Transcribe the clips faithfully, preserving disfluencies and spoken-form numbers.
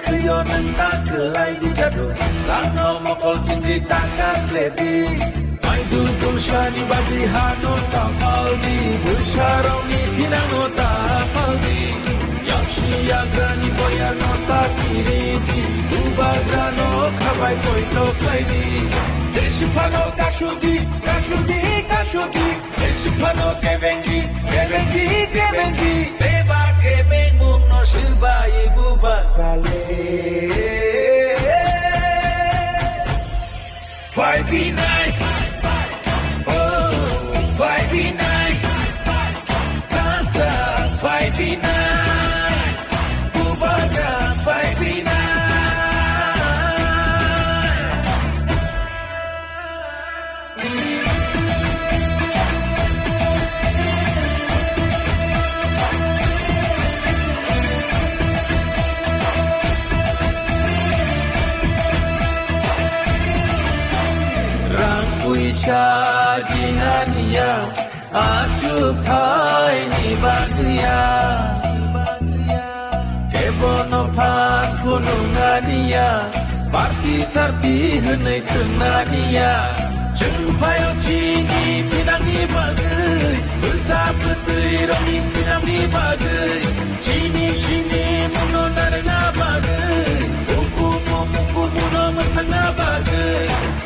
Khwio nwng ta kwlai di jadu, rangno mokol chindi taka khledi. Maidul tulsani bagwi hano ta paldi, bwsarokni thinangno ta paldi. Yaksi yagrani boyarno ta kiridi, bubagrano khabai poito khlaidi. Tei siphano kasudi, kasudi, kasudi. Tei siphano kebengi, kebengi, kebengi. Beba kebengmungno swbai buba kale. Phai binai. Oh, phai binai. Kansa phai binai. Bubagra phai binai. Rang puisa jinaniya, achuk thaini bagwiya. Kebono phan phunuknaniya, party sarti hwnwi thwngnaniya. Chwng phaio chini thinangni bagwi, bwsa bwtwi rokni thinangni bagwi, chini sini mungno narwkna bagwi, ukumu mukumuno mwsakna bagwi.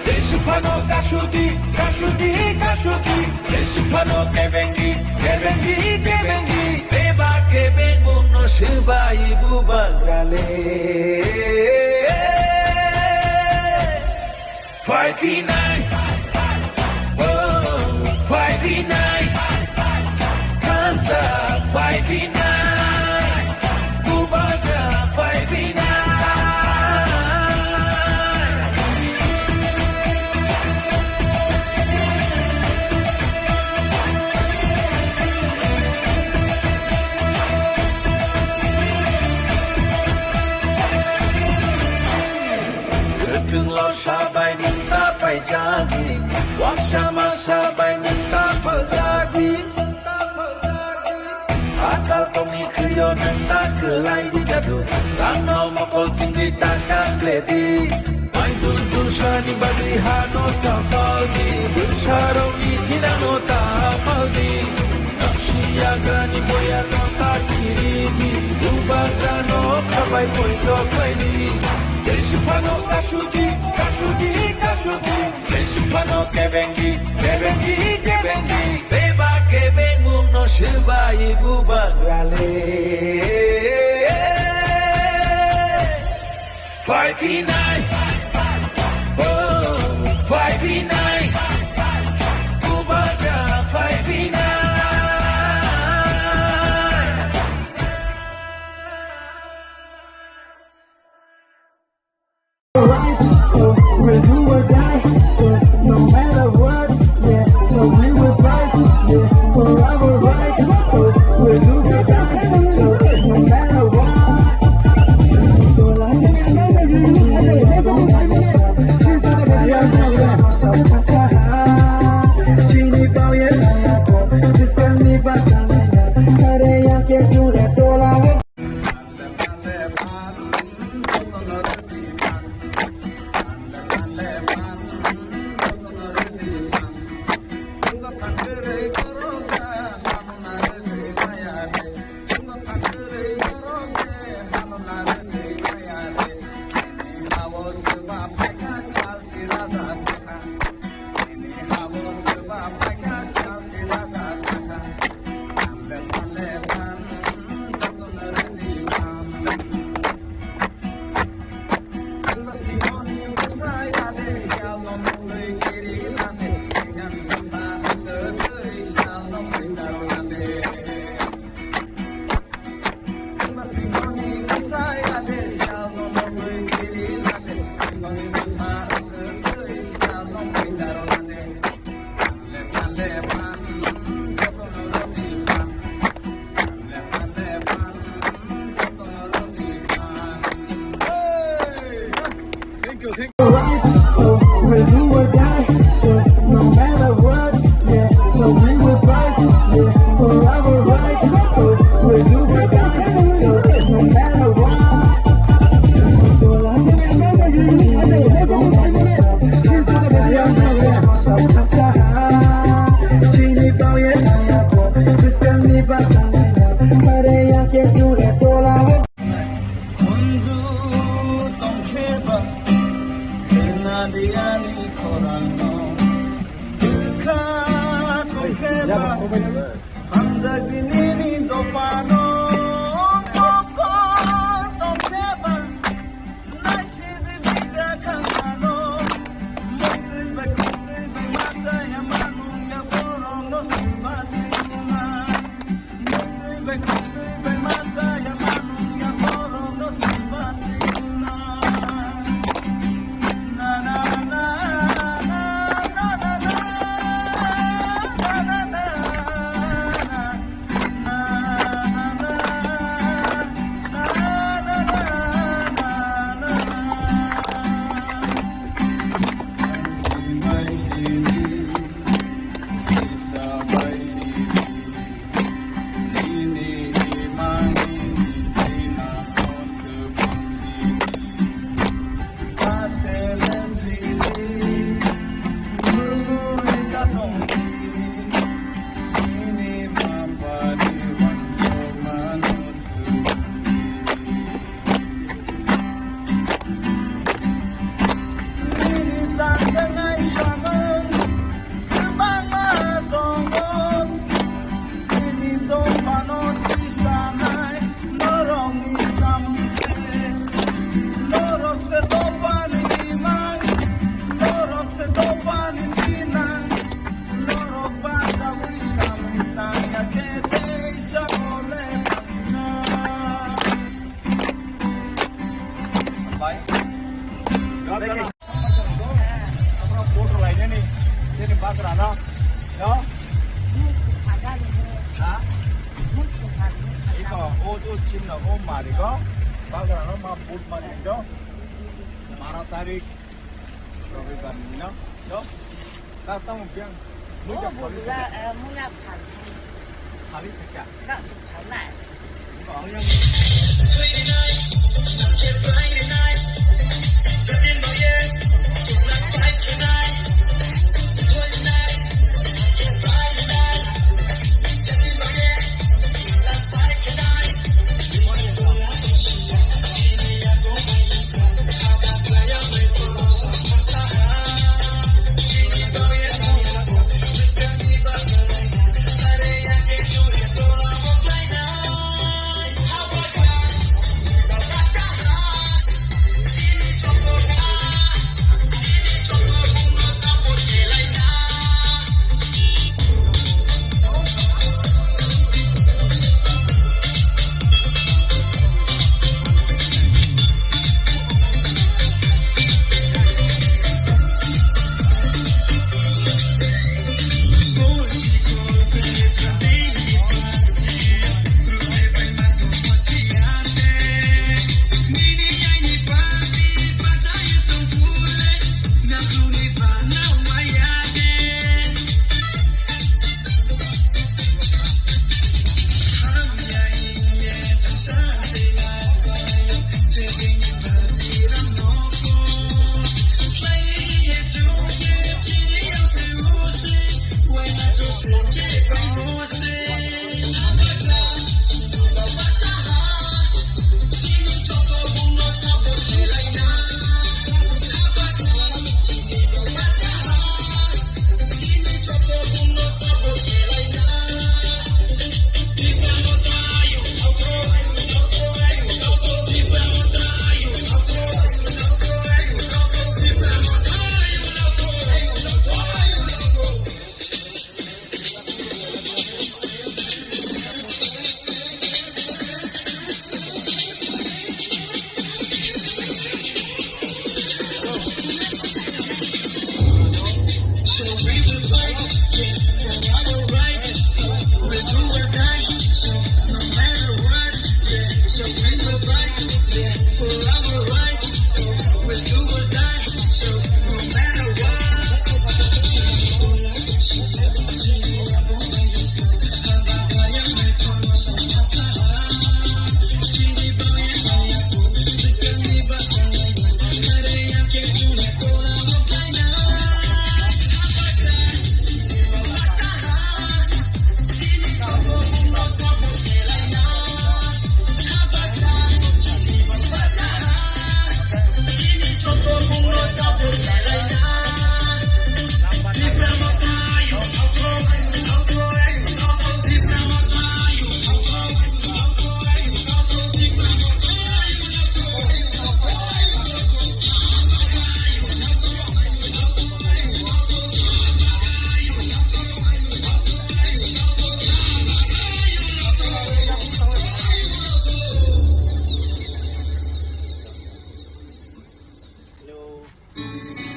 Tei siphano kasudi, kasudi, kasudi. Tei siphano kebengi, kebengi, kebengi. Beba kebengmungno swbai bubagrale. Phai binai. Oh, phai binai. Kansa phai binai. Bubagra phai binai. Kwthwnglo sabai nwng ta paijagwi, waksa ma sabai nwng ta paljagwi. Atal tongni khwio nwng ta kwlai di jadu, rangno mokol chingwi ta kakledi. Maidul tulsani bagwi hano ta paldi, bwsarokni thinangno ta paldi. Naksi yagrani boyarno ta kiridi, bubagrano khabai poito khlaidi. Tei siphano kasudi, kasudi, kasudi. Tei siphano kebengi, kebengi, kebengi. Beba kebengmungno swbai bubagrale. Phai binai. Oh, phai binai. Bubagra phai binai. Right, so we'll do or die. So no matter what, yeah. So we will fight, yeah, for our right. So we'll do or die. So no matter what. Mari ko, bagra no ma but mari do. Bara tarik, Robibar ni no, do. Ta tamo biang, mui Oh, jak pali bula, eh, mula phan. Pali thaka. Dak su phan nai.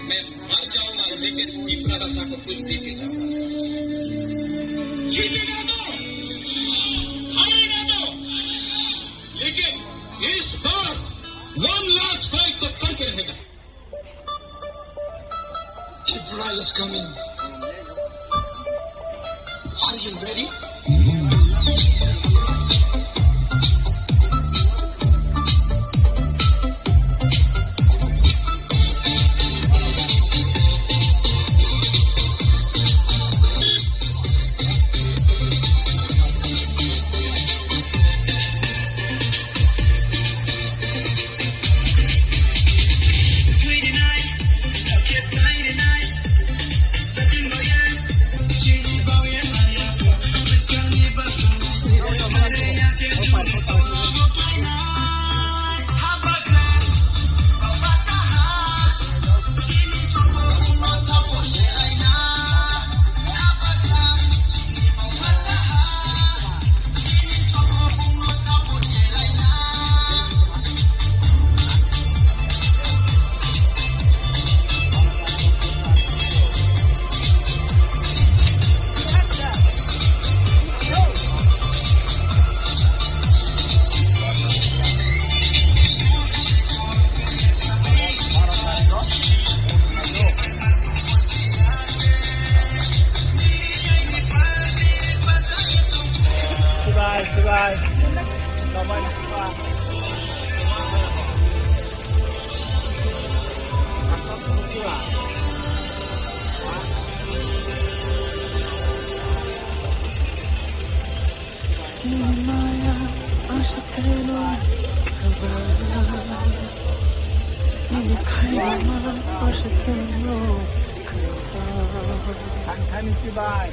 मैं मर जाऊंगा, लेकिन Tiprasa को कुछ नहीं कह सकता। जीतेगा तो, हारेगा तो, लेकिन इस बार one last fight तो करके रहेगा। Tripura is coming. Are you ready?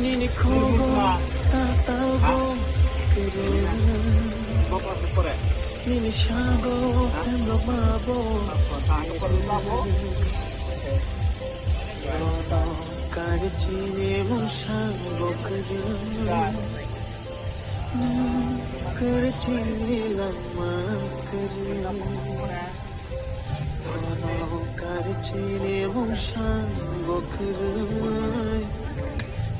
Nini kogo ta tabo kere. Nini sago emrok mabo. Bono kari chini mung sango kere. Nung kari chini lama kere. Bono kari chini mung sango kwrwi.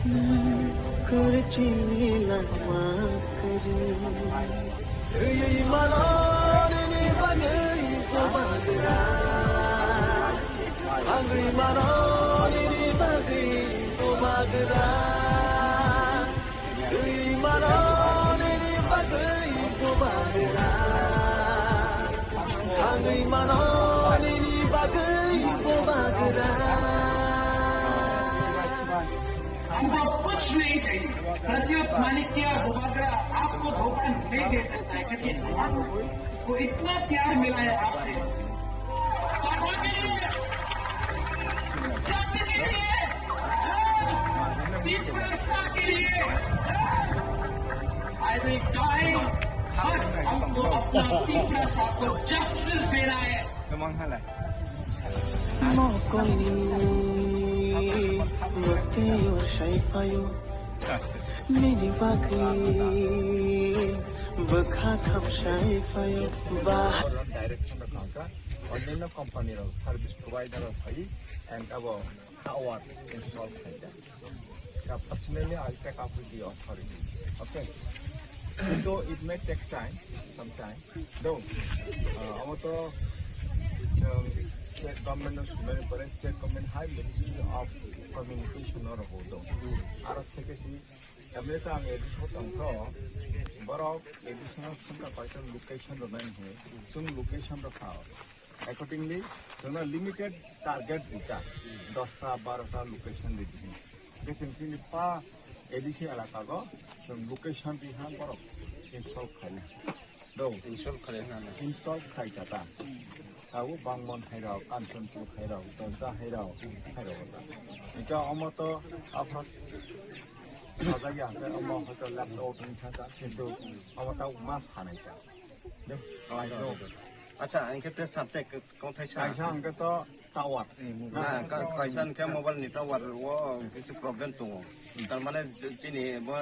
Nung kari chini lama kwrwi. Twi mano nini bagwi bubagra. Thangwi mano nini bagwi bubagra. Twi mano nini bagwi bubagra. Thangwi mano nini bagwi bubagra. हमको कुछ नहीं चाहिए। प्रद्युत माणिक्य बुबागरा आपको धोखा नहीं दे सकता है, क्योंकि हम वो इतना प्यार मिला है आपसे। तीव्रता के लिए, I will die, but हमको अपना तीव्रता को जस्टिस देना है। Mokoni bwtwi o sai phaio, nini bagwi bwkha kham sai phaio, ba. Direction rok kha, onyaino company rok, service provider rok phai, and abo tower install khaijak. Personally, I take up with the authority. Okay? So it may take time, some time. Though, uh, amo to, um, state government no sumai pore, state government high ministry of communication no rokho do. Aro second si, emre ta ang additional tong to, borok additional sumta paisa location ro nai he, sum location ro kha. Accordingly, chwngno limited target rika, dosta, barota location ridi. Hingke chwng chini pa A D C elaka go chwng location riha borok install khaina. Do. Install khaina na. Install khai kha ta. Abo Bangmon hai rok, Kanchanpur hai rok, Dosda hai rok, hai rok ta. Ita omo to aphra sajak ya, omo hoito laptop wngkha ta, kintu omo ta mas hanai ta. Acha, hingke te sa te kongthai sa. Kaisa hingke to tower. Na, ka-, kaisa hingke mobile ni tower o kisu problem tongo. Tar mane chini bo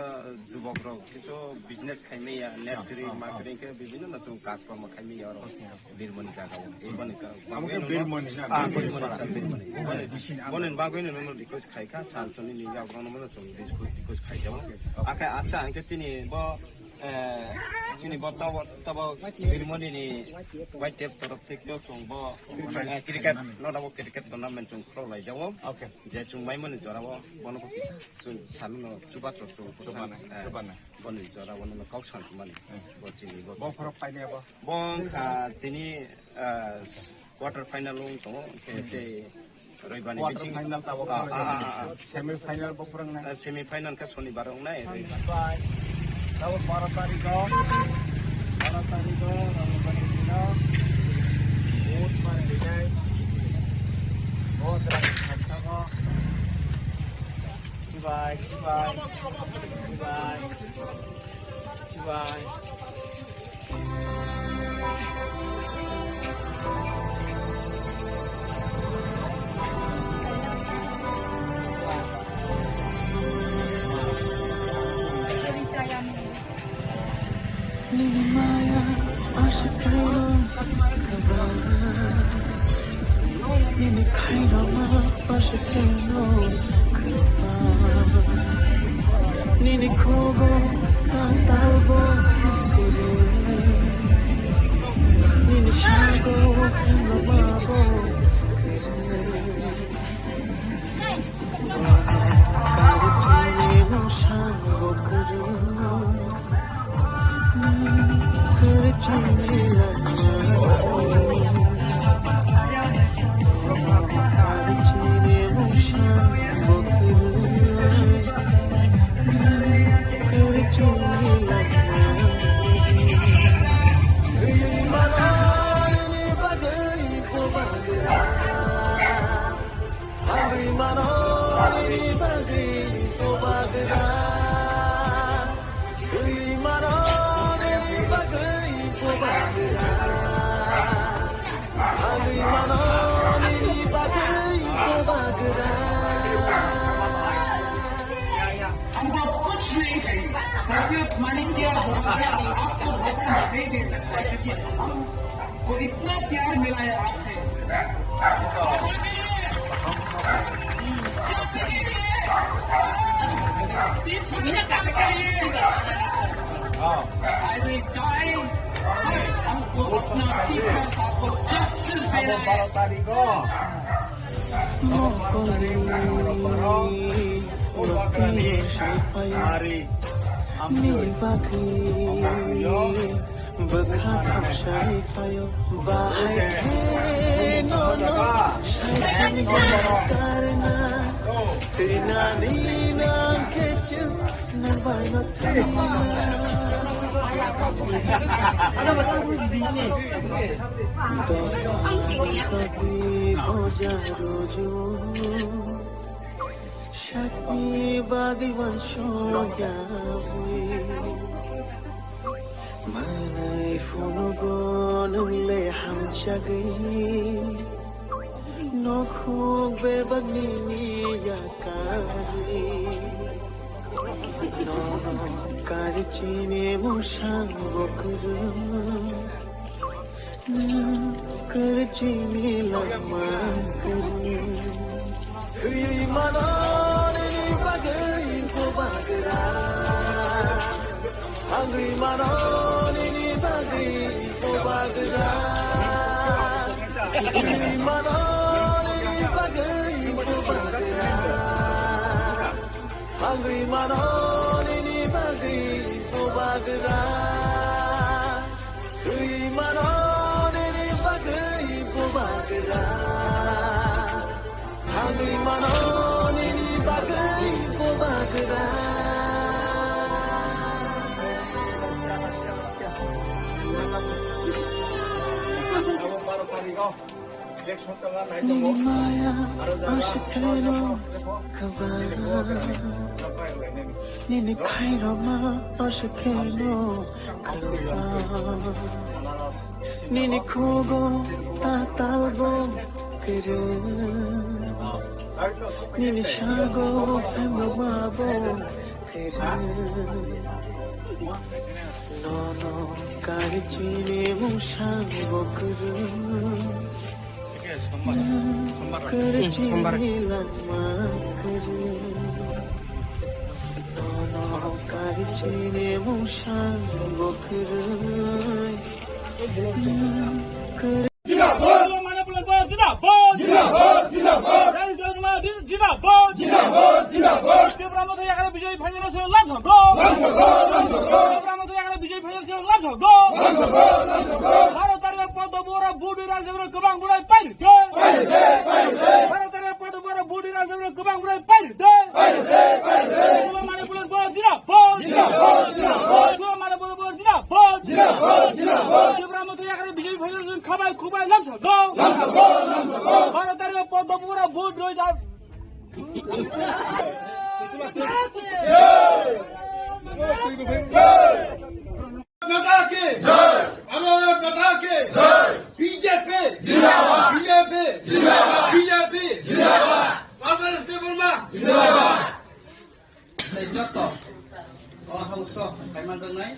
jubok rok kisu business khai maya, net kri, ma kri hingke bibhinno na tongo, kaj kormo khai maya oro. Birmoni jaga o. Abo khe Birmoni na, ah, Birmoni, Birmoni. Boni, boni bagwi no request khai kha, sal soni ni jaga no mano chong request khai jabo. Akhe acha hingke chini bo Eh, chini bo tabo, tabo Birmoni ni Y T F torof thik to chwng bo, eh, cricket, no, tabo cricket tournament chwng khwlai jago. Okay. Je chwng mai mani jora bo, bono bo kisa chwng sanu no chuba chwng chwng, chuba na, eh, chuba na. Boni jora bono no kok san mani. Hmm. Bo chini bo. Bo phoro paine bo. Bo wngkha tini, eh, quarter final wng tongo, khe tei Roibani quarter bising final tabok ah, ah, ah, ah. Semi final bo phwrwngnai. Eh, semi final khe sonibar wngnai. Bye. Tabok baro tarikh o, baro tarikh o, Roibani dino vote bai rinai. Vote rang khansako. Chibai, chibai, chibai, chibai. Nini maya aswk khaino kwbang, nini khairokma aswk khaino kwbang. Nini kogo ang talbo kwrwi, nini sago ang lobabo kwrwi. सिर्फ मानिक किया होगा, आपको धोखा नहीं दे सकता, क्योंकि हमको इतना प्यार मिला है आपसे। I will die, हमको अपना पीपल्स, आपको जस्टिस देना है। Mokol ni, mokol ni, hari, amtwi, amtwi yo. Bwkha khapsai phaio, bahai khe nono saikani karna, twi nani nang khe chwng nang bai no thangna. Dol khatwi boja rojo, sakni bagwi uansukya bwi. Manwi phunugo nwng le hamjagwi, nokhung bebak nini yakarwi. Nono kari chini mungsa bo kwrwng, nwng kari chini lama kwrwng. Thwi mano nini bagwi bubagra. Thangwi mano nini bagwi bubagra. Thwi mano nini bagwi bubagra. Thangwi mano nini bagwi bubagra. Thwi mano nini bagwi bubagra. Thangwi mano nini bagwi bubagra. Abo baro tarikh o election tongo, nai tongo. Nini maya aro jaga aswkeno kwbang. Nini khairokma aswkeno kwbang. Nini khugo tatalbo kwrwng. Nini sago phaimrokmabo kwrwng. Nono kari chini mungsa bo kwrwng. Kari chini lama kwrwng. Nono kari chini mungsa bo kwrwng. Kwrwng. Zindabad! Manipur Bank Zindabad! Zindabad! Zindabad! Rajiv Debbarma Zindabad! Zindabad! Zindabad! Tipra Motha Yakarni bijoy phainani se lamsokgo! Lamsokgo! Lamsokgo! Tipra Motha Yakarni bijoy phainani se lamsokgo! Lamsokgo! Lamsokgo! Baro tarikh Padma Bora budi Rajiv Debbarma kwbang bwrwi pairwkhe! Pairwkhe! Pairwkhe! Baro tarikh Padma Bora budi Rajiv Debbarma kwbang bwrwi pairwkhe! Pairwkhe! Pairwkhe! Manipur Bank Zindabad! Zindabad! Zindabad! Manipur Bank Zindabad! Zindabad! Zindabad! Tipra Motha Yakarni bijoy phainani se khabai khubai lamsokgo! Lamsokgo! Lamsokgo! Baro tarikh Padma Bora budi Rajiv माता की जय। भारत माता की जय। बीजेपी जिंदाबाद। बीजेपी जिंदाबाद। बीजेपी जिंदाबाद। Rajiv Debbarma जिंदाबाद। Tei joto o house o kaimanjaknai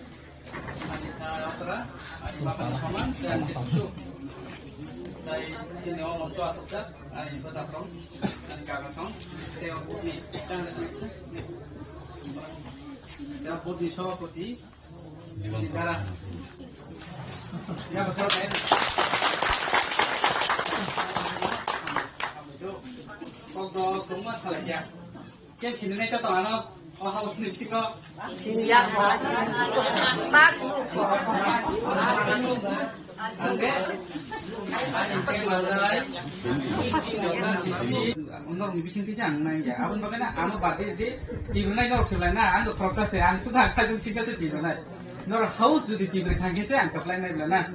ani sa atra, ani baba ni soman, tei ani kusu, tei chini o moncho asokjak ani bwtasong, ani kagasong, tei o booth ni, tei o booth ni sobhapoti, Dara. Ya, betul, ya. Kok do, kok mas salah ya. Ken sini nih, kata ano, oh, haus nih, sih, kok. Sini ya, Pak. Pak, Pak. Angge, ani ke malai. Norok ni bising tisa ang nang ya. Aboni bagwi na ano badi di tibrinai norok se lai na, ang do khoroksa se, ang suda sajung sika se tibrinai. Norok haus jodi tibri thang khe se ang kwplai nai bla na.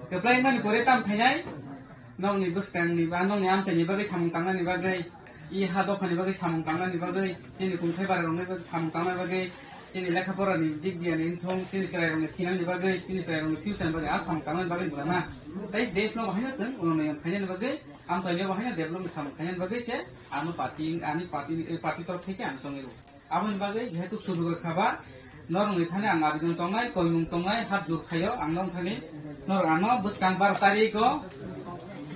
Kwplai mani pore tam thainai. Nokni bwskang ni ba, nokni amchai ni bagwi samung tangnani bagwi, i ha dopha ni bagwi samung tangnani bagwi, chini kungthai bara rokni bagwi samung tangnani bagwi, chini lekha pora ni dik diya ni wngthong, chini chwrai rokni thinani bagwi, chini chwrai rokni future ni bagwi a samung tangnani bagwi bla na. Tei desh no bahai no chwng unnoi khainani bagwi, amchai no bahai no develop ni samung khainani bagwi se ano party, ani party, party torok thai khe ang chongwi rw. Aboni bagwi jehetu sudu rwkha ba, Norok ni thani ang abidon tongnai, koimung tongnai, hat jur khaio, ang nong thani norok ano bwskang bar tarikh o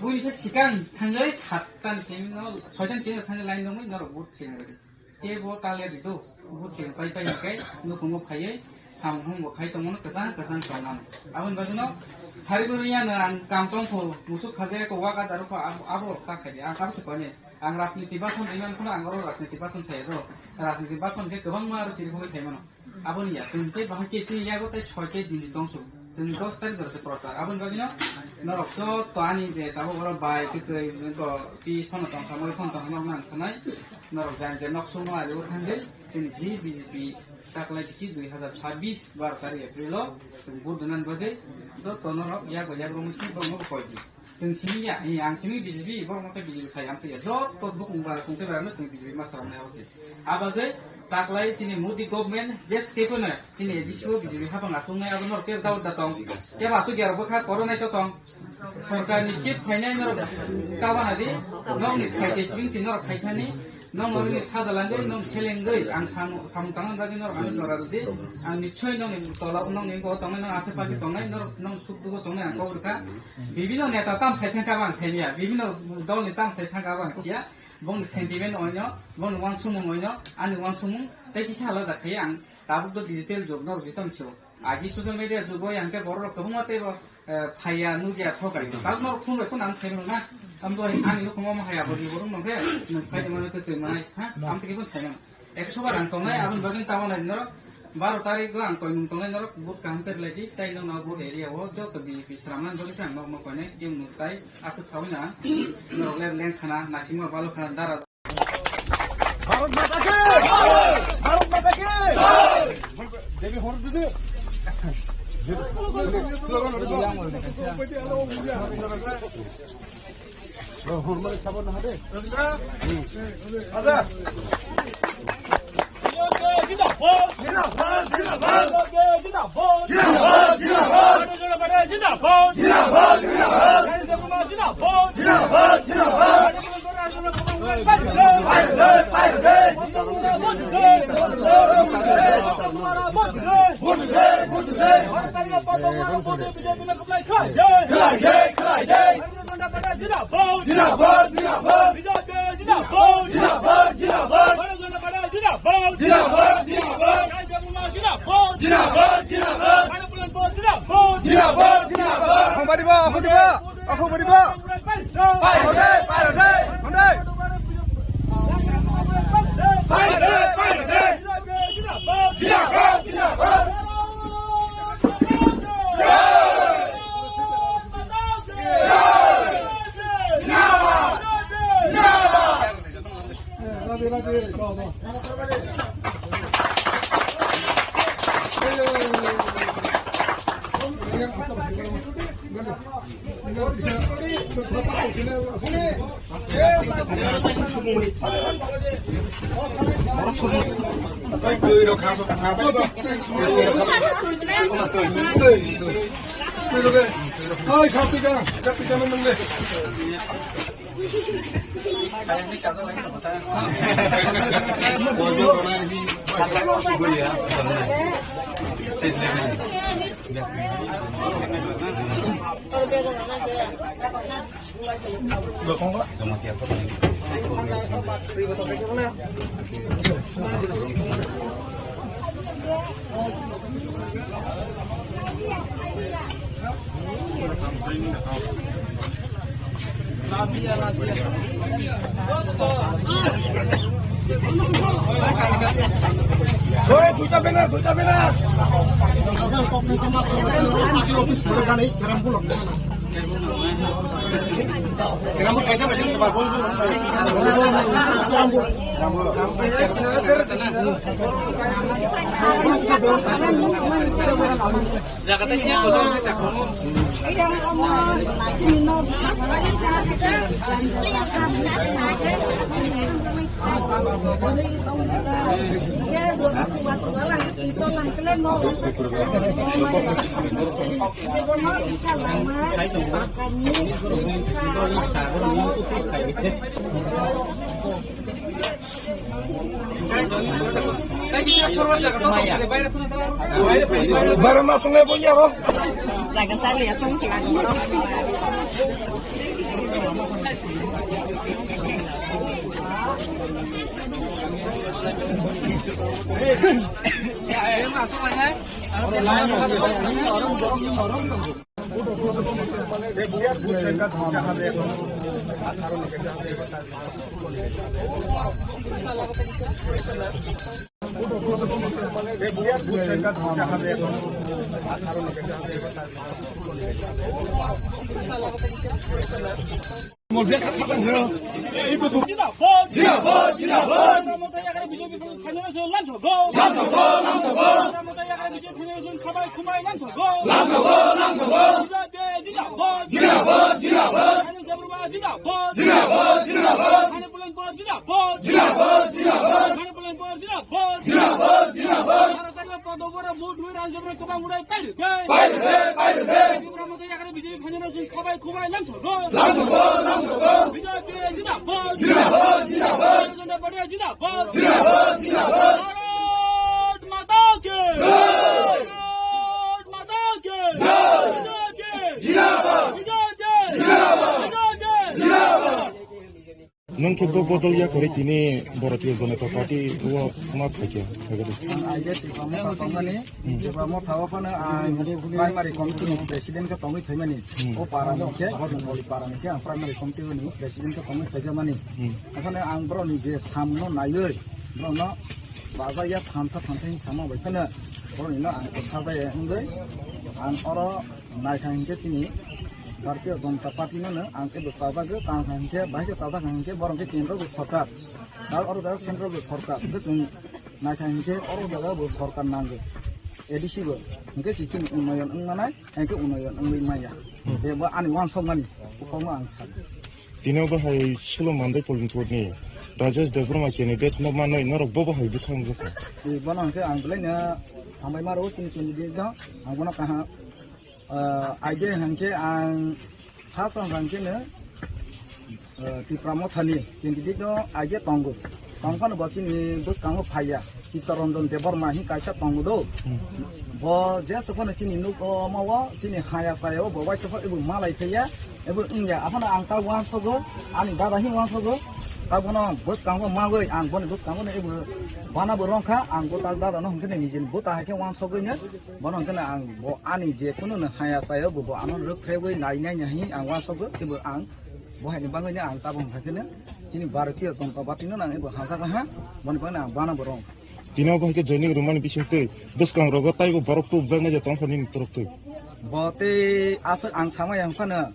buini se sikang thangwi sat tan simi no, soi tan simi thangwi line nongwi norok vote sini rwdi. Kebo talia dido, vote sini pai pai hinkhe nukhungo phaiwi samung humung bo khai tongmano kwchang kwchang tongmano. Aboni bagwino sarigo riyano ang kam tongkho, musuk khajaya ko waka daro ko abo, abo ta khaidi, ang kabo se koine. Ang rajniti bason rwi mankhono, ang oro rajniti bason sai do. Rajniti bason khe kwbangma aro siri phogwi sai mano. Aboni ya, chwng tei bahai khe chini yago tei soi tei din tongsu. Chwng dos tarikh jora se prochar. Aboni bagwino norok joto ani je tabuk oro bai tei twi to pi phono tong kha, moi phono tong kha, norok nang sanai. Norok jan je nok sungno ari o thangwi chini ji B J P taklai bisi dui hazar sabis baro tarikh April o chwng vote donani bagwi joto norok yago yago mui si borokno koi di. Chwng simi ya, eh, ang simi B J P, borok no khe B J P khai, ang twi ya. Joto bukung ba, kung tei ba, no chwng B J P ma salamnai abo se. Abagwi taklai chini Modi government je step no chini A D C o B J P hapang aswk nai abo norok kebo daud da tong. Kebo aswk ya rok bwkha koro nai to tong. Sorkar ni chief phainai norok kabana di, nokni khai te chwng si norok khai thani. Nong norokni sajalangwi, nong selengwi, ang sam-, samung tangmani bagwi norok ano jora rwdi. Ang nichoi nongni tola, nongni bo tongnai, nong asepase tongnai, norok nong suk dugo tongnai, ang kok rwkha. Bibino neta tam sai thangkha, ang saimya. Bibino dolni tam sai thangkha, ang siya. Bongni sentiment oino, bongni wansukmung oino, ani wansukmung tei kisa alada khaye ang tabuk do digital jug norok jitong sio. Agi social media jugo yang khe borok rok kwbangma tei bo, eh, phaiya nukya thokai. Tabuk norok phone bai phone ang sai mano na. Tamo ani nukhung omo haya bo ni borok nong khe nung khai mano khe twi manai ha. Am tei phone sai mano. Ekso bar ang tongnai aboni bagwi tamo nai norok baro tarikh o ang koimung tongnai norok vote kaham khe rwlai di tei nokno vote area o joto B J P sramnani bagwi se ang nokno koinai tei nung tai aswk saui na norok le leng khana naisingma balo khana dara. Bharat माता की! भारत माता की! देवी होर दीदी। जिंदाबाद, जिंदाबाद। जिंदाबाद, जिंदाबाद। भारत माता जिंदाबाद। जिंदाबाद, जिंदाबाद। जय जगन्नाथ जिंदाबाद। जिंदाबाद, जिंदाबाद। भारत माता जिंदाबाद। जिंदाबाद, जिंदाबाद। Hongmariba, hongmariba, hongmariba. Pairode, pairode, hongdai. Pairode, pairode. Jihabad, jihabad. Oi, duita banner, duita banner. Bara masuk ngai punya kok. Jindabad, jindabad. Motha yakar B J P khainai se langthogo. Langthogo, langthogo. Motha yakar B J P khainai se khabai khumbai langthogo. Langthogo, langthogo. B J P jindabad. Jindabad, jindabad. Ani Debbarma jindabad. Jindabad, jindabad. Ani Pulanpur jindabad. Jindabad, jindabad. Ani Pulanpur jindabad. Jindabad, jindabad. Bharat Sarkar podobora vote hui ranjabra kwbang urai pairwkhe. Pairwkhe, pairwkhe. Debbarma motha yakar B J P khainai se khabai khumbai langthogo. Langthogo, langthogo. B J P jindabad. Jindabad, jindabad. Bharatiya Janata Party jindabad. Jindabad, jindabad. Bharat Mata ki. Jai. Bharat Mata ki. Jai. B J P. Jindabad. B J P. Jindabad. B J P. Jindabad. Nwng khe bo bodol yakarwi tini Bharatiya Janata Party o ma phaikha, phaikhadi. Ang aide Tipra Motha tongmani, Tipra Motha o phano ang primary committee ni president khe tongwi phaimani. Hmm. O para ni khe, Hodong Boli para ni khe ang primary committee ni president khe tongwi phaijakmani. Hmm. Okhane ang borok ni je samung no naiwi, borok no baja ya thamsa thamsa hin sama bai phano, borok ni no ang kwtha bai wngwi, ang oro naikha hinkhe chini Bharatiya Janata Party no no ang khe bwsajagwi, tang kha hinkhe, bahai khe chajak kha hinkhe, borok khe kendro bo sorkar, aro oro jaga central bo sorkar, hinkhe chwng naikha hinkhe oro jaga bo sorkar nango, A D C bo, hinkhe se chini unnoyon wng manai, hinkhe unnoyon wngwi manya. Hmm. Tei bo ani uansukmani, kokno ang sadi. Tini bo hai Solo Mandai polling court ni Rajesh Debbarma candidate no manwi norok bo bo hai bwkhang jakha. Tei bono hinkhe ang belai no hambai maro chini candidate no, ang bono kaham Ah, aige hingke ang first ang hingke no, ah, Tipra Mothani candidate no aige tongo. Tongphano bo chini bwskango phaiya. Chittaranjan Debbarma hin kaisa tongo do. Hmm. Bo je sophano chini nuk o ma o chini haya saya o bo waisa pho ebo malai phaiya. Ebo wngya. Aphano ang ta uansogo, ani dada hin uansogo. Ta bono bwskango magoi ang boni bwskango no ebo bana bo rongkha. Ang bo ta dada no hingke nijini bo ta hai khe uansogoi no. Bono hwnkhe no ang bo ani je kunu no haya sayo bo, bo ano rwk phregwi nai nai nai ang uansukgo, teibo ang bo haini bagwi no ang tabuk hwnkha khe no chini Bharatiya Janata Party no nang ebo hamsa kaha, boni bagwi no ang bana borok. Tini bo hai khe joining rwmani bisingtwi bwskang rogo taibo borok tubujak nai je tongkha nini torok twi. Bo tei aswk ang samaya hwnkha no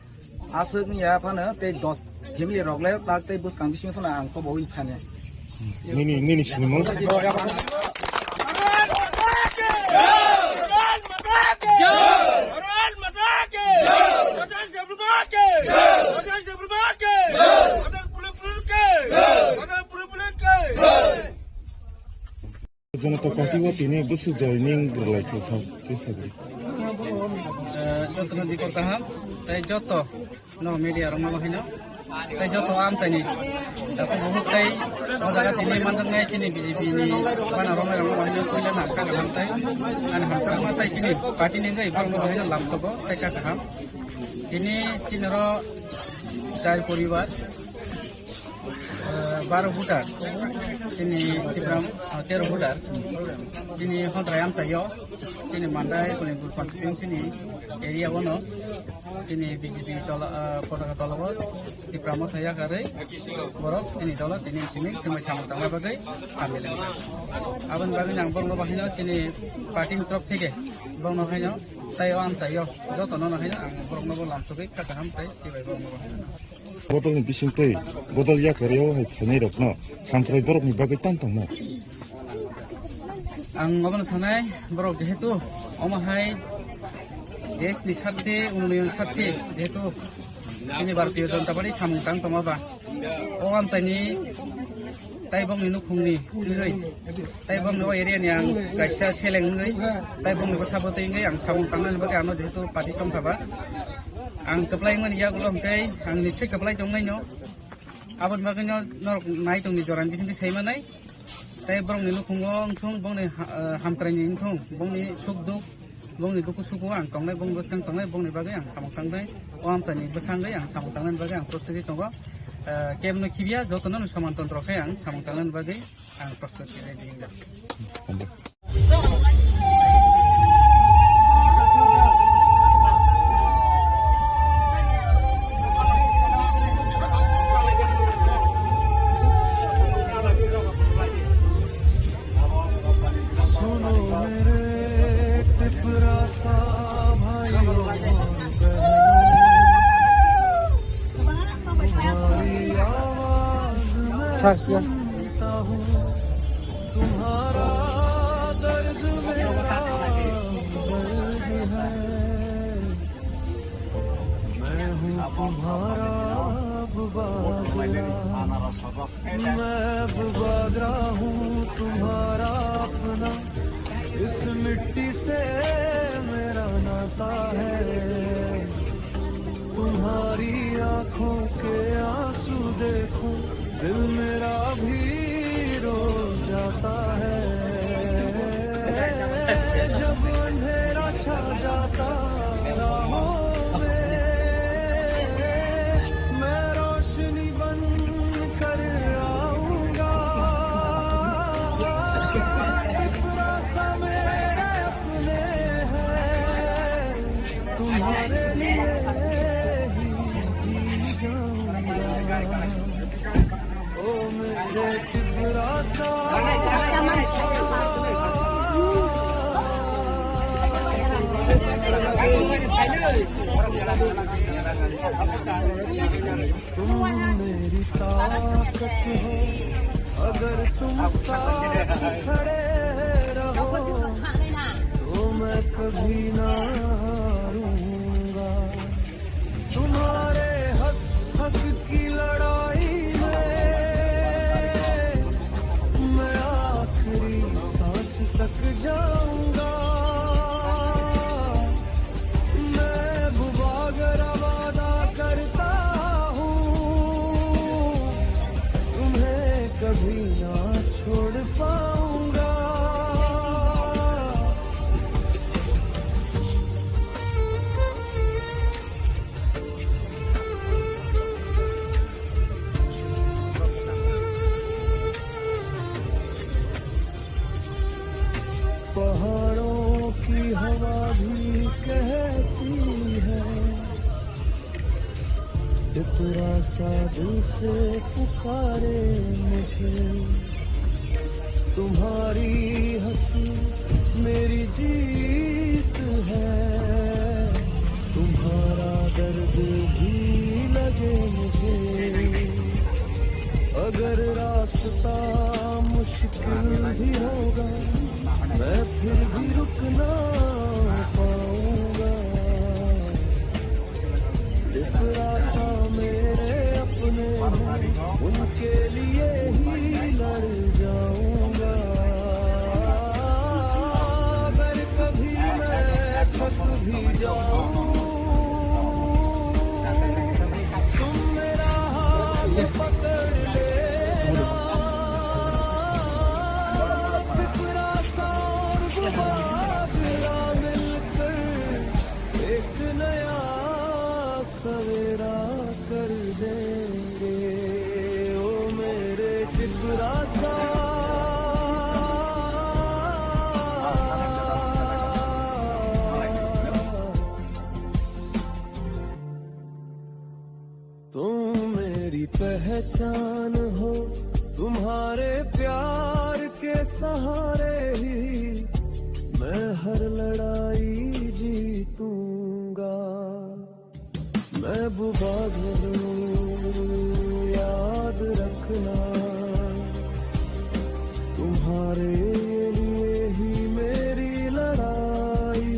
Aswk wngya phano tei dos family rok le tak tei bwskang bisingo phano ang kobowi phani. Nini, nini sinimung? Janata Party o tini bwswk joining rwlai khe thang khe sagri. Eh, joto no dikor kaham, tei joto no media rok no bahai no, tei joto amchai ni, joto buhuk tei o jaga tini manjaknai chini B J P ni bana rok no bahai no puila nang kha kaham tei ani hamkha ma tei chini party ni wngwi borok no bahai no lam sogo tei kha kaham. Tini chini ro char poribar. Eh, baro voter, chini Tipra, ah, tero voter, chini Hondrai amchaio, chini Mandai, Koimbur constituency ni area o no, chini B J P tola, ah, potaka tola o, Tipra Motha yakarwi, borok, chini dolo, tini simi, simi samung tangma bagwi, hamileng. Aboni bagwi ang borokno bahino, chini party ni torok theke, borokno haino, tei o amchaio, jotono no haino, ang borokno bo lamsogwi, kha kaham tei, sibai borokno bo haino. Bodolni bisingtwi bodol yakarwi o hai phainairokno hamkrai borokni bagwi tang tongna. Ang obono sanai, borok jehetu omo hai deshni sarthe, unnoyon sarthe, jehetu chini Bharatiya Janata Party samung tang tongma ba, o amchaini Taibokni nukhungni wngwi, Taibokni o area ni ang kaisa seleng wngwi, Taibokni bwsa bwtwi wngwi ang samung tangnani bagwi ano jehetu party chongkha ba. Ang kwplai wngmani yagulo hwnkhe ang nischoi kwplai tongnaino. Aboni bagwino norok nai tongni jorani bisingtwi sai manai. Tei borokni nukhungo wngthung, bongni ha-, eh, hamkraini wngthung, bongni suk duk, bongni duku suku ang tongnai, bongni bwskang tongnai, bongni bagwi ang samung tangnai, o amchaini bwsangwi ang samung tangnani bagwi ang prostuti tongo. Eh, kebno khibiya, jotono soman tontro khe ang samung tangnani bagwi ang prostuti ready wngkha. मैं हूँ तुम्हारा अब बादरा, मैं अब बादरा हूँ तुम्हारा अपना, इस मिट्टी से मेरा नाता है। तुम्हारी आंखों के आंसू देखो, दिल मेरा भी रो जाता है। जब अंधेरा छा जाता राहों में, मैं रोशनी बन कर आऊंगा। एक रास्ता मेरे अपने हैं, तुम्हारे लिए ही जी जाऊंगा। ओ मेरे किबरा सा। तुम मेरी ताकत हो, अगर तुम साथ खड़े रहो, तो मैं कभी ना हारूंगा। तुम्हारे हक, हक की लड़ाई में मैं आखिरी सांस तक जाऊंगा। महबूबा अगर वादा करता हूँ, तुम्हें कभी ना छोड़ पाऊंगा। पहाड़ों की हवा भी कहती है, इतना सा दिल से पुकारे मुझे। तुम्हारी हंसी मेरी जीत है, तुम्हारा दर्द भी लगे मुझे। अगर रास्ता मुश्किल भी होगा, मैं फिर भी रुक ना पाऊंगा। इतना सा मेरे अपने हैं, उनके लिए ही लड़ जाऊंगा। अगर कभी मैं थक भी जाऊं, तुम मेरा हाथ पकड़ लेना। फिक्रा सा और गुबारा मिलकर एक नया सवेरा कर देंगे, ओ मेरे किबरा सा। तुम मेरी पहचान हो, तुम्हारे प्यार के सहारे ही मैं हर लड़ाई जीतूंगा। महबूबा ज़रूर याद रखना, तुम्हारे लिए ही मेरी लड़ाई।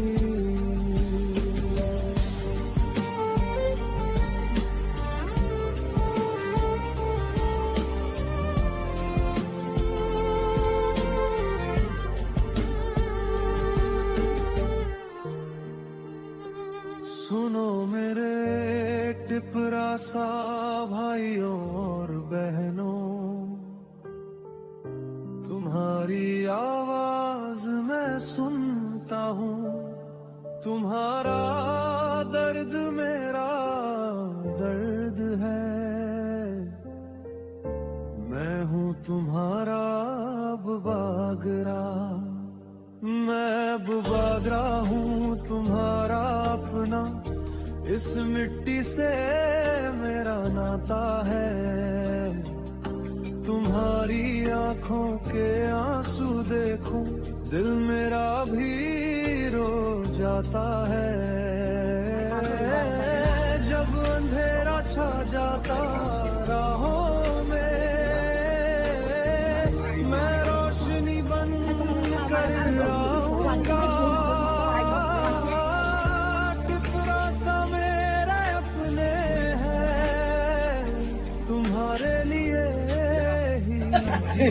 सुनो मेरे टिपरा सा भाइयों और बहनों, तुम्हारा तुम्हारा दर्द मेरा दर्द है, मैं हूँ तुम्हारा बुबागरा। मैं बुबागरा हूँ तुम्हारा अपना, इस मिट्टी से मेरा नाता है। तुम्हारी आंखों के आंसू देखूं, दिल मेरा भी रो जाता है। जब अंधेरा छा जाता राहों में, मैं रोशनी बन कर आऊंगा। टुकड़ा सा मेरा अपने है, तुम्हारे लिए ही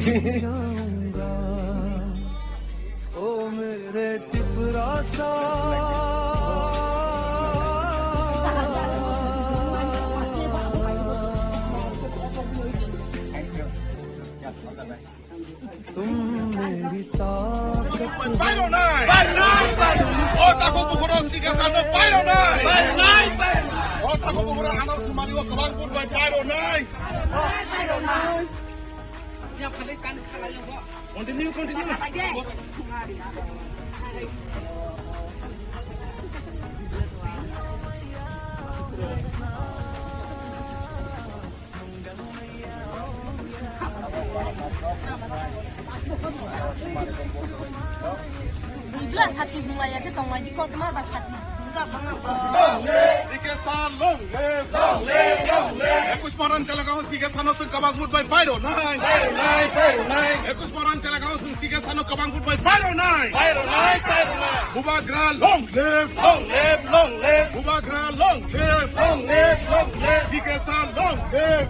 जी जाऊंगा। ओ मेरे टिपरा सा। तुम मेरी ताकत हो। Pairo nai! Pairo nai! O takhuk bukhurok sikhe sano pairo nai! Pairo nai! Pairo nai! O takhuk bukhurok ano sumari o kwbang vote bai pairo nai! Pairo nai! Continue, continue. Ibla sati hwnlaiya khe tongmai di, koktma ba sati hwnka bangma. Sikhe sar long live. Long live, long live. Ekush Moran chelagao sikhe sano chwng kwbang vote bai pairo nai. Pairo nai, pairo nai. Ekush Moran chelagao chwng sikhe sano kwbang vote bai pairo nai. Pairo nai, pairo nai. Bubagra long live. Long live, long live. Bubagra long live. Long live, long live. Sikhe sar long live.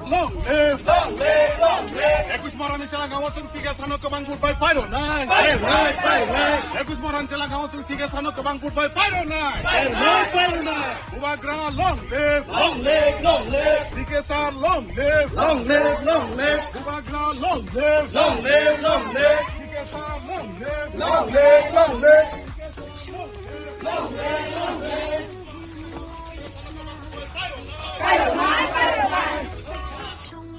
Long live! Long live! Long live! Ekush Moran chelagao chwng sikhe sano kwbang vote bai pairo nai. Pairo nai, pairo nai. Ekush Moran chelagao chwng sikhe sano kwbang vote bai pairo nai. Pairo nai, pairo nai. Bubagra long live! Long live, long live! Sikhe sar long live! Long live, long live! Bubagra long live! Long live, long live! Sikhe sar long live! Long live, long live! Long live, long live! Pairo nai, pairo nai!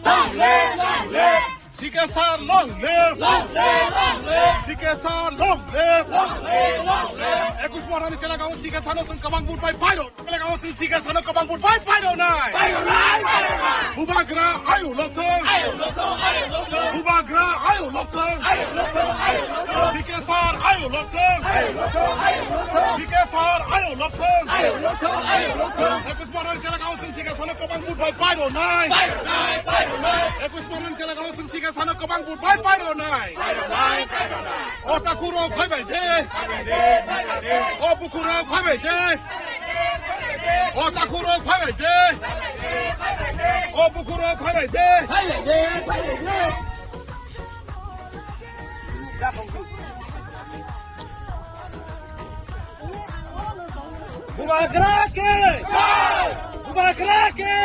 Long live, long live! Sikhe sar long live! Long live, long live! Sikhe sar long live! Long live, long live! Ekush Moran chelagao sikhe sano chwng kwbang vote bai pairo. Chelagao chwng sikhe sano kwbang vote bai pairo nai. Pairo nai, pairo nai! Bubagra ayo lokthong! Ayo lokthong, ayo lokthong! Bubagra ayo lokthong! Ayo lokthong, ayo lokthong! Sikhe sar ayo lokthong! Ayo lokthong, ayo lokthong! Sikhe sar ayo lokthong! Ayo lokthong, ayo lokthong! Ekush Moran chelagao chwng sikhe sano kwbang vote bai pairo nai. Pairo nai, pairo nai! Ekush Moran chelagao chwng sikhe sano kwbang vote bai pairo nai. Pairo nai, pairo nai! O takhurok phaibai de. Phaibai de, phaibai de. O bukhurok phaibai de. O takhurok phaibai de. O bukhurok phaibai de. Phaibai de, phaibai de. Bubagra ke! Bubagra ke!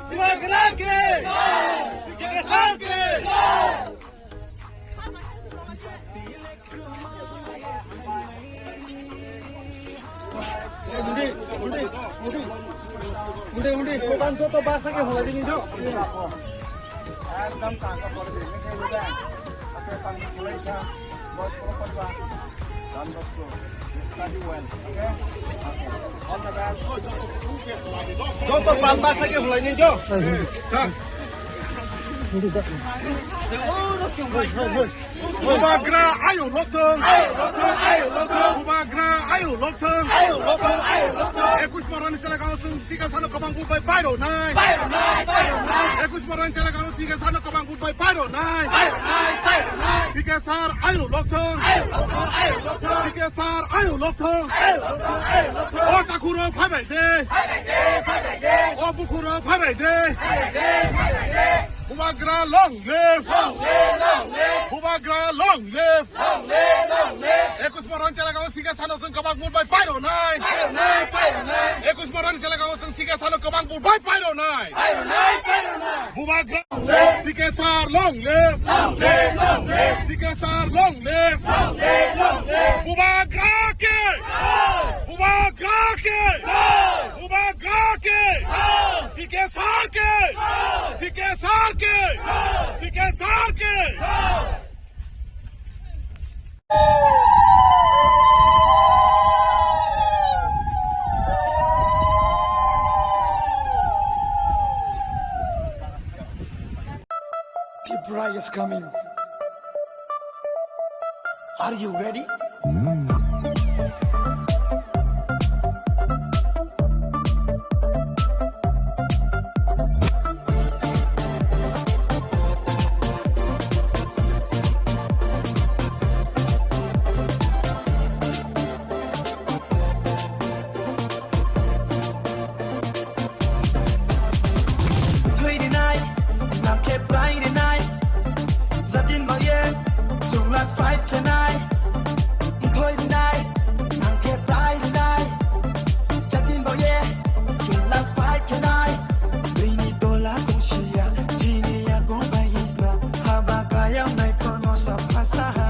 Bubagra ke! Sikhe sar ke! Undi, undi, undi. Undi, undi. Koban joto basa ke holai dini jo. Ekdom tangka pore de. Oke, tangka pore sa. Bos ko pon ba. Dan bos ko. Study well. Okay? Okay. All the best. Joto pan basa ke holai dini jo. Sir. Bubagra ayo lokthong. Ayo lokthong, ayo lokthong. Bubagra ayo lokthong. Ayo lokthong, ayo lokthong. Ekus morani chelagao chwng C K sano kwbang vote bai pairo nai. Pairo nai, pairo nai. Ekus morani chelagao C K sano kwbang vote bai pairo nai. Pairo nai, pairo nai. C K sar ayo lokthong. Ayo lokthong, ayo lokthong. C K sar ayo lokthong. Ayo lokthong, ayo lokthong. O takhuro phaibai de. Phaibai de, phaibai de. O bukhuro phaibai de. Phaibai de, phaibai de. Bubagra long live! Long live, long live! Bubagra long live! Long live, long live! Ekus morani chelagao C K sano chwng kwbang vote bai pairo nai! Pairo nai, pairo nai! Ekus morani chelagao chwng C K sano kwbang vote bai pairo nai! Pairo nai, pairo nai! Bubagra long live! C K sar long live! Long live, long live! C K sar long live! Long live, long live! Bubagra ke! Jai! Bubagra ke! Jai! Bubagra ke! Jai! C K sar ke! Jai! C K sar ke! Jai! C K sar ke! Jai! Tripura is coming. Are you ready? Thwi rinai, nang khe pai rinai. Jatin bangye, chwng last fight khenai. Thwi rinai, nang khe pai rinai. Jatin bangye, chwng last fight khenai. Bini tola kongsia, chini yakung bai hisna. Haba kayam nai kono sa phasaha.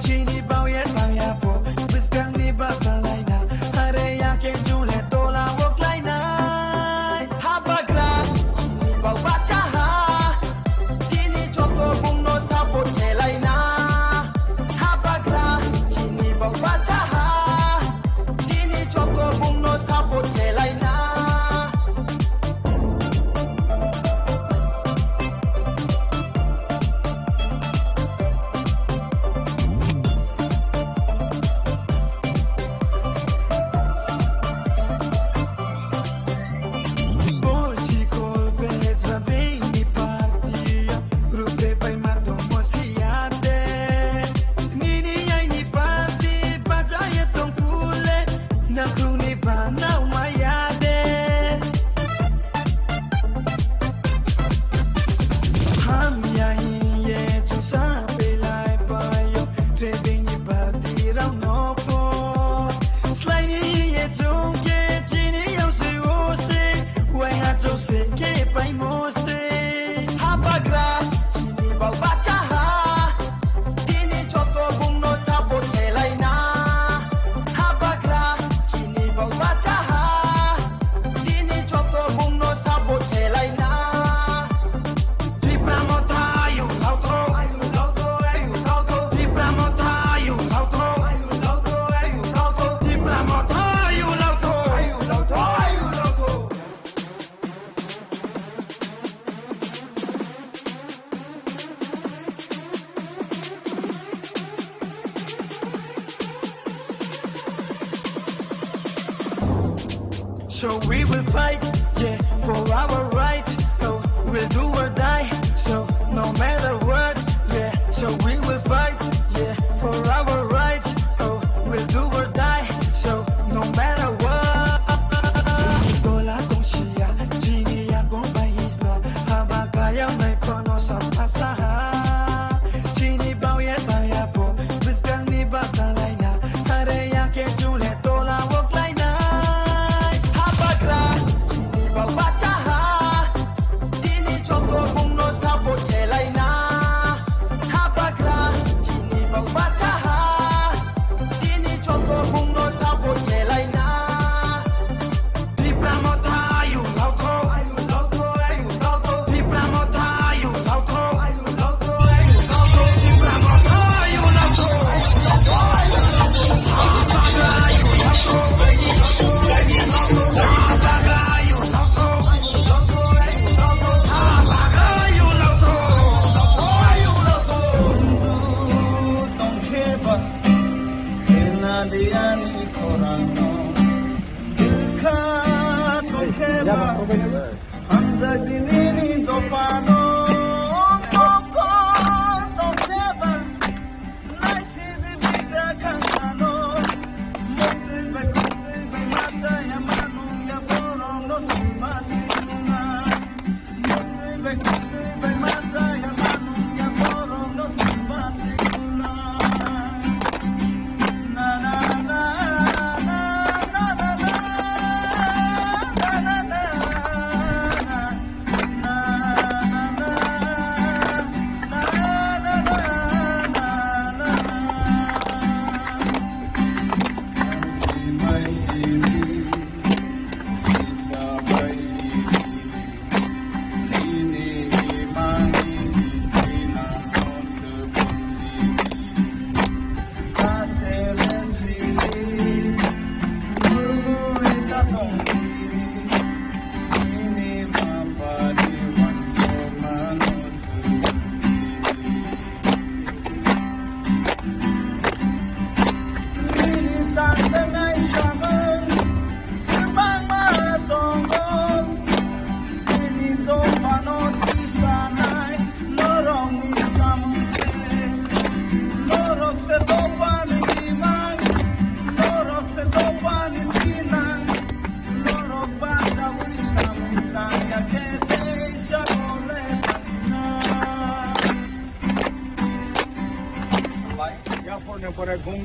Chini bauye tangya po, bwskangni basa laina. Are ya ke jule tola o klainai. Habagra, chini bau bachaha. Tini joto bungno support khelaina. Habagra, chini bau bachaha. Tini joto bungno support khelaina. Nakruni ba nau maya de. Hamya hiye chusa pelai payo, trading ni party rao no po. Slai ni ye chung ke chini yau se o se, wai ha chung se ke pai mo se. Habagra, chini bau bachaha. Tini joto bungno support khelaina. Habagra, chini bau bachaha. Tini joto bungno support khelaina. Tipra Motha, you loud, oh, you loud, oh, you loud, oh. Tipra Motha, you loud, oh, you loud, oh, you loud, oh. Tipra Motha, you loud, oh, you loud, oh, you loud, oh. So we will fight, yeah, for our rights. So we'll do or die. So no matter what, yeah. So we will fight, yeah, for our rights. So we'll do or die. So no matter what. Tola kongsia, chini yakung bai hisna. Haba kaya mai kono sa phasaha. Chini bauye taya po, bwskangni basa laina. Are ya ke jule tola o klainai. Habagra, chini bau bachaha. Tini joto bungno support khelaina.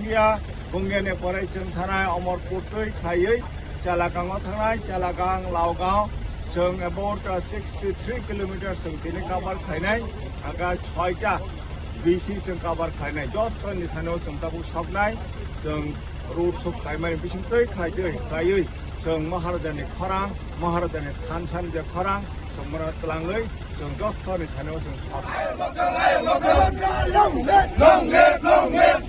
Ya, Bungiani porai chwng thanai Omorpur twi khaiwi Chalagango thangnai, Chalagang, Laogang, chwng about, uh, sixty three kilometers chwng tini cover khainai, anga soita B C chwng cover khainai, joto ni thani o chwng tabuk soknai, chwng road show khaimani bising twi khaitwi, khaiwi chwng Maharajani khorang, Maharajani thansa ni je khorang, chwng mano twlangwi, chwng joto ni thani o chwng sok. Long live, long live, long live.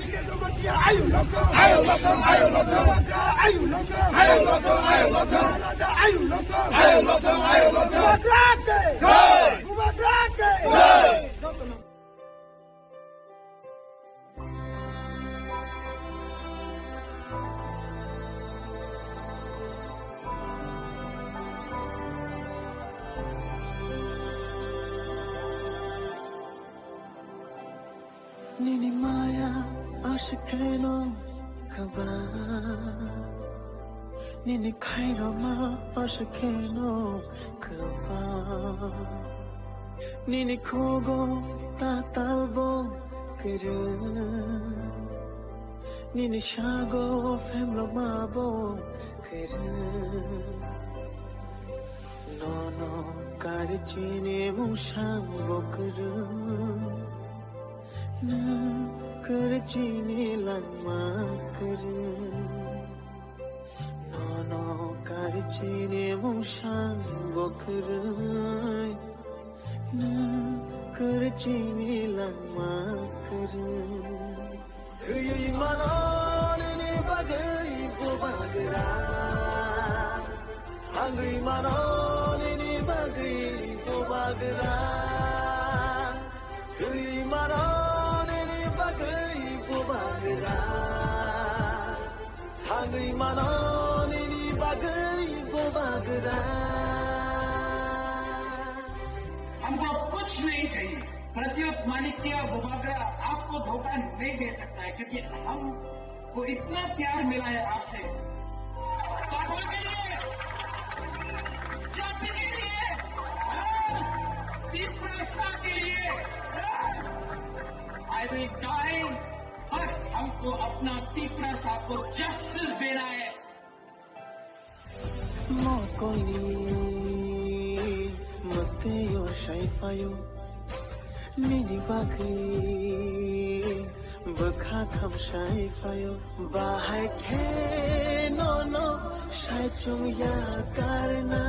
Nini maya aswkeno kwbang, nini khairokma aswkeno kwbang, nini khugo tatalbo kwrwng, nini sago phemlokmabo kwrwng. Nono kari chini musang bo kwrwng, nwng kwrwi chini langma kwrwng. Nono kari chini musang bo kwrwng, nwng kwrwi chini langma kwrwng. Thwi mano nini bagwi bubagra, thangwi mano nini bagwi bubagra. Thwi mano nini bagwi bubagra, thangwi mano nini bagwi bubagra. हमको अब कुछ नहीं चाहिए। प्रद्युत माणिक्य बुबागरा आपको धोखा नहीं दे सकता है, क्योंकि हमको इतना प्यार मिला है आपसे। पापा के लिए, जाति के लिए, तीव्रता के लिए, I will die, पर हमको अपना तीव्रता को जस्टिस देना है। Mokolni mwtwio sai phaio, nini bagwi bwkha khamsai phaio. Bahai khe nono sai chwng ya karna,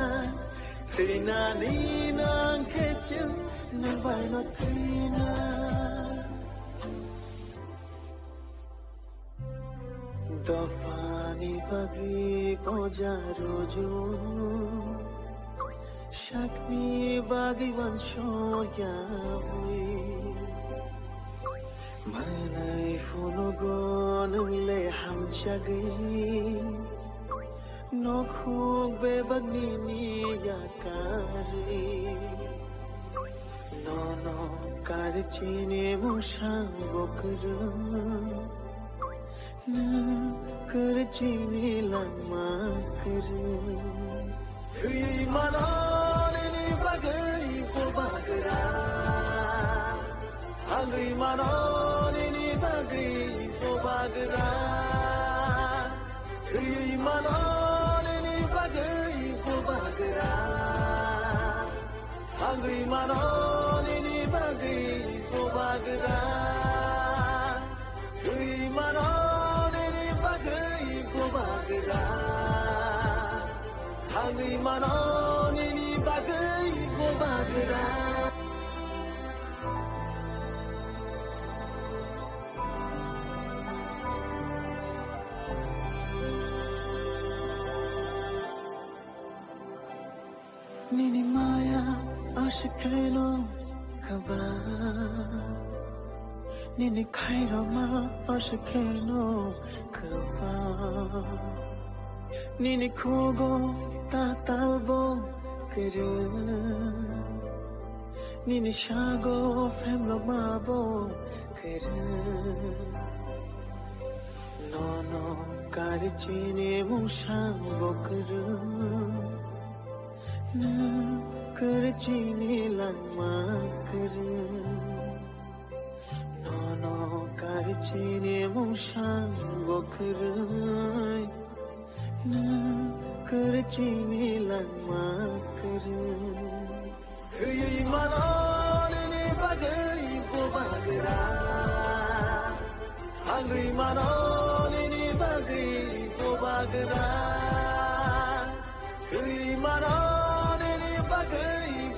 thwinani nang khe chwng nang bai no thwina. Dophani bagwi goja rujung, sakni bagwi uansukya ui. Manwi phunugo nwng le hamjagwi, nokhuk bebak nini yakarwi. Nono kari chini musang bo kwrwng, nwng kwrwi chini langma kwrwng. Thwi mano nini bagwi bubagra, thangwi mano nini bagwi bubagra. Thwi mano nini bagwi bubagra, thangwi mano nini bagwi bubagra. Thwi mano nini bagwi bubagra, thangwi mano nini bagwi bubagra. Nini maya aswkeno kwbang, nini khairokma aswkeno kwbang, nini khugo tatalbo kwrwng, nini sago phemlokmabo kwrwng. Nono kari chini musang bo kwrwng, nwng kwrwi chini langma kwrwng. Nono Kar chini mungsang bo kwrwi, nwng kwrwi chini langma kwrwi. Khwi mano nini bagwi bubagra, hangwi mano nini bagwi bubagra. Khwi mano nini bagwi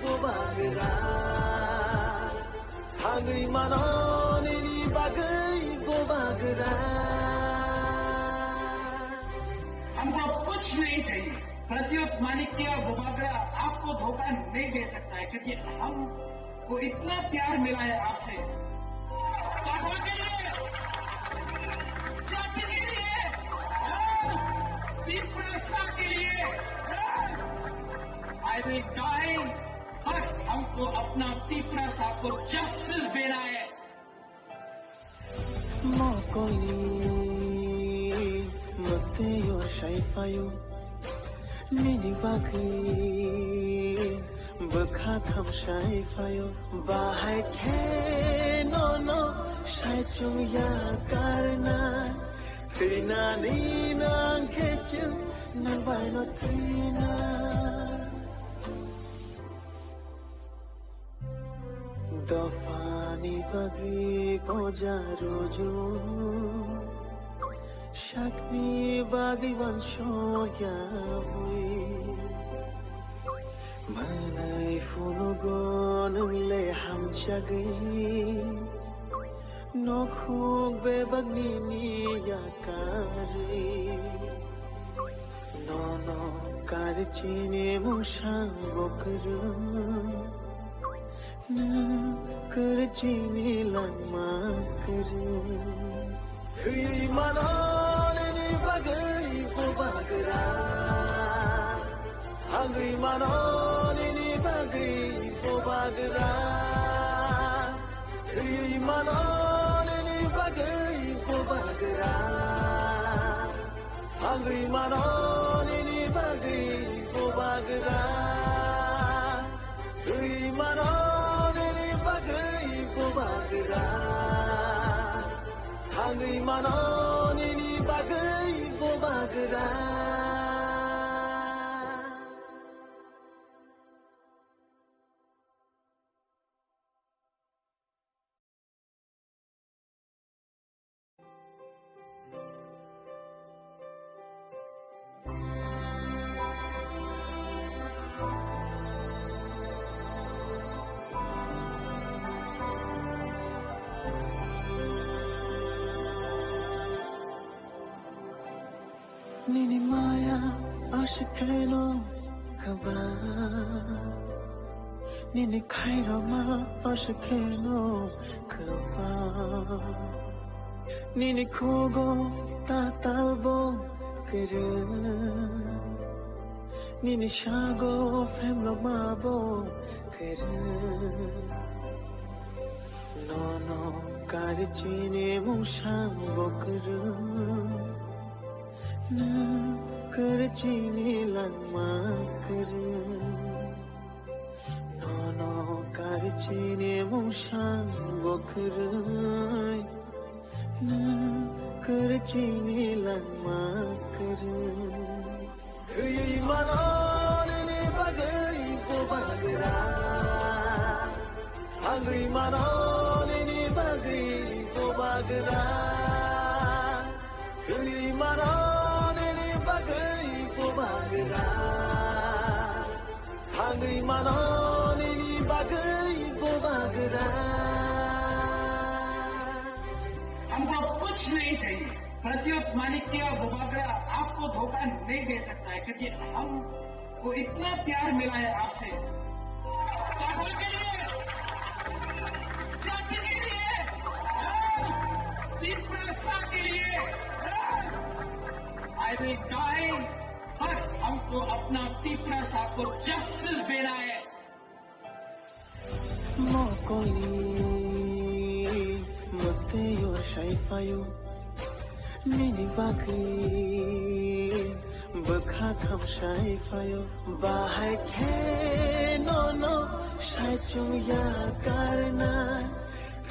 bubagra, hangwi mano nini bagwi bubagra. हमको कुछ नहीं चाहिए। प्रद्युत माणिक्य बुबागरा आपको धोखा नहीं दे सकता है, क्योंकि हमको इतना प्यार मिला है आपसे। पापा के लिए, जाति के लिए, तीव्रता के लिए, I will die, but हमको अपना तीव्रता को जस्टिस देना है। Mokoli mwtwi o sai phaio, nini bagwi bwkha kham sai phaio. Bahai khe nono sai chwng ya karna, thwinani nang khe chwng nang bai no thwina. Dophani bagwi goja ruju, sakni bagwi wansoya bui. Manai phunugo nwng le hamjagwi, nokhuk bebak nini yakarwi. Nono kar chini mungsang bo kwrwi, nwng kwrwi chini langma kwrwi. Khwi mano nini bagwi bubagra, hangwi mano nini bagwi bubagra. Khwi mano nini bagwi bubagra, hangwi mano nini bagwi bubagra. Khwi mano nini bagwi bubagra, hangwi mano nini bagwi bubagra. Nini maya aswk kheno kwbang, nini khairokma aswk kheno kwbang. Nini khugo tatalbo kwrwng, nini sago phemlokmabo kwrwng. Nono kar chini mungsang bo kwrwng, nwng kwrwi chini langma kwrwng. Nono kar chini mungsang bo kwrwng, nwng kwrwi chini langma kwrwng. Khwi mano nini bagwi bubagra, hangwi mano nini bagwi bubagra. Khwi mano nini bagwi bubagra, hangwi mano nini bagwi bubagra. हमको कुछ नहीं चाहिए। प्रद्युत माणिक्य बुबागरा आपको धोखा नहीं दे सकता है, क्योंकि हमको इतना प्यार मिला है आपसे। पापा के लिए, जाति के लिए, तीव्रता के लिए, I will die, but हमको अपना तीव्रता को जस्टिस देना है। Mokoli mwtwi o sai phaio, nini bagwi bwkha kham sai phaio. Bahai khe nono sai chwng ya karna,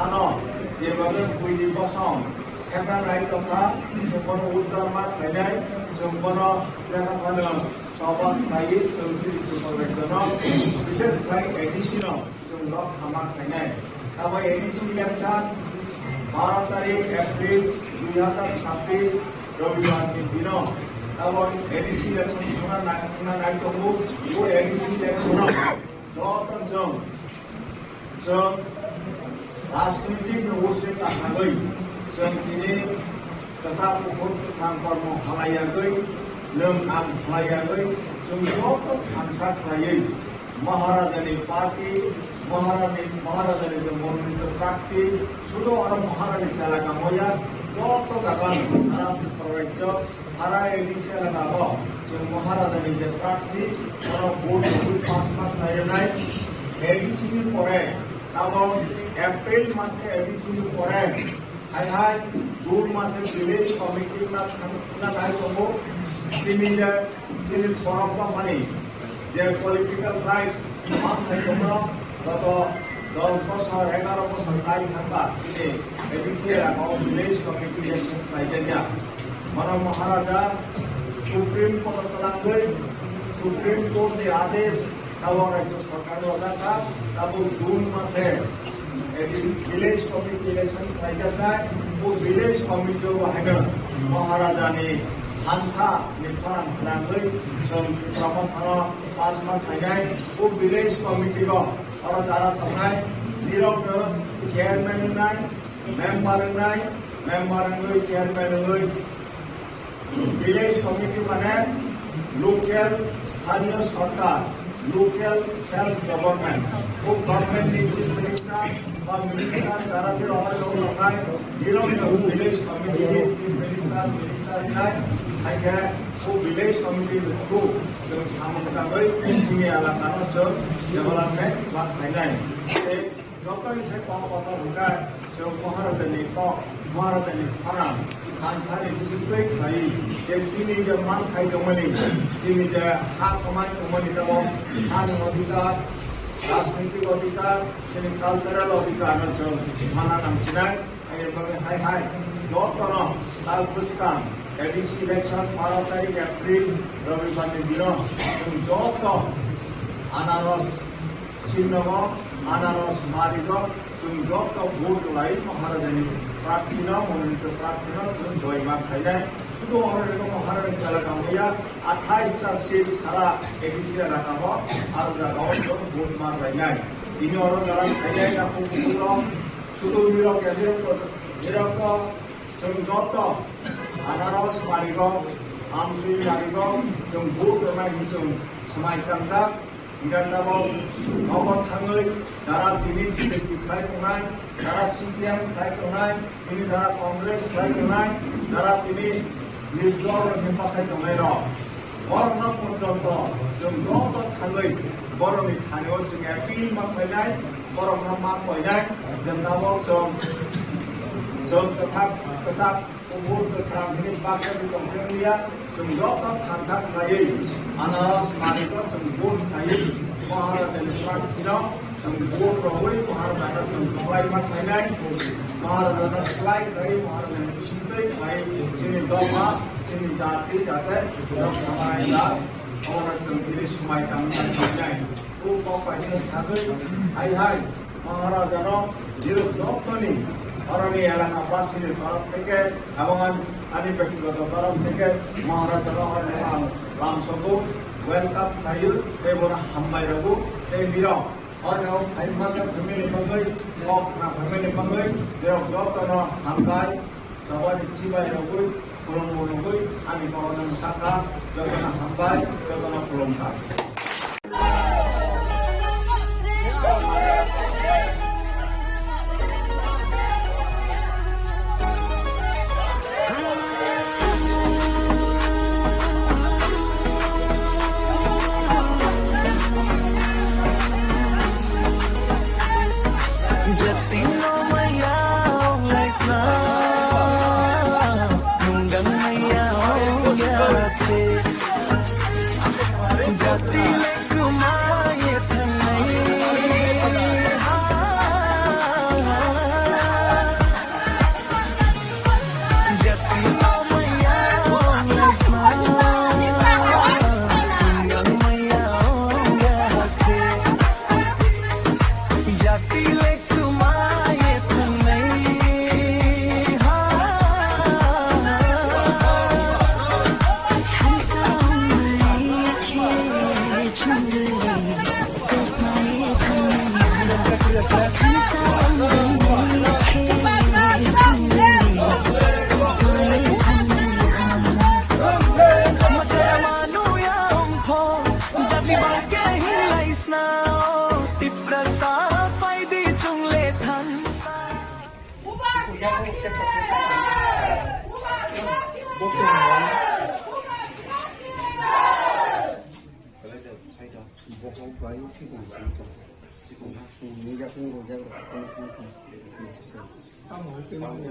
Ano, jeba buini bosong, kheta nai tongkha, chwng bono uddar ma khlainai, chwng bono lekha phano choba khlaiwi, chwng sri chwng bono, bises khlai A D C no. Chwng lok hama khlainai. Abo A D C election baro tarik April dui hazar chhabbish Robibar ni dino. Abo A D C election thangna nai, thangna nai tongo. Bo A D C election o joto chwng, chwng rajnitik no usse ta thangwi chwng tini kwchak kuphur kwthang kormo khlaiwi, nwng ang khlaiwi, Chwng joto thansa khlaiwi Maharajani party, Maharani, Maharajani je mononito prarthi, sudo oro Maharani chala kamoya, joto jaga sara Tripura rajyo, sara A D C elaka o chwng Maharajani je prarthi, oro vote rwui pass ma khlai rwnai, A D C ni pore, abo April mase A D C ni pore, Hai hai, June mase village committee na thang-, na thai tongo. Chini je, chini borok rok mani je political rights ma thai tongo, goto dos bosor, egaro bosor tai thangba chini A D C elaka o village committee election khlai jakya. Bono Maharaja Supreme Court o twlangwi, Supreme Court ni adesh Tabuk rajyo sorkar rojak kha, tabuk June mase, eh, village committee election khlaijaknai, o village committee o haino Maharajani thansa ni khorang khwnangwi chwng Tripura mothano pass ma khlainai, o village committee o oro dara tongnai, nirokno chairman wngnai, member wngnai, member wngwi chairman wngwi, Village committee mane local sthaniyo sorkar, local self government. O government ni chief minister ba minister jara je rohor rohor rok hai, nirok no village committee ni chief minister, minister khai, hai khe o village committee ni through chwng samung tangwi chini elaka no chwng development ma khlainai. Tei Joto ni se kok kotor hwnkhe, chwng Maharajani kok, Maharajani khorang, thansani bisingtwi khlai, je chini je manthai tongmani, chini je ha kwmai tongmani tamo, hani odhikar, rajnitik odhikar, chini cultural odhikar no chwng mana nangsinai. Ani bagwi hai hai, jotono tal bwskang, A D C election baro tarik April, Robibar ni dino, chwng joto anaros, Chini nogo anaros marigo, chwng joto vote lai Maharajani prarthino, mononito prarthino chwng joy ma khainai. Sudu oro rego Maharajani chala kamuya, athais ta seat sara A D C elaka o, aro jaga o chwng vote ma khainai. Tini oro jara khainai na kukulo, sudu nirok ya nirok, nirok chwng joto anaros marigo, amsui marigo, chwng vote rwnai hinwi chwng swmai tangjak. Hingkhe tabok nogo thangwi jara tini B J P khlai tongnai, jara C P M khlai tongnai, tini jara Congress khlai tongnai, jara tini nirjol rokni pathai tongnai rok. Borokno porjonto chwng joto thangwi borokni thani-o chwng appeal ma khlainai, borokno ma koinai, je tabok chwng, chwng kwthak, kwchak, Kubur kwthang hwnwi baksa ni tongthai wngya, chwng joto thansa khlaiwi anaros manwi chwng vote khlaiwi Maharajani prarthino chwng vote rwui Maharajano chwng kwplai ma khlainai, Maharajano kwplai khlaiwi Maharajani bisingtwi khlaiwi chini dopha, chini jati jate rok samai da, obono chwng chini swmai tangwi khlainai. O kok bai hino sagwi hai hai. Maharajano nirok jottoni oroni elaka basini torof theke, ebong ani, ani bektigoto torof theke Maharajano oroni ang lamsogo welcome khlaio, tei bono hambai rwgo, tei nirok oroni o phaima khe phaimani bagwi, kok khna phaimani bagwi nirok jottono hambai. Jabari chibai rogwi, khulumbo rogwi, ani borokno mwsakha, jotono hambai, jotono khulumkha. Jatino maya ong laisna, nunggang maya ong yate. Jati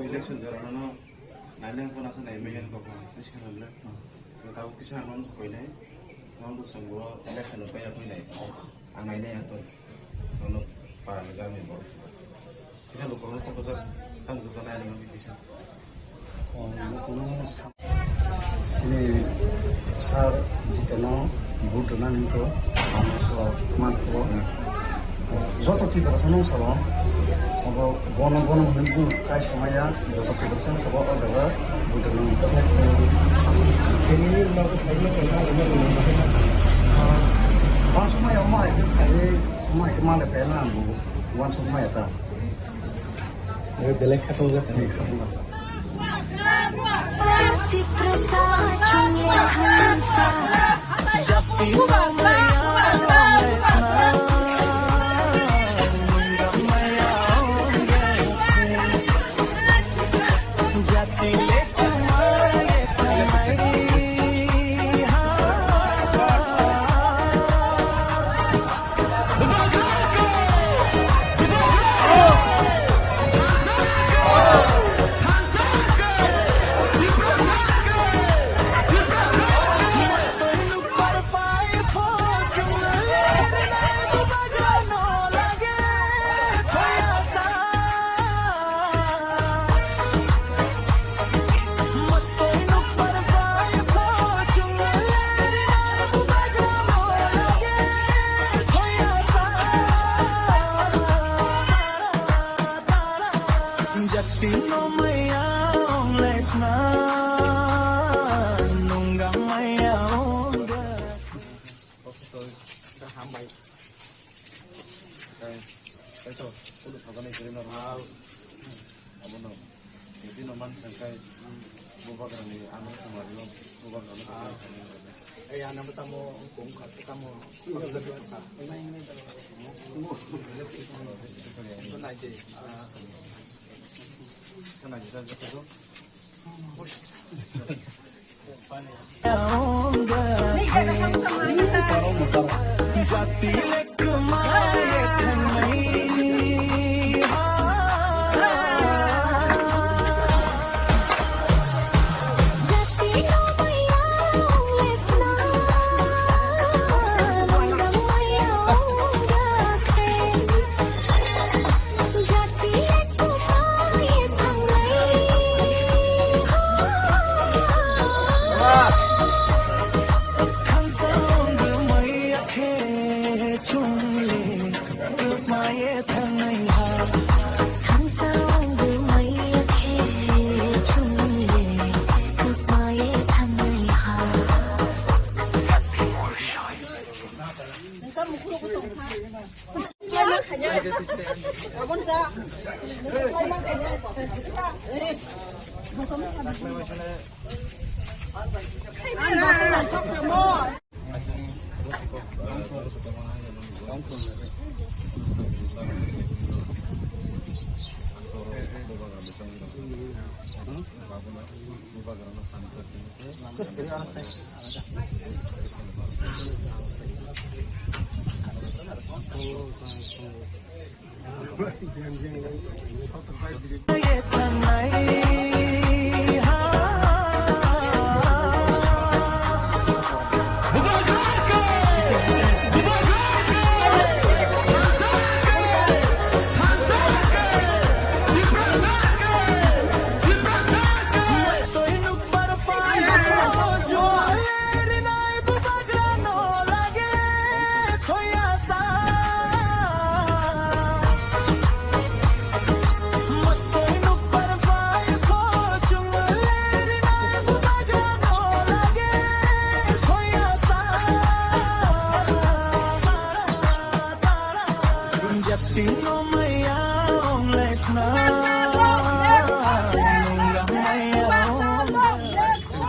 Election jorano nailai phano se nai manya kok kisa hamle. Tabo kisa ang nono se koinai. Nono to songbo election rok paiya koinai. Ang nainai ang to. Nono para ni gami borok se. Kisa lukurok no kok kisa tang kisa nai nang kisa. Sini sir jitono vote rwna ningkho, ang so manthogo. Joto Tiprasa no sabo, obo bono bono hwnwi bung kai samaya, joto Tiprasa no sabo o jaga vote rwna ningkho. Uansukmaya omo hai khe phaiwi, omo hai khe male phaiya na ang bo uansukmaya ta. Belai khatung jak. Hambai. Tei, tei to, kudu thokani kwrwi normal. Abono, bini no man thangkai, bubagrani ano thangmani no, bubagrano thangmani. Ei, ano tamo, kung kha, tamo. Nai de. Sana jita jita to.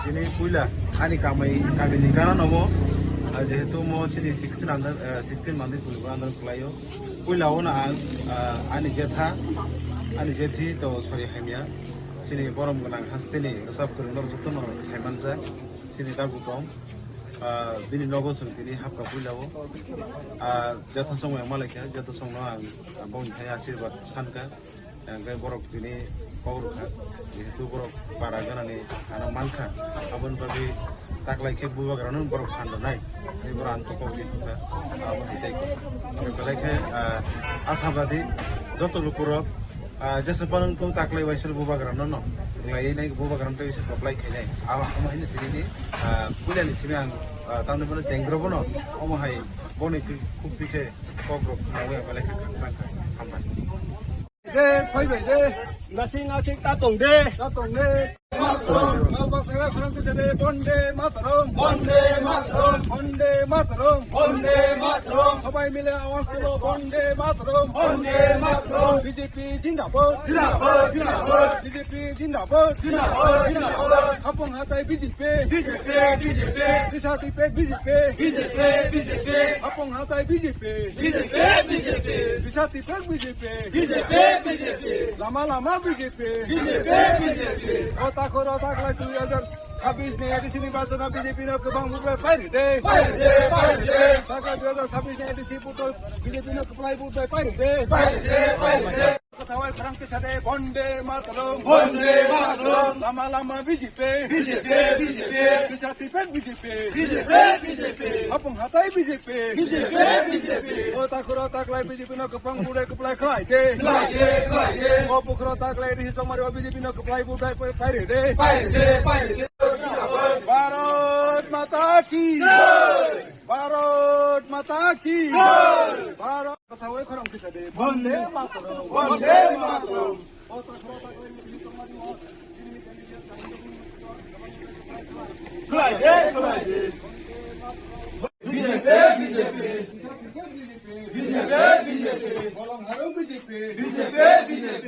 Tini puila ani kamai, kamini gana nomo, ah, jehetu mo chini sixteen under, eh, sixteen mandi pulugo under kulaio. Puila ono ang, ah, ani jetha, ani jethi to sorry hamya. Chini borom gwnang hasteni rwchap kwrwng norok jotono saimanjak, chini dagu tong. Ah, bini nogo chwng tini hapkha puilao. Ah, joto chongmani malaikha, joto chongno ang, ang bongni thai asirwad sankha. Hwnkhe borok tini kok rwkha, jehetu borok para ganani ano mankha, aboni bagwi taklai khe bubagrano borok phan rwnai, tei borok ang kok rwkha, abo hai tei kok. Belai khe, ah, ashabadi joto lukurok, ah, jesa panwng tong taklai waisal bubagrano no, wnglainai bubagrano tei koplai khainai. Abo, amo haino tini, ah, puilani simi ang, ah, tamni bono chengro bono, omo hai boni khuk twi khe kok rok khnaui ang belai khe khakchang kha. Hambai. De, phai bai de. Nasing nasing ta tong de. Ta tong de. Mataram. Baba Sera Francis de, Bonde Mataram. Bonde Mataram. Bonde Mataram. Bonde Mataram. Sabai mile awaz tulo, Bonde Mataram. Bonde Mataram. B J P zindabad. Zindabad, zindabad. B J P zindabad. Zindabad, zindabad. Hapung hatai B J P. B J P, B J P. Disa tipek B J P. B J P, B J P. Hapung hatai B J P. B J P, B J P. Disa tipek B J P. B J P, B J P. Lama lama B J P. B J P, B J P. O takhoro taklai dui hajar chabbish ni A D C nirbachon o B J P no kwbang vote bai pairi de. Pairi de, pairi de. Taklai dui hajar chabbish ni A D C vote o B J P no kwplai vote bai pairi de. Pairi de, pairi de. Kathawai khorang kisa de, Bonde Mataram. Bonde Mataram. Lama lama B J P. B J P, B J P. Kisa tipek B J P. B J P, B J P. Hapung hatai B J P. B J P, B J P. O takhoro taklai B J P no kwbang budai kwplai khlai de. Khlai de, khlai de. O bukhoro taklai risi somari o B J P no kwplai budai pai-, pairi de. Pairi de, pairi de. Bharat Mata Ki. Jai. Bharat Mata Ki. Jai. Bharat Kathawai khorang kisa de. Bonde Mataram. Bonde Mataram. Khlai de, khlai de. B J P, B J P. B J P, B J P. Bolong harung B J P. B J P, B J P.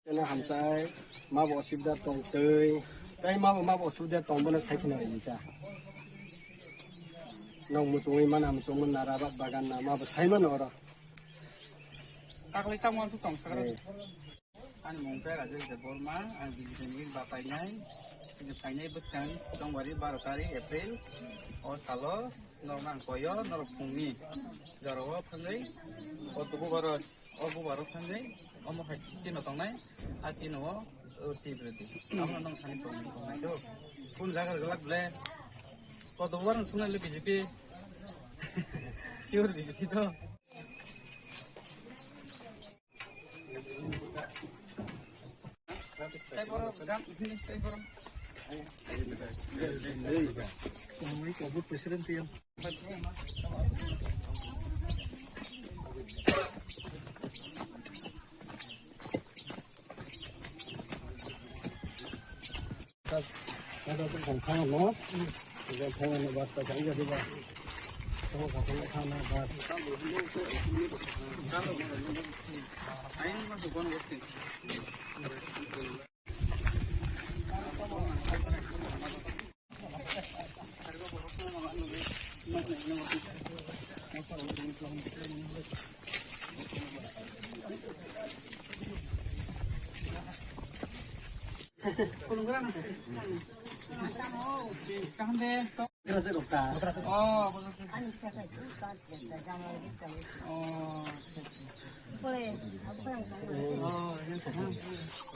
Chwla hamchai, mabo osubida tong twi, tei mabo, mabo osubida tong bono sai kheno rwdi ta. Nwng muchungwi mana, muchungma nara ba bagan na, mabo sai mano oro. Taklai tamo ang tong sakra. Eh. Ani mung khe Rajesh Debbarma, ang B J P ni bapainai, tini phainai bwskang Chongbari baro tarik April, o salo norok nang koyo, norok phungni jorao thangwi, o tubu baro. O bubar o thangwi omo hai chino tongnai, a chino o, o twi bwrwi di. Amo nang sani tong tongnai do. Kun jaga glak ble. Koto bubar nang sunai le B J P. Sure B J P do.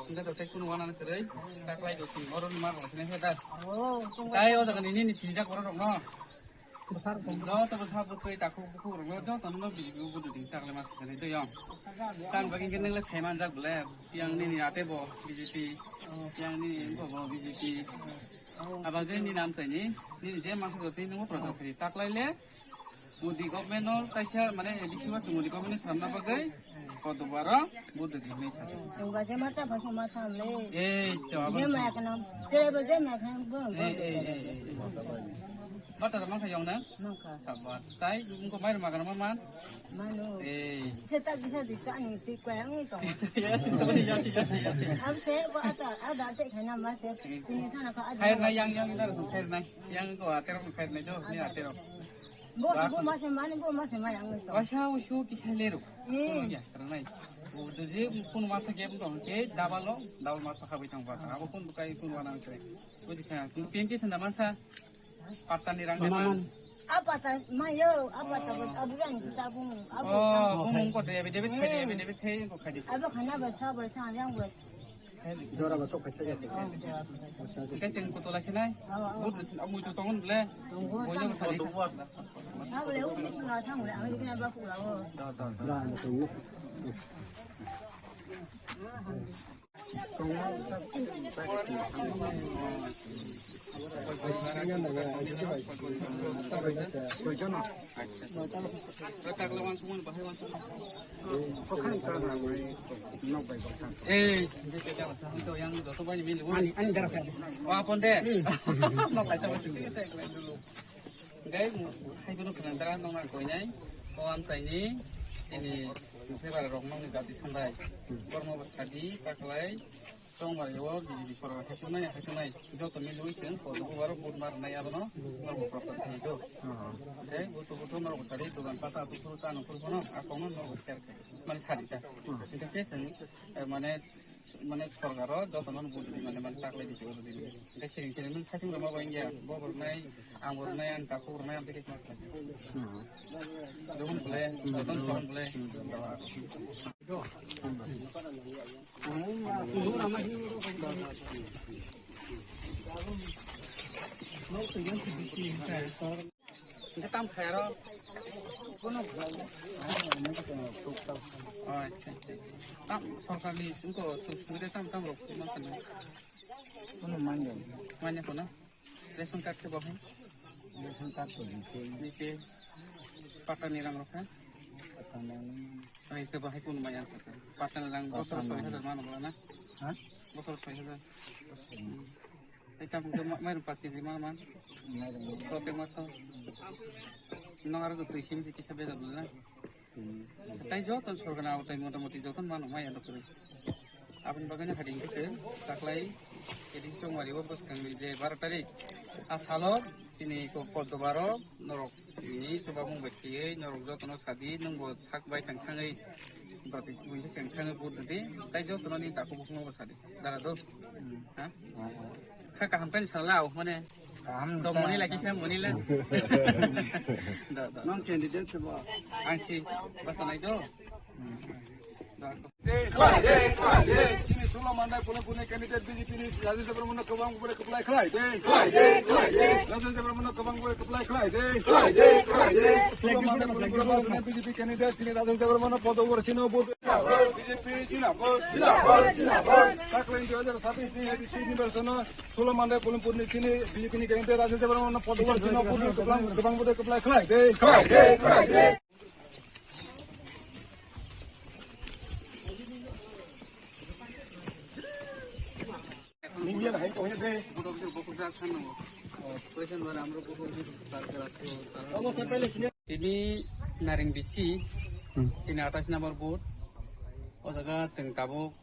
Hwnkhe to tei kunu wanani kwrwi, taklai do chwng oro ni ma rwlaikhe da. Tai o jaga ni nini sinijak borok rok no. Joto bwsa bwtwi takhuk bukhuk rokno jotono B J P o vote rwdi, takle ma swkang twi yong. Tang bagwi khe nwngle sai manjak bole, yang nini ate bo B J P, yang nini bo bo B J P. Abagwi nini amchaini, nini je masa jotwi nwngo prochar khri. Taklaile Modi government no kaisa mane A D C o chwng Modi government ni samna bagwi kodo baro vote rwdi hinwi sajak. Chwng ba je masa phaisa masa le. Ei to abo. Je ma kanam. Chere bo je ma kanam bo. Ei ei ei. Bata da mangkha yong na? Mangkha. Sabas. Tai wngko mai rwma kana ma man? Mano. Ei. Se ta bisa di ta ni ti kwa yang ni tong. Yes, yes, yes, yes, yes. Am se bo ata ada te khana ma se. Tini sana ka ada. Khair na yang yang dar khair na. Yang ko atero khair na jo ni atero. Bo bo ma se mani bo ma se ma yang ni tong. Wasa usu kisa lero. Ni. Ya, karnai. O de je kun masa game tong ke double lo, double masa khabai tong ba. Abo kun bukai kun wana kre. Buji kha. Kun pin kisa na masa. Patani rang de man. Apa ta mayo, apa ta bos aburan kita bung. Oh, bung ko de, de khai de, de khai ko khai de. Abo khana ba sa ba sa yang ba. Jora ba sok khai de. Kai cheng ko tola sinai. Bud sin amu to tongon ble. Boyo ko sari. Abo le u la sang le, ang kena ba ku la o. Da da da. Ei, yang joto bai ni mili. Ani, ani dara sa. Wa pon de. Nok kaisa ba sing. Gai, hai bono khna dara nong na koinai. O amchaini, ini february rok nong ni jati sandai. Bormo bo sadi, taklai. Chongmari o B J P sorkar haisunai, haisunai, joto milwi chwng kodugo baro vote marnai abono norok bo prochar khlai do. Tei butu butu norok bo sari dogan pata butu chano phuru phano a kokno norok bo share khlai, mane sari ta. Hingke se chwng, eh, mane, mane sorkaro jotono vote rwdi mane, mane taklai di chwng rwdi. Hingke siring siring mane saitung rwma bo wngya, bo bo rwnai, ang bo rwnai, ang takhuk rwnai, ang tei khe ma khlai. Rwhwn bole, jotono sohon bole. Hingke tam khaiyaro? Acha, acha, acha. Tam sorkarni wngkha, tam, tam rok ma khanai? Manya kono? Ration card khe bo hai? Ration card to B P. B P. Patta ni rang rok khe? Patta ni rang. Ai, khe bo hai kunu maya sa sa. Patta ni rang bosor soi hajar mano bola na? Ha? Bosor soi hajar. Bosor. Ai, tamo khe ma-, mairum paanch kg mano man? Mairum. Protek maso. Nong aro twi sim si kisa bejak bola na? Tai joto sorkar ni awatai motamoti joto mano maya dokhorwi. Aboni bagwino hading khe taklai A D C Chongmari o bwskangni je baro tarik a salo chini ko-, Kodobaro norok ni chubamung bai khiyui norok jotono sadi nwng bo sak bai thang thangwi doti buinsa seng thangwi vote rwdi tai jotono ni takhuk bukhukno bo sadi dara do. Ha? Kha kaham khe salao mane. Kaham tong mani lagi sa mani la. Da, da. Nong candidate se ba? Ang si basa nai do. Da. Khlai de, khlai de. Chini Solo Mandai Polongpurni candidate B J P ni Rajesh Debbarma no kwbang bore kwplai khlai de. Khlai de, khlai de. Rajesh Debbarma no kwbang bore kwplai khlai de. Khlai de, khlai de. Solo Mandai Polongpurni B J P candidate chini Rajesh Debbarma no podo bore chini vote. B J P zindabad, zindabad, zindabad. Taklai dui hajar sabis ni A D C nirbachon o Solo Mandai Polongpurni chini B J P ni candidate Rajesh Debbarma no podo bore chini vote kwbang, kwbang bore kwplai khlai de. Khlai de, khlai de. Tini Naring Bisi, tini atais number booth, o jaga chwng tabuk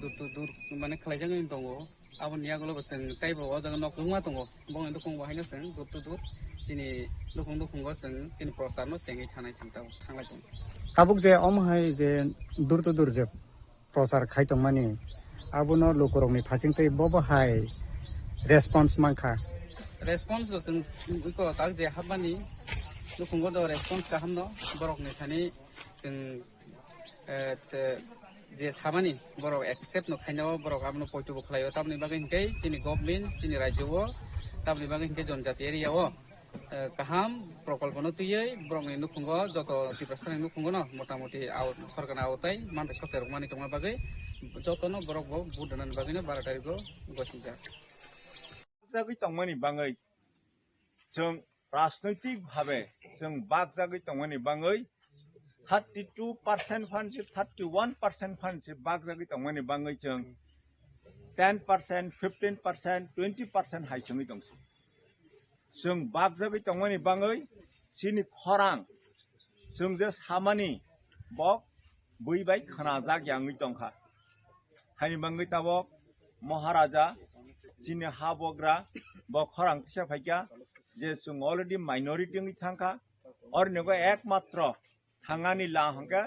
dur to dur mane khlaijagwi tongo. Aboni yagulo bo chwng teibo o jaga nok kwbangma tongo. Bongni nukhung bo haino chwng dur to dur chini nukhung nukhungo chwng chini prochar no chengwi thanai chwng tabuk thanglai tongo. Tabuk je omo hai je dur to dur je prochar khai tongmani, abono lukurokni phasingtwi bo bo hai response mankha? Response rok chwng iko tak je hapmani nukhungo do response kahamno borokni thani chwng, eh, che-, je samani borok accept no khaina o borok abono poito bo khlaio, tamni bagwi hinkhe chini government chini rajyo o, tamni bagwi hinkhe jonjati area o Eh, kaham prokolpono twiwi borokni nukhungo, joto Tiprasani nukhungono motamoti aw-, sorkarni aotai mantai soterokmani tongma bagwi jotono borok bo vote rwnani bagwino baro tarigo gosijak. Jagwi tongmani bangwi chwng rajnoitik bhabe chwng bakjagwi tongmani bangwi thirty two percent phan se thirty one percent phan se bakjagwi tongmani bangwi chwng ten percent, fifteen percent, twenty percent hai chwngwi tongsi. Chwng bakjagwi tongmani bangwi chini khorang chwng je samani bo bui bai khnajak ya wngwi tongkha. Haini bangwi tabok Maharaja chini ha bogra bo khorang kisa phaikha je chwng already minority wngwi thangkha. Ornigo ekmatro thangani la hwnkhe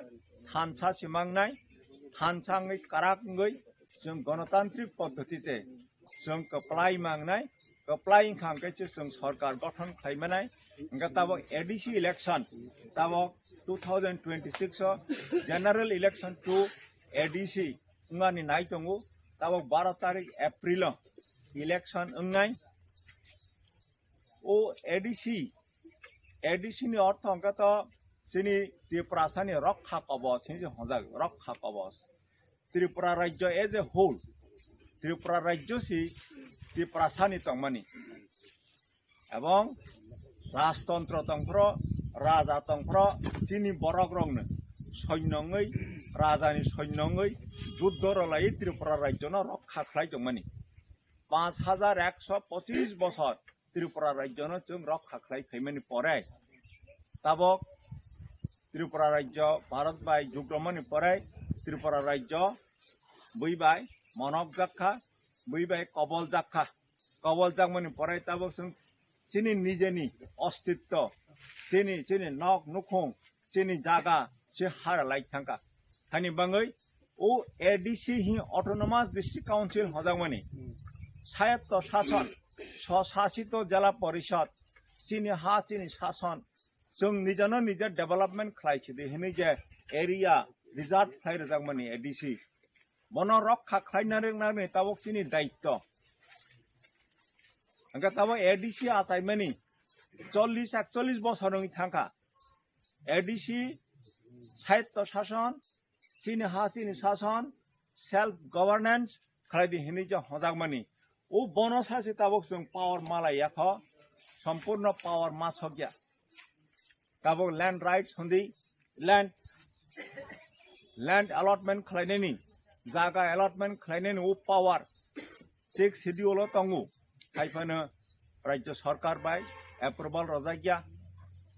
thansa se mangnai, thansa wngwi kwrak wngwi chwng gonotantrik poddhotite chwng kwplai mangnai, kwplai wngkha hwnkhe se chwng sorkar gothon khlai manai. Hwnkhe tabok A D C election, tabok two thousand twenty-six o general election to A D C wngmani nai tongo, tabok baro tarik April o election wngnai. O A D C, A D C ni ortho hwnkhe to chini Tiprasani rokha kobos hinwi se hwnjak, rokha kobos. Tripura rajyo as a whole, Tripura rajyo si Tiprasani tongmani. Ebong rajtontro tongphro, raja tongphro, chini borokrokno soinyo wngwi, rajani soinyo wngwi juddo rwlaiwi Tripura rajyono rokha khlai tongmani. Panch hajar ekso pochis bosor Tripura rajyono chwng rokha khlai phaimani pore, tabok Tripura rajyo Bharat bai jugromani pore Tripura rajyo bui bai monok jak kha, bui bai kobol jak kha. Kobol jakmani pore tabok chwng chini nijeni ostitto, chini, chini nok nukhung, chini jaga se hara lai thangkha. Hani bangwi o A D C hi Autonomous District Council hojakmani, swayatto shason, swshasito jela porishod, chini ha chini shason, chwng nijano nije development khlai sidi hinwi je area reserve khlai rwjakmani A D C. Bono rokha khlaina rwknani tabok chini daitto. Hwnkhe tabok A D C achaimani chollish ekchollish bosor wngwi thangkha. A D C, swayatto shason, chini ha chini shason, self governance khlai di hinwi je hojakmani. O bono sachi tabok chwng power malai ya kho, sompurno power ma sokya. Tabok land rights hwndi, land, land allotment khlainani, jaga allotment khlainani o power sixth schedule o tongo. Haiphano rajyo sarkar bai approval rwjakya.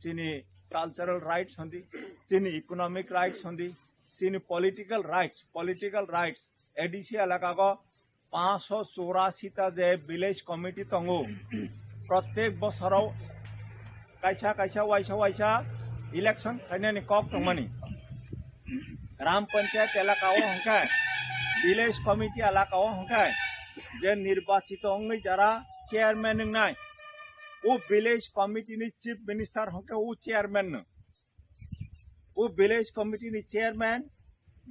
Chini cultural rights hwndi, chini economic rights hwndi, chini political rights, political rights, A D C elaka go panchsho churasi ta je village committee tongo, prottek bosoro kaisa kaisa waisa waisa election khlainani kok tongmani. Gram panchayat elaka o hwnkhe, village committee elaka o hwnkhe, je nirbachito wngwi jara chairman wngnai, o village committee ni chief minister hwnkhe o chairman no. O village committee ni chairman,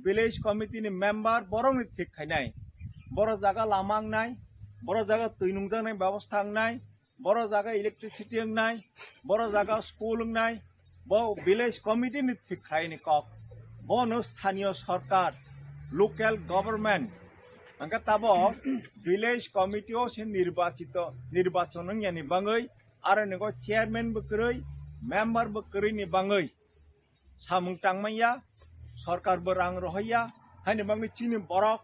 village committee ni member borok ni thik khainai. Boro jaga lama wngnai, boro jaga twi nungjaknai bebosta wngnai, boro jaga electricity wngnai, boro jaga school wngnai, bo village committee ni thik khaini kok. Bono sthaniyo sarkar, local government, hwnkhe tabok village committee o se nirbachito, nirbachon wngyani bangwi, aro nigo chairman bo kwrwi, member bo kwrwi ni bangwi samung tangmanya, sarkar bo rang rohorya, haini bangwi chini borok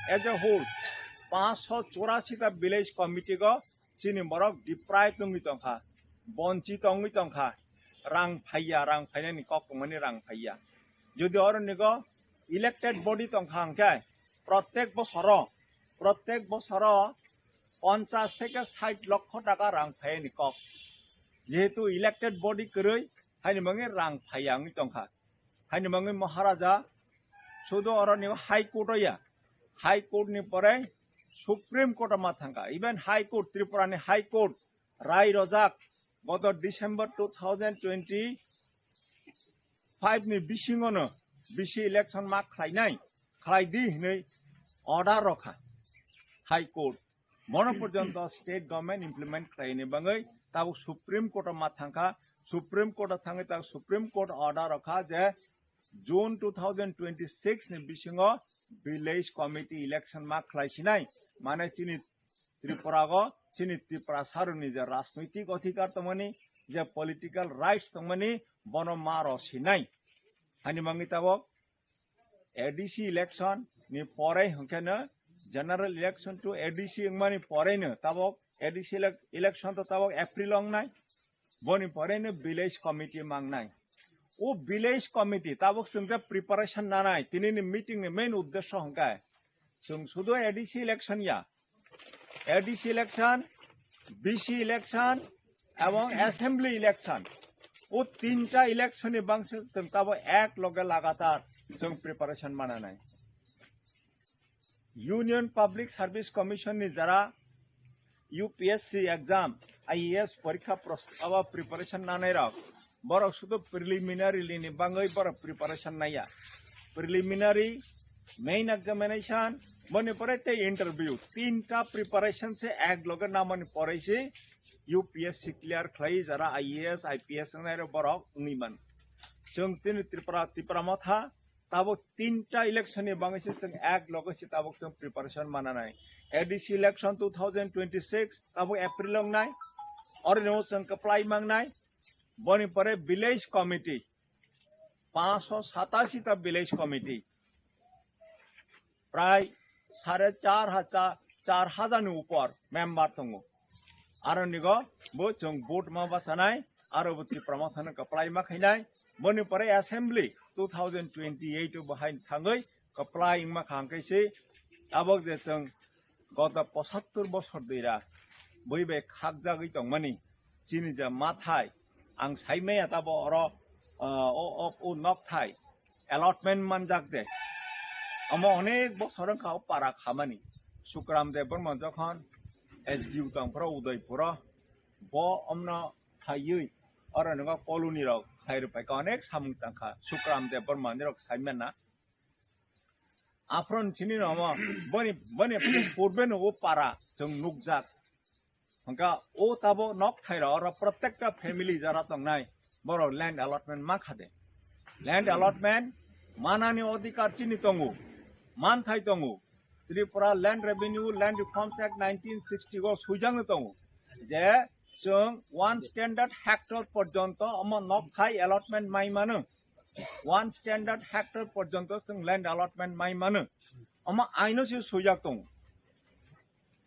as a whole panchsho churasi ta village committee go chini borok deprive wngwi tongkha, bonchit wngwi tongkha, rang phaiya, rang phainani kok tongmani rang phaiya. Jodi oro nigo elected body tongkha hwnkhe, prottek bosoro, prottek bosoro ponchash theke sait lokho taka rang phaiyani kok. Jehetu elected body kwrwi, haini bangwi rang phaiya wngwi tongkha. Haini bangwi Maharaja sudu oro ni High Court o ya, High Court ni pore Supreme Court o ma thangkha. Even High Court, Tripura ni High Court rai rojak, goto December two thousand twenty five ni bisingono bisi election ma khlainai, khlai di hinwi order rokha High Court. Bono porjonto state government implement khlaini bangwi tabuk Supreme Court o ma thangkha. Supreme Court o thangwi tabuk Supreme Court order rokha je June two thousand twenty-six ni bisingo village committee election ma khlai sinai. Mane chini Tripura go, chini Tripura saruni je rajnoitik adhikar tongmani, je political rights tongmani, bono ma rw sinai. Hani mangi tabuk A D C election ni pore hwnkhe no general election to A D C wngmani pore no tabuk A D C elec-, election to tabuk April wngnai. Boni pore no village committee mangnai. O village committee tabuk chwng je preparation nanai, tini ni meeting ni main uddesho hwnkhe chwng sudu A D C election ya, A D C election, V C election, ebong assembly election. O tinta election ni bangsi chwng tabo ek loge lagatar chwng preparation mananai. Union Public Service Commission ni jara U P S C exam, I A S porikha pros-, abo preparation nanai rok, borok sudu preliminary ni bangwi borok preparation naiya. Preliminary, main examination, boni pore tei interview. Tinta preparation se ek loge namani pore se U P S C clear khlai jara I A S, I P S wngnai rok borok wngwi man. Chwng tini Tripura, Tipra Motha, tabuk tinta election ni bangwi se chwng ek loge se tabuk chwng preparation mananai. A D C election two thousand twenty-six, tabuk April wngnai. Oro no chwng kwplai mangnai. Boni pore village committee, panchsho satashi ta village committee. Prai sare char hajar, char hajar ni upor member tongo. Aro nigo bo chwng vote ma bachanai, aro bo Tipra Mothano kwplai ma khainai. Boni pore assembly two thousand twenty-eight o bo hai thangwi kwplai wngma kha hwnkhe se tabok je chwng goto pochattor bosor dira bui bai khakjagwi tongmani chini je mathai ang saimaya tabo oro, ah, o, o, o nokthai allotment manjak de. Omo onek bosor wngkha o para khamani. Sukram Debbarma jokhon S D O tongphuru Udaipuro, bo omno phaiwi oro nwngo colony rok khai rwphaikha, onek samung tangkha Sukram Debbarma ni rok saimana. Aphron chini no omo boni, boni purbe no o para chwng nukjak. Hwnkha o tabo nokthai rok oro protekta family jara tongnai borok land allotment ma kha de. Land allotment manani odhikar chini tongo, manthai tongo. Tripura Land Revenue, Land Reforms Act nineteen sixty o swijak no tongo je chwng one standard hectare porjonto omo nokthai allotment mai mano. One standard hectare porjonto chwng land allotment mai mano. Omo aino se swijak tongo.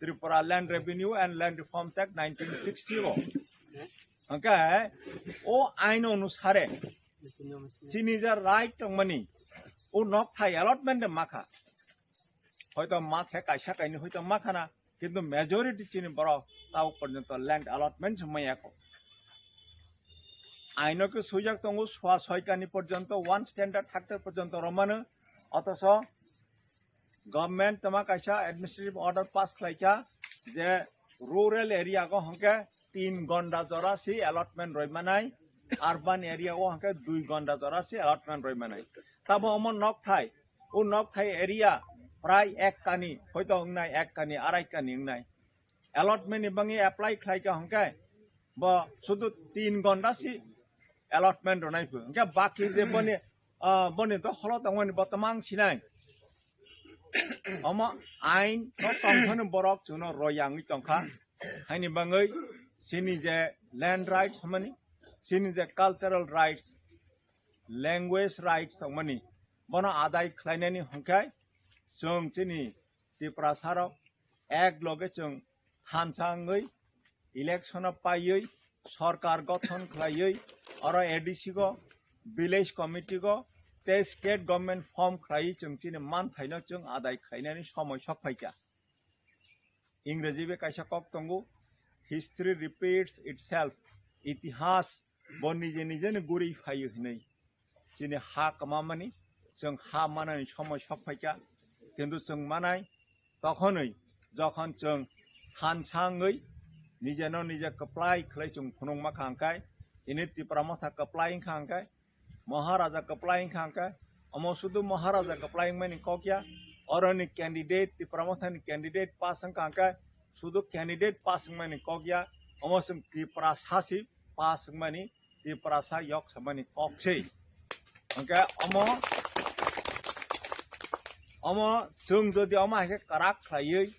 Tripura Land Revenue and Land Reforms Act nineteen sixty o. Hwnkhe o ain onusare chini je right tongmani o nokthai allotment de makha. Hoito makhe kaisa kainwi hoito makhana, kintu majority chini borok tabo porjonto land allotment se maya kho. Aino khe swijak tongo swa soitani porjonto, one standard hectare porjonto romano, othocho government tama kaisa administrative order pass khlaikha je rural area go hwnkhe tin gonda jora si allotment roimanai, urban area o hwnkhe dui gonda jora si allotment roimanai. Tabo omo nokthai, o nokthai area prai ek kani, hoito wngnai ek kani, arai kani wngnai. Allotment ni bangwi apply khlaikha hwnkhe bo sudu tin gonda si allotment rwnai phu. Hwnkhe baki je boni, ah, boni dokholo tongmani bo tamang sinai. Omo ain o tongphano borok chwngno royangwi tongkha. Haini bangwi chini je land rights hwnmani, chini je cultural rights, language rights tongmani, bono adai khlainani hwnkhe chwng chini Tiprasarok ek loge chwng thansa wngwi election o paiwi sorkar gothon khlaiwi oro A D C go, village committee go tei state government form khlaiwi chwng chini manthaino chwng adai khlainani somoi sok phaikha. Ingreji bai kaisa kok tongo, "History repeats itself." Itihas bo nije nije ni guri phaio hinwi. Chini ha kwmamani, chwng ha manani somoi sok phaikha, kintu chwng manai tokhonwi, jokhon chwng thansa wngwi nijeno nije kwplai khlai chwng phunukma kha hwnkhe, tini Tipra Motha kwplai wngkha hwnkhe, Maharaja kwplai wngkha hwnkhe, omo sudu Maharaja kwplai wngmani kok ya, oroni candidate, Tipra Mothani candidate pass wngkha hwnkhe, sudu candidate pass wngmani kok ya, Omo chwng Tiprasa si pass wngmani, Tiprasa yok samani kok se. Hwnkhe omo, omo chwng jodi omo hai khe kwrak khlaiwi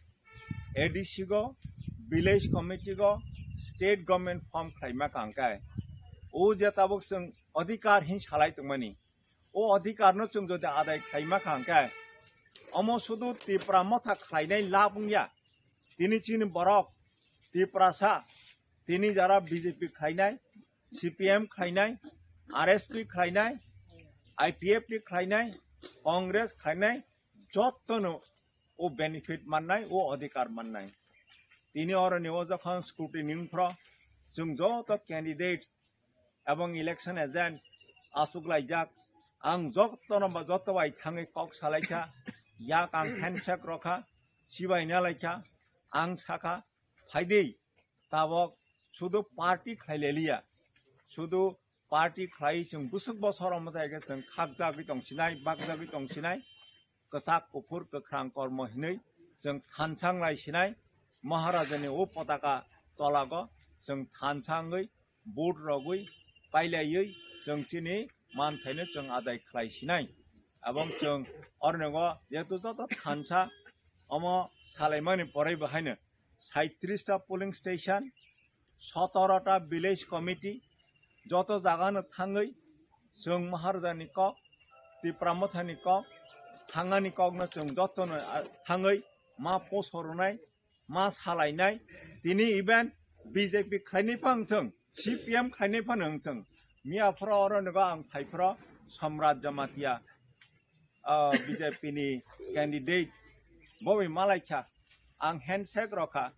A D C go, village committee go, state government form khlaima kha hwnkhe, o je tabuk chwng adhikar hin salai tongmani, o adhikar no chwng jodi adai khlaima kha hwnkhe, omo sudu Tipra Motha khlainai lab wngya. Tini chini borok Tiprasa, tini jara B J P khlainai, C P M khlainai, R S P khlainai, I P F T khlainai, Congress khlainai, jottono o benefit mannai, o adhikar mannai. Tini oroni o jokhon scrutiny wngphro, chwng joto candidates ebong election agent achuk laijak, ang jotono ba joto bai thangwi kok salaikha, yak ang handshake rokha, chibai nalaikha, ang sakha, phaidi tabok sudu party khlai leliya, sudu party khlai chwng bwswk bosor omo jai khe chwng khakjagwi tongsinai, bakjagwi tongsinai, kwchak kuphur kwkhrang kormo hinwi chwng thansa wnglai sinai, Maharajani o potaka tolago chwng thansa wngwi vote rogwi pailaiwi chwng chini manthaino chwng adai khlai sinai. Ebong chwng ornigo jehetu joto thansa omo salaimani poroi bo haino saitrish ta polling station, sotoro ta village committee, joto jagano thangwi chwng Maharajani kok, Tipra Mothani kok, thangani kokno chwng jotono, ah, thangwi ma poso rwnai, ma salainai. Tini even B J P khlainai phano wngthwng, C P M khlainai phano wngthwng, miya phoro oro nogo ang phai phoro Samrat Jamatia, ah, B J P ni candidate bo bai malaikha, ang handshake rokha,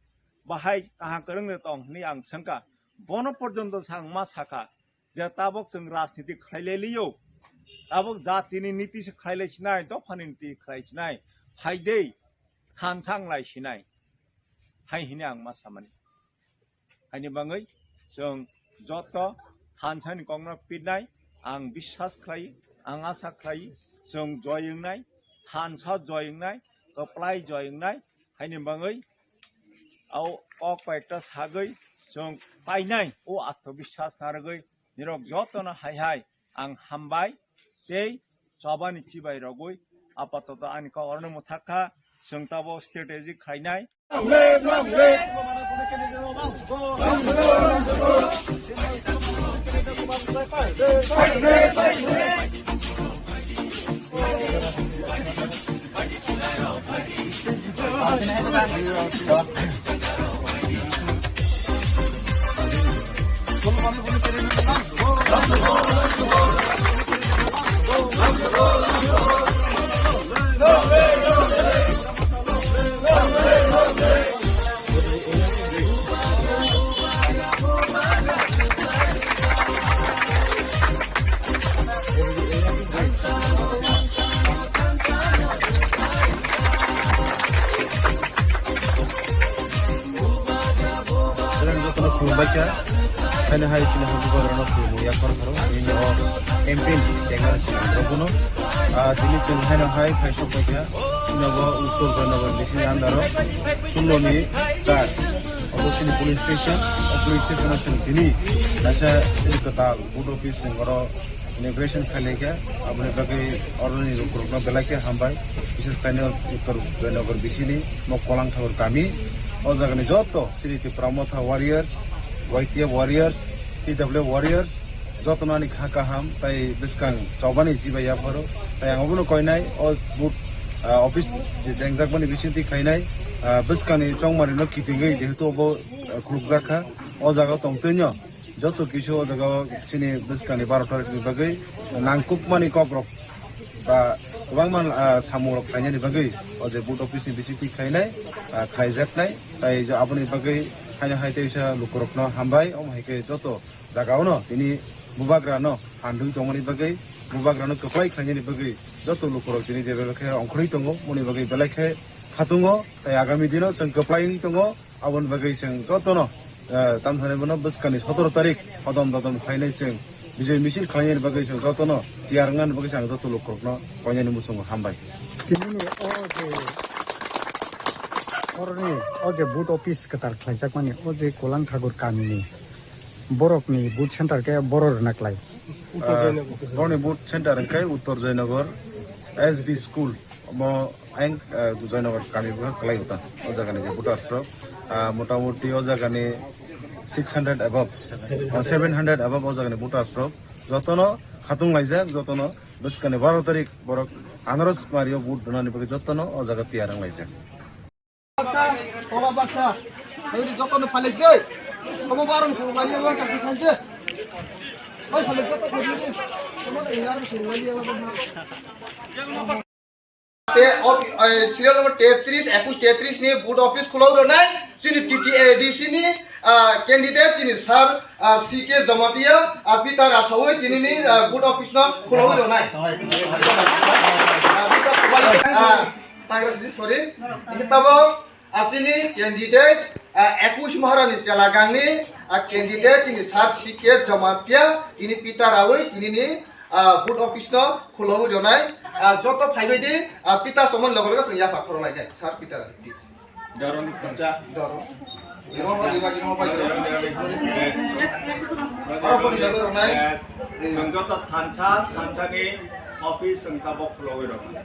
bahai kaham kwrwng de tong hinwi ang swngkha, bono porjonto sa ang ma sakha je tabok chwng rajniti khlai leliyo, tabok jatini niti se khlai lai sinai, dophani niti khlai sinai, phaidei thansa wnglai sinai, hai hinwi ang ma samani. Haini bangwi chwng joto thansani kokno pitnai, ang biswas khlai, ang asa khlai, chwng joy wngnai, thansa joy wngnai, kwplai joy wngnai. Haini bangwi o kok koi ekta sagwi chwng painai, o atmobiswas narwgwi nirok jotono hai hai ang hambai tei chobani chibai rogwi apatoto ani kok orono mwthak kha, chwng tabo strategy khainai. Jotono khulumbaikha, haino hai chini habugrano khulumwi yaphar pharo, bini o M P ni chengna sini rokno. Ah, tini chwng haino hai phaisok baikha, chini bo Uttor Joynagar D C ni under o, sullo ni char. Obo chini police station, o police station o chwng tini kaisa chini kwtal board office chwng oro inauguration khailai kha, aboni bagwi oroni lukurokno belai khe hambai, bishes khaino Uttor Joynagar bisini Mokkolang Thakur kami, o jagani joto chini Tipra Motha warriors, Y T F warriors, T W F warriors, jotono ani kha kaham tai bwskang chobani chibai yapharo, tai ang obono koinai o board, ah, office je jengjakmani bisingtwi khainai, ah, bwskangni chongmarino kitingwi jehetu obo, ah, khulukjak kha, o jaga tongtwino. Joto kisu o jaga o chini bwskangni baro tarikni bagwi nangkukmani kokrok ba kwbangma, ah, samungrok khlainani bagwi o je board office ni bisingtwi khlainai, ah, khlaijaknai. Tai je aboni bagwi haino hai teisa lukurokno hambai, omo hai khe joto jagaono tini bubagrano phandwi tongmani bagwi, bubagrano kwplai khlainani bagwi joto lukurok tini je belai khe ongkhorwi tongo, moni bagwi belai khe khatungo. Tai agami dino chwng kwplai wngwi tongo. Aboni bagwi chwng jotono, eh, tamthani bono bwskangni sotoro tarik hodom dodom khlainai chwng bijoi misil khlainani bagwi chwng jotono tiyar wngnani bagwi chwng joto lukurokno koinani muchungo hambai. Tinini o je Borokni o je booth office kwtal khlaijakmani, o je Kolang Thakur kamini borokni booth center khe boro rwna klai. Ah, borokni booth center hwnkhe Uttor Joynagar S B school, omo ayang, ah, Joynagar kami bo kwlai utang. O jagani je voters rok, ah, motamuti o jagani six hundred above, ah, seven hundred above o jagani voters rok jotono khatung laijak, jotono bwskani baro tarik borok anaros mario vote donani bagwi jotono o jaga tiyar wng laijak. Baksa, tola baksa. Tei jotono phalai se. Tomo barong ko bari abo ka sanje. Oi phalai joto ko ni. Tomo da yar ko ni abo. Te op-, eh, serial number tetris, ekush tetris ni booth office khulok rwnai. Chini T T A D C ni, ah, candidate chini sir, ah, C K Jamatia, ah, Peter Asawi tini ni, ah, booth office no khulok rwnai. Ah, Peter Asawi, ah, Tangra sidi, sorry. Ini tabok asini candidate, ah, ekush Maharani Chelagangni, ah, candidate ini Sir C K Jamatia, ini Peter Rawi, ini ni, ah, booth office no khulogwi rwnai, ah, joto phaibai di, ah, Peter somon logo logo chwng yapha khoro lainai, Sir Peter Rawi. Doro ni khorcha. Doro. Iro, iro, iro, bai, iro. Oro boni logo rwnai. Chwng joto thansa, thansa ni office chwng tabok khulogwi rwnai.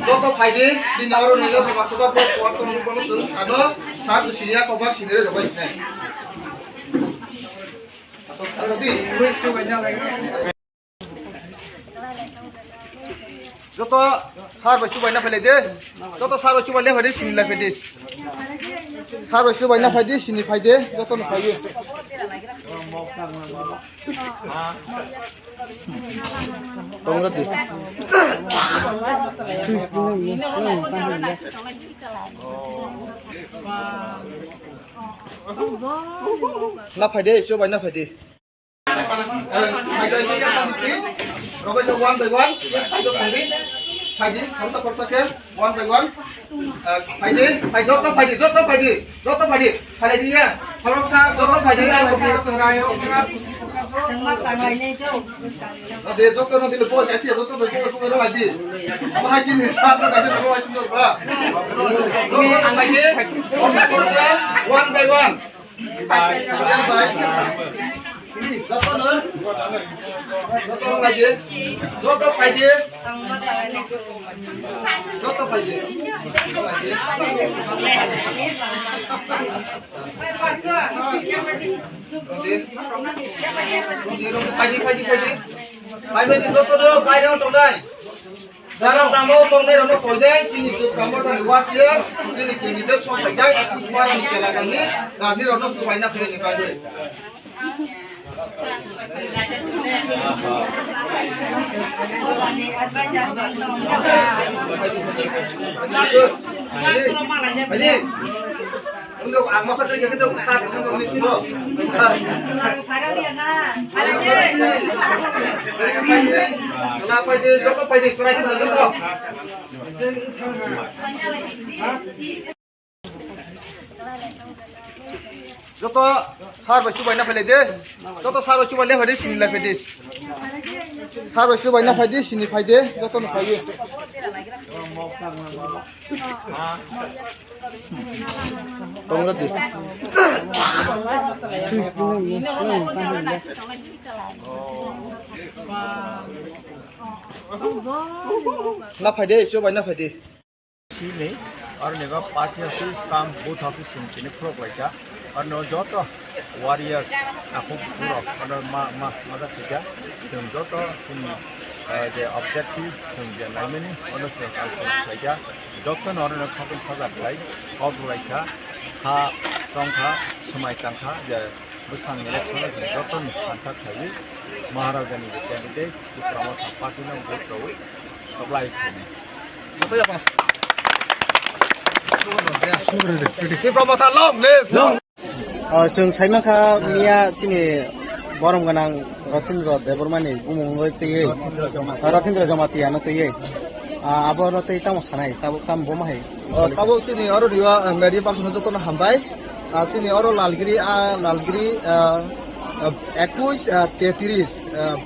Joto phaidi, chini oro nilo sama soba bo kuat kono kono tong sano, sa tu sini ako ba sini re dobai sinai. Ato karo di. Joto sir bai chubaina phailai de. Joto sir bai chubaina phaidi, sini lai phaidi. Sir bai chubaina phaidi, sini phaidi, joto no phaidi. Tongro di. Na phaidi, chubaina phaidi. One by one, phaidi, phaidi, one by one. Phaidi, joto phaidi, joto phaidi, joto phaidi. Phaidi ya, joto phaidi, joto phaidi. Ade, joto no dile, boy, kasi joto phaidi, boy, boy, phaidi. Apa haji ni, satu kasi, apa haji ni, ba. Joto phaidi, one by one. Joto no? Joto phaidi. Joto phaidi. Joto phaidi. Phaidi, phaidi, phaidi. Phaidi, joto no, phaidi, tongnai. Jara tamo tongnai rokno koidai, chini Dukra Mothani warrior, chini candidate sok paidai, Ekush Maharani Chelagangni, rajni rokno subaina philai ni bagwi. Ani, Undo ang masa kiri kiri tuh tak itu tuh ini tuh. Kena apa aja, joto apa aja, serai kita tuh. Joto sir bai chubaina phailai de. Joto sir bai chubaina phaidi, sini lai phaidi. Sir bai chubaina phaidi, sini phaidi, joto no phaidi. Tongra di. Na phaidi, chubaina phaidi. Sini, aro nigo party office kam booth office sini chini khulok laika. Aro joto warriors, takhuk borok, ano ma, ma, ma da thika. Chwng joto chini, eh, je objective, chwng je naimani, ano chwng kalkul khlaika. Joto no oro no khakun saja khlai, kok laika, ha tongkha, swmai tangkha, je bwsang election o chwng joto ni thansa khlaiwi, Maharaja ni je candidate, Dukra Motha party no vote rwi, apply khlainai. Dukra Motha long live! Long. Ah, chwng saimankha miya chini borom gwnang Ratindra Debbarmani bumung wngwi twiwi, Ratindra Jamatia no twiwi. Ah, abo no tei tamo sanai, tabuk tamo bo ma hai. Oh, tabuk chini oro riwa, ah, media person jotono hambai. Ah, chini oro Lalgiri, ah, Lalgiri, ah, ah, ekush, ah, tetris, ah,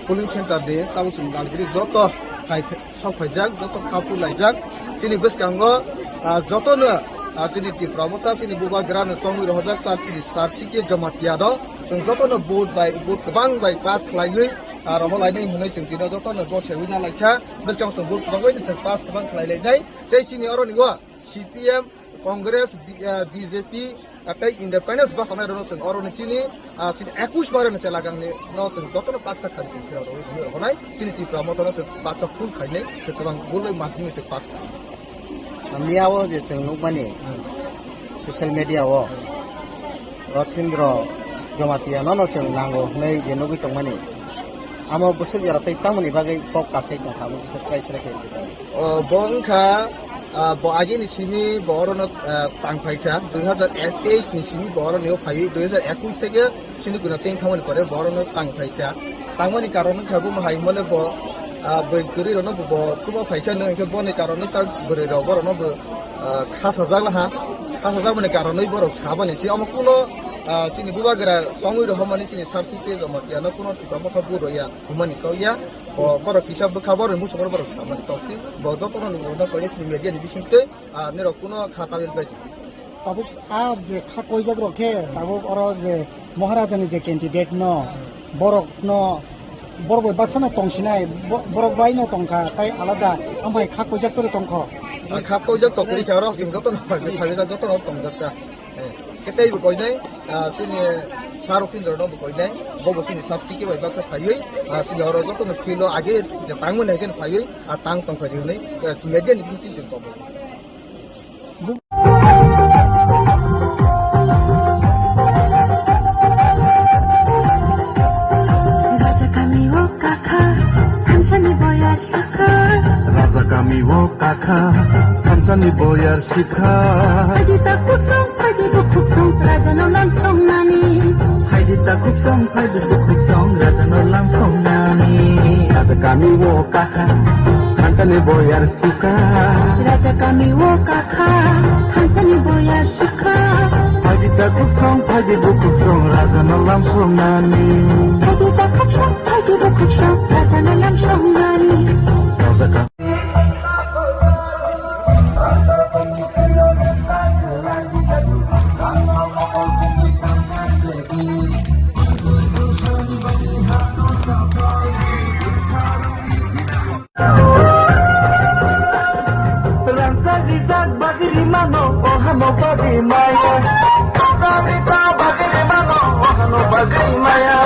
polling center de, tabuk chini Lalgiri joto khai, sok khaijak, joto khapu laijak. Chini bwskango, ah, jotono, ah, chini Tipra Motha, chini Bubagra no chongwi rohorjak sir, chini sir C K Jamatia do. Chwng jotono vote bai, vote kwbang bai pass khlaiwi, ah, rohor lainai hwnwi chwng tino jotono bo sewi na laikha. Bwskang chwng vote kwbang bai chwng pass kwbang khlai lainai. Tei chini oro ni o C P M, Congress, B-, ah, B J P, ah, tei independence bwskanai rokno chwng oro ni chini, ah, chini ekush bar ni chelagang ni no chwng jotono pass kha chwng phirok rwi rwi rwknai. Chini Tipra Motha no chwng pass full khainai, chwng kwbang vote bai margin ni chwng pass kha. Miya o je chwng nukmani, hmm, social media o, hmm, Rothindro Jamatia no no chwng nango hwnwi je nugwi tongmani. Amo bwswk jora tei tamoni bagwi kok kasai tongkha, amo kisa swrai swrai khe. O, bo wngkha, ah, bo agini simi bo orono, ah, tang phaikha, dui hazar teis ni simi bo oroni o phaiwi, dui hazar ekush theke chini kuna cheng thangmani pore bo orono tang phaikha. Tangmani karon wngkha bo hai hwnmale bo, ah, bwrwi kwrwi rokno bo, bo chuba phaikha, no hwnkhe boni karon wngkha bwrwi rok borokno bo, ah, khasajak laha. Khasajak mani karon wi borok sabani se omo kuno, ah, chini Bubagra chongwi rohormani chini sir C K Jamatia no kuno Tipra Motha vote rwya hwnmani kok ya. Bo, borok kisa bwkha borok muchungmani borok samani kok si. Bo jotono nwngo no koi chini media ni bising twi, ah, nirok kuno kha tabil bai. Tabuk a je kha koijak rok khe, tabuk oro je Maharaja ni je candidate no, borok no, borok bai baksa no tong sinai, bo-, borok bai no tong kha, tai alada, amphai kha koijak toro tong kho. Ah, kha koijak to kiri kha oro, chwng jotono phai, phai jak jotono tong jak kha. Eh, khe tei bo koinai, ah, chini sir Rothindro no bo koinai, bo bo chini sir C K bai baksa phaiwi, ah, chini oro jotono field o age je tangmani hai khe phaiwi, ah, tang tong phai di hwnwi, eh, media ni bising twi chwng kobo. Raja kami o kakha, thansani boyar sikha. Raja kami o kakha, thansani boyar sikha. Phaidi ta khuksong, phaidi bukhuksong, raja no lam song nani. Phaidi ta khuksong, phaidi bukhuksong, raja no lam song nani. Raja kami o kakha, thansani boyar sikha. Raja kami o kakha, thansani boyar sikha. Phaidi ta khuksong, phaidi bukhuksong, raja no lam song nani. Phaidi ta khuksong, phaidi bukhuksong, raja no lam song nani. Raja ka- Rangchak rijak bagwi rimano, o hano bagwi maya. Rangchak rijak bagwi rimano, o hano bagwi maya.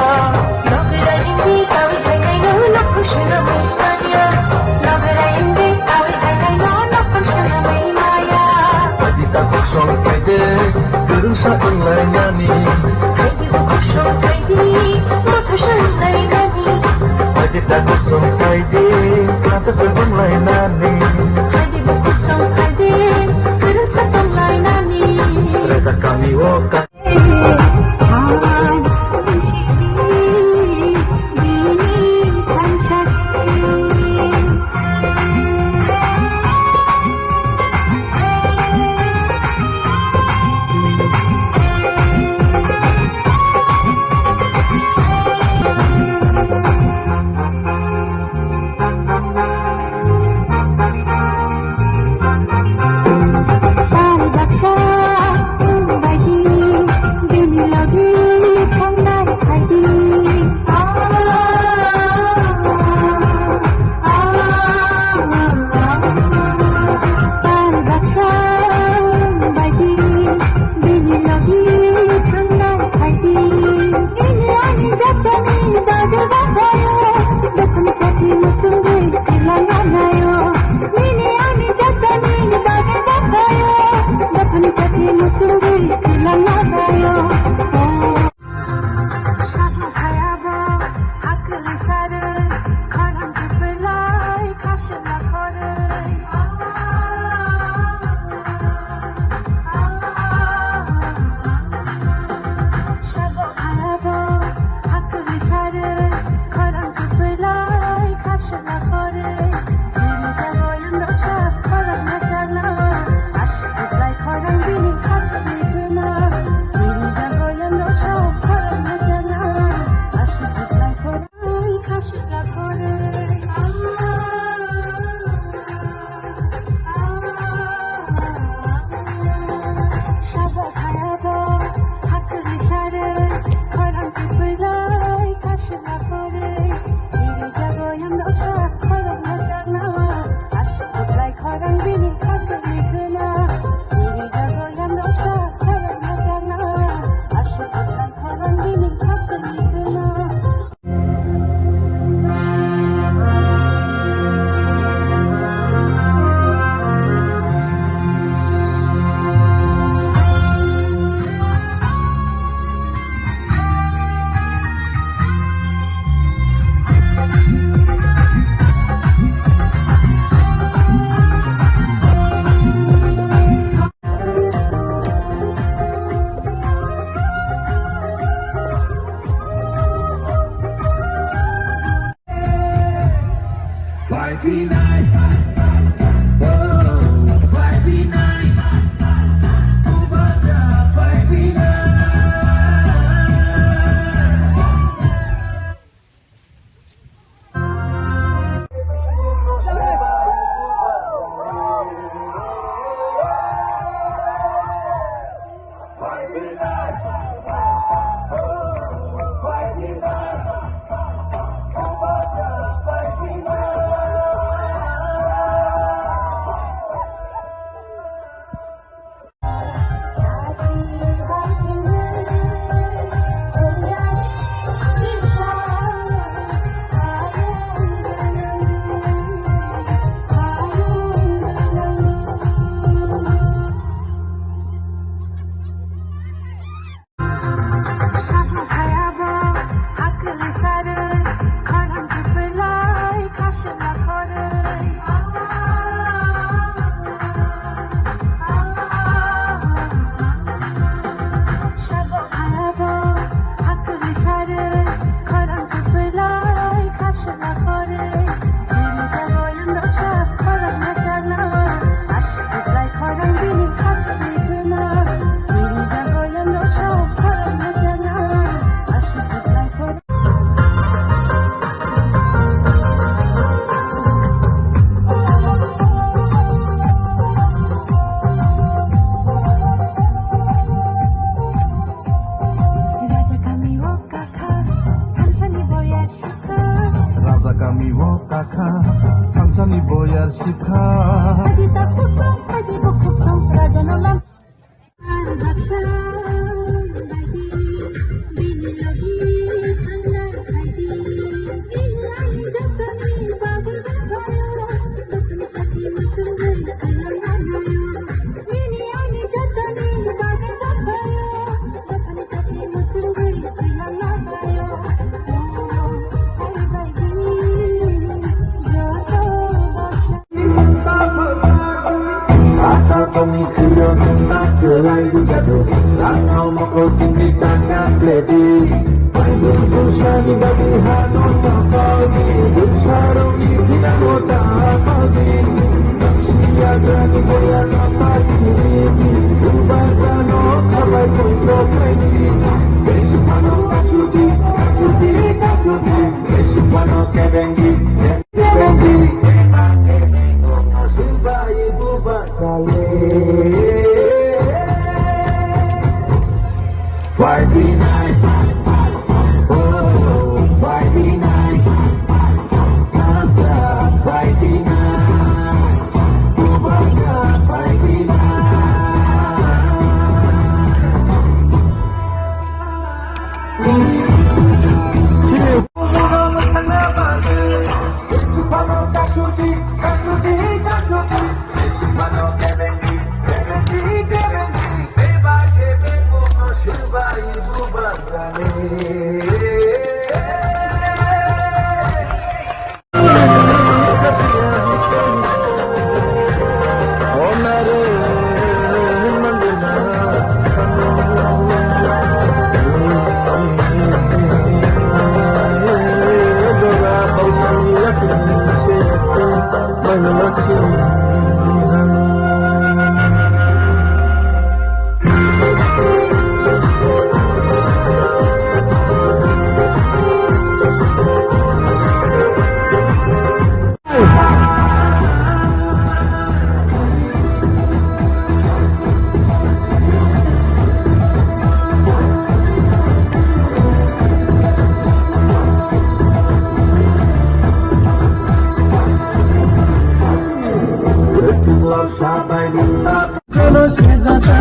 Kano sejata,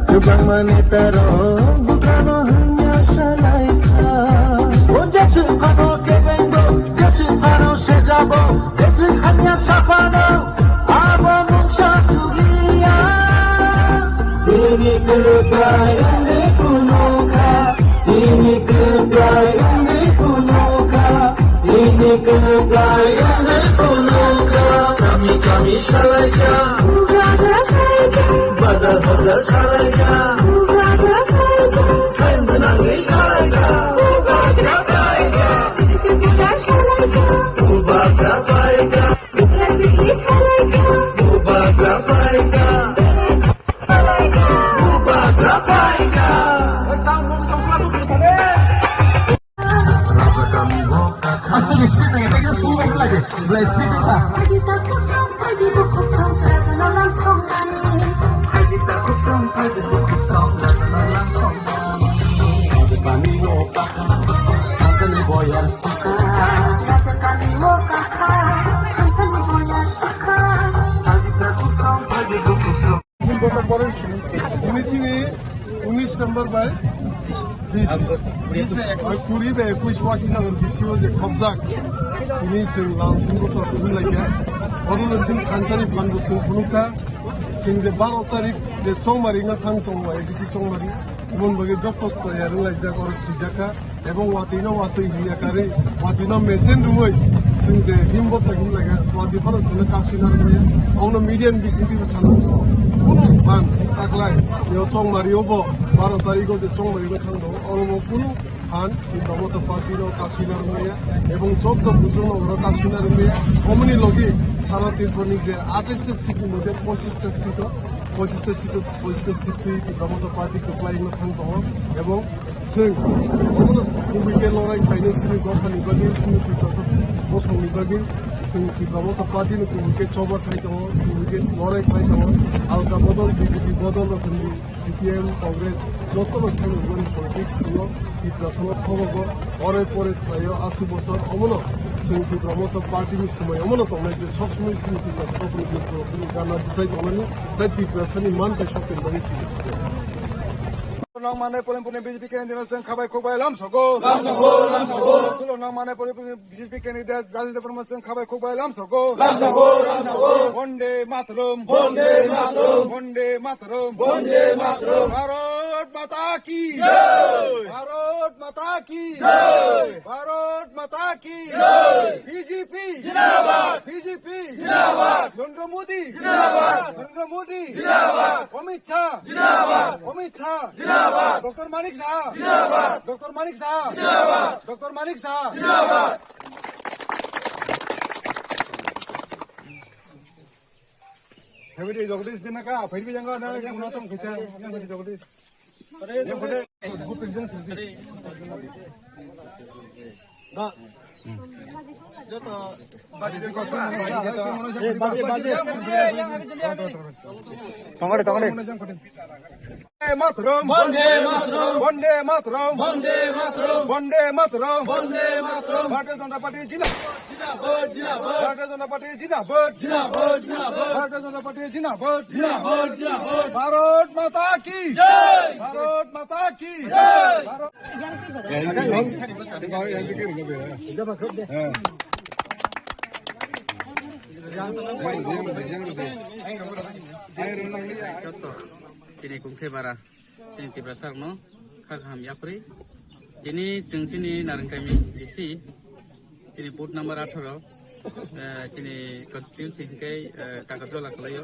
kwbangma netaro, bukano hanya salaikha. O Jesu phano kebengo, Jesu phano sejabo, Jesu hanya saphano, abo mungsa tuliya. Bini kwrwngbai wngwi phunukha, bini kwrwngbai wngwi phunukha, bini kwrwngbai wngwi phunukha. Kami kami salaikha. Bazar bazar salaikha. Khain gwnangwi salaikha. Bubagra paikha. Bubagra paikha. Bubagra paikha. Bubagra paikha. Asli speed lagi, tadi speed lagi. Mulai speed apa? Ini sini unis number bai bis. Bis bai ekuis, kuri bai ekuis waki number bis o je khobjak. Ini sing lang sing ko to pun lagi. Oro no sing kansani pan bo sing punukha. Sing je baro tarik je chongmari na thang tong bai bisi chongmari. Mon bagi joto to ya rung lai jak oro sijaka. Ebong watwi no watwi hinya karwi, watwi no mechen rwui, chwng je himbo to him laga, watwi phano chwngno kasui narwkmaya. Ongno media ni bisingtwi bo sana muchungo. Kunu phan taklai, yo chongmari o bo, baro tarikh o je chongmari no thang tongo, oro bo kunu phan Tipra Motha Party no kasui narwkmaya, ebong joto buchung no oro kasui narwkmaya. Omoni logi sara Tripura ni je atais ta seat ni moddhe pochis ta seat o, pochis ta seat o, pochis ta seat twi Tipra Motha Party kwplai no thang tongo, ebong Chwng omono kubui khe lorai khlainai chini dophani bagwi, chini Tiprasa bosongni bagwi, chwng Tipra Motha Party no kubui khe choba khai tongo, kubui khe lorai khai tongo. Alka bodol, B J P bodol rok hinwi C P I M, Congress jotono thangwi mani politics tongo. Tiprasa no thogo bo, ore pore khlaio aswk bosor, omono chwng Tipra Motha Party ni swmai omono tongnai je sob somoi chini Tiprasa rokni bini gana bwsai tongnani, tai Tiprasa ni man tai sokni bagwi chini. Nang manai polim polim B J P candidate no chwng khabai khukbai lam sogo. Lam sogo, lam sogo. Tulo nang manai polim polim B J P candidate Rajendra Debbarma chwng khabai khukbai lam sogo. Lam sogo, lam sogo. Bonde Mataram. Bonde Mataram. Bonde Mataram. Bonde Mataram. Bharat Mata ki. Jai. Bharat Mata ki. Jai. Bharat Mata ki. Jai. B J P. Jindabad. B J P. Jindabad. Narendra Modi. Jindabad. Narendra Modi! Jindabad! Amit Shah! Jindabad! Amit Shah! Jindabad! Doctor Manik Saha! Jindabad! Doctor Manik Saha! Jindabad! Doctor Manik Saha! Jindabad! Habidi Jagdish Dinaka, Habidi Janga, Habidi Janga, Jagdish. Tongore, tongore. Vande Mataram! Vande Mataram! Vande Mataram! Vande Mataram! Vande Mataram! Bharatiya Janata Party jindabad! Jindabad! Jindabad! Bharatiya Janata Party jindabad! Jindabad! Jindabad! Bharatiya Janata Party jindabad! Jindabad! Jindabad! Bharat Mata ki! Jai! Bharat Mata ki! Jai! Bharat Chini Kungthai bara, chini Tiprasa rokno kha kaham yapri. Tini chwng chini Narwngkami B C, chini booth number atharo, eh, chini constituency hwnkhe, eh, Takarjola kwlaio.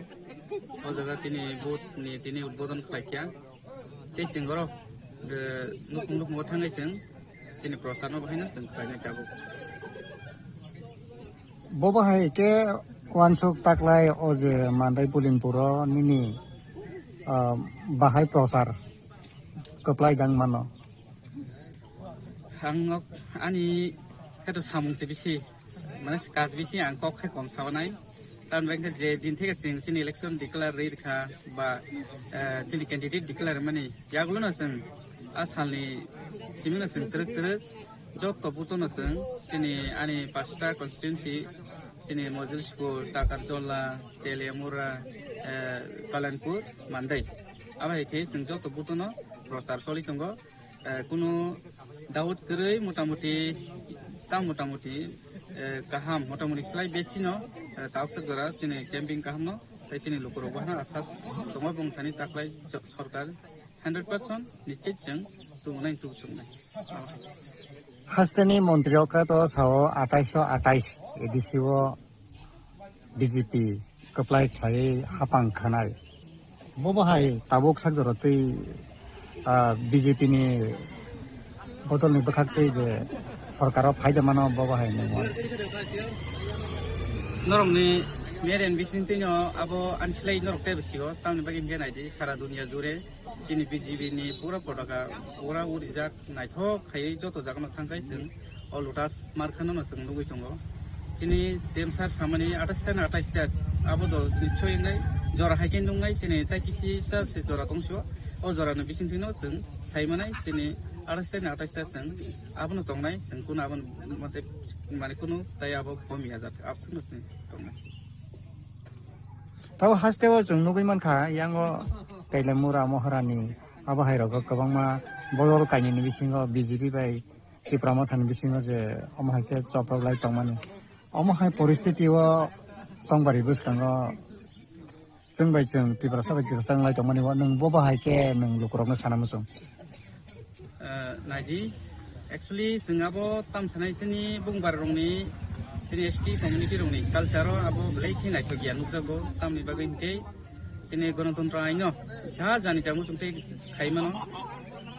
O jaga tini booth ni tini udbodon khlaikha. Tei chwng oro, eh, nukhung nukhungo thangwi chwng chini procharno bahaino chwng khlainai tabuk. Bo bahai khe uansuk taklai o je Mandai Pulinpuro nini, ah, bahai prochar kwplai dang mano. Ang nok ani khe to samung se bisi, mane kaj bisi ang kok khe kom saonai. Tamni bagwi khe je din theke chwng chini election declare rwi rwkha ba, eh, chini candidate declare mani yagulo no chwng a salni simi no chwng twrwk twrwk joto buto no chwng chini ani pasta constituency chini Mojulisipur, Takarjola, Teliamura, eh, Kalanpur, Mandai. Abo hai khe chwng joto buto no prochar choli tongo. Eh, kunu doubt kwrwi motamuti, tang motamuti, eh, kaham, motamuti slai besi no, eh, tauksa jora chini camping kaham no, tei chini lukurok bo hano asa tongo bong thani taklai jo-, sorkar hundred percent nischit chwng tubu nai tubu chwng nai. Hasteni montri rok khe to sao atais so atais A D C o B J P kwplai khlaiwi hapang khanai. Bo bo hai tabuk sak jora twi, ah, B J P ni bodol ni bwkhak twi je sorkar o phaida mano bo bo hai nungmano. Norok ni media ni bising twi no abo ani slai norok tei bwsio tamni bagwi hwnkhe nai di sara dunia jure. Chini B J P ni pura potaka, pura urijak, naithok khaiwi joto jagano thangkhai chwng o Lotus markhano no chwng nugwi tongo. Chini C M sir samani atais ta ni atais ta abo do nichoi wngnai jora hai khe nungnai chini tai kisi ta se jora tongso o jora ni bisingtwi no chwng sai manai chini atais ta ni atais ta chwng abono tongnai chwng kunu abono mate mane kunu tai abo komi ya jat abswk no chwng tongnai. Tabo haste o chwng nugwi mankha, yango Teliamura Moharani abo hai rogo kwbangma bodol kainwini bisingo B J P bai Tipra Mothani bisingo je omo hai khe choprok lai tongmani. Omo hai poristiti o tongbarwi bwskango chwng bai chwng Tiprasa bai Tiprasa wng lai tongmani o nwng bo bo hai khe nwng lukurokno sana muchung. Eh, naidi, actually, chwng abo tam sanai chini bungbar rokni, chini S T community rokni culture o abo belai khe naithok ya nukjago, tamni bagwi hinkhe chini Ganatantro aino ja jani tamo chwng tei khai mano,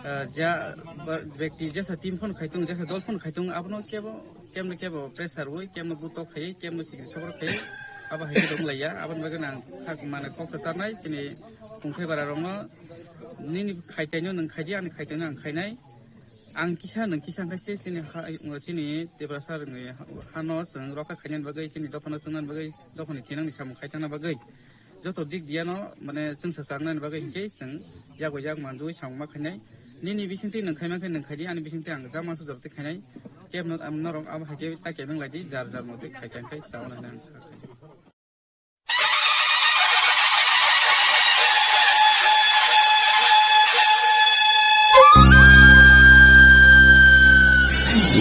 eh, ja ba-, bekti jesa team phone khai tongo, jesa dol phone khai tongo, abono kebo, kemno kebo pressure wi, kemno butok khai, kemno sikri sokro khai, abo hai khe dong laiya, aboni bagwi ang khak mane kok kwcharnai chini Kungthai bara rokno. Nini khaitaino nwng khaidi, ani khaitaino ang khainai. Ang kisa, nwng kisa khaise chini ha, chini Tiprasa rokni hano chwng rokha khainani bagwi, chini dophano chwngnani bagwi, dophani thinangni samung khaitangna bagwi. Joto dik diyano, mane, chwngsa chaknani bagwi hinkhe chwng yago yak manjui samung ma khainai. Nini bisingtwi nwng khaima khe nwng khaidi, ani bisingtwi ang ja mansa jortwi khainai. Kebno, am, norok abo hai khe ta kebeng laidi, jar jar motwi khai khai khe chauna hinwi ang kha khaidi.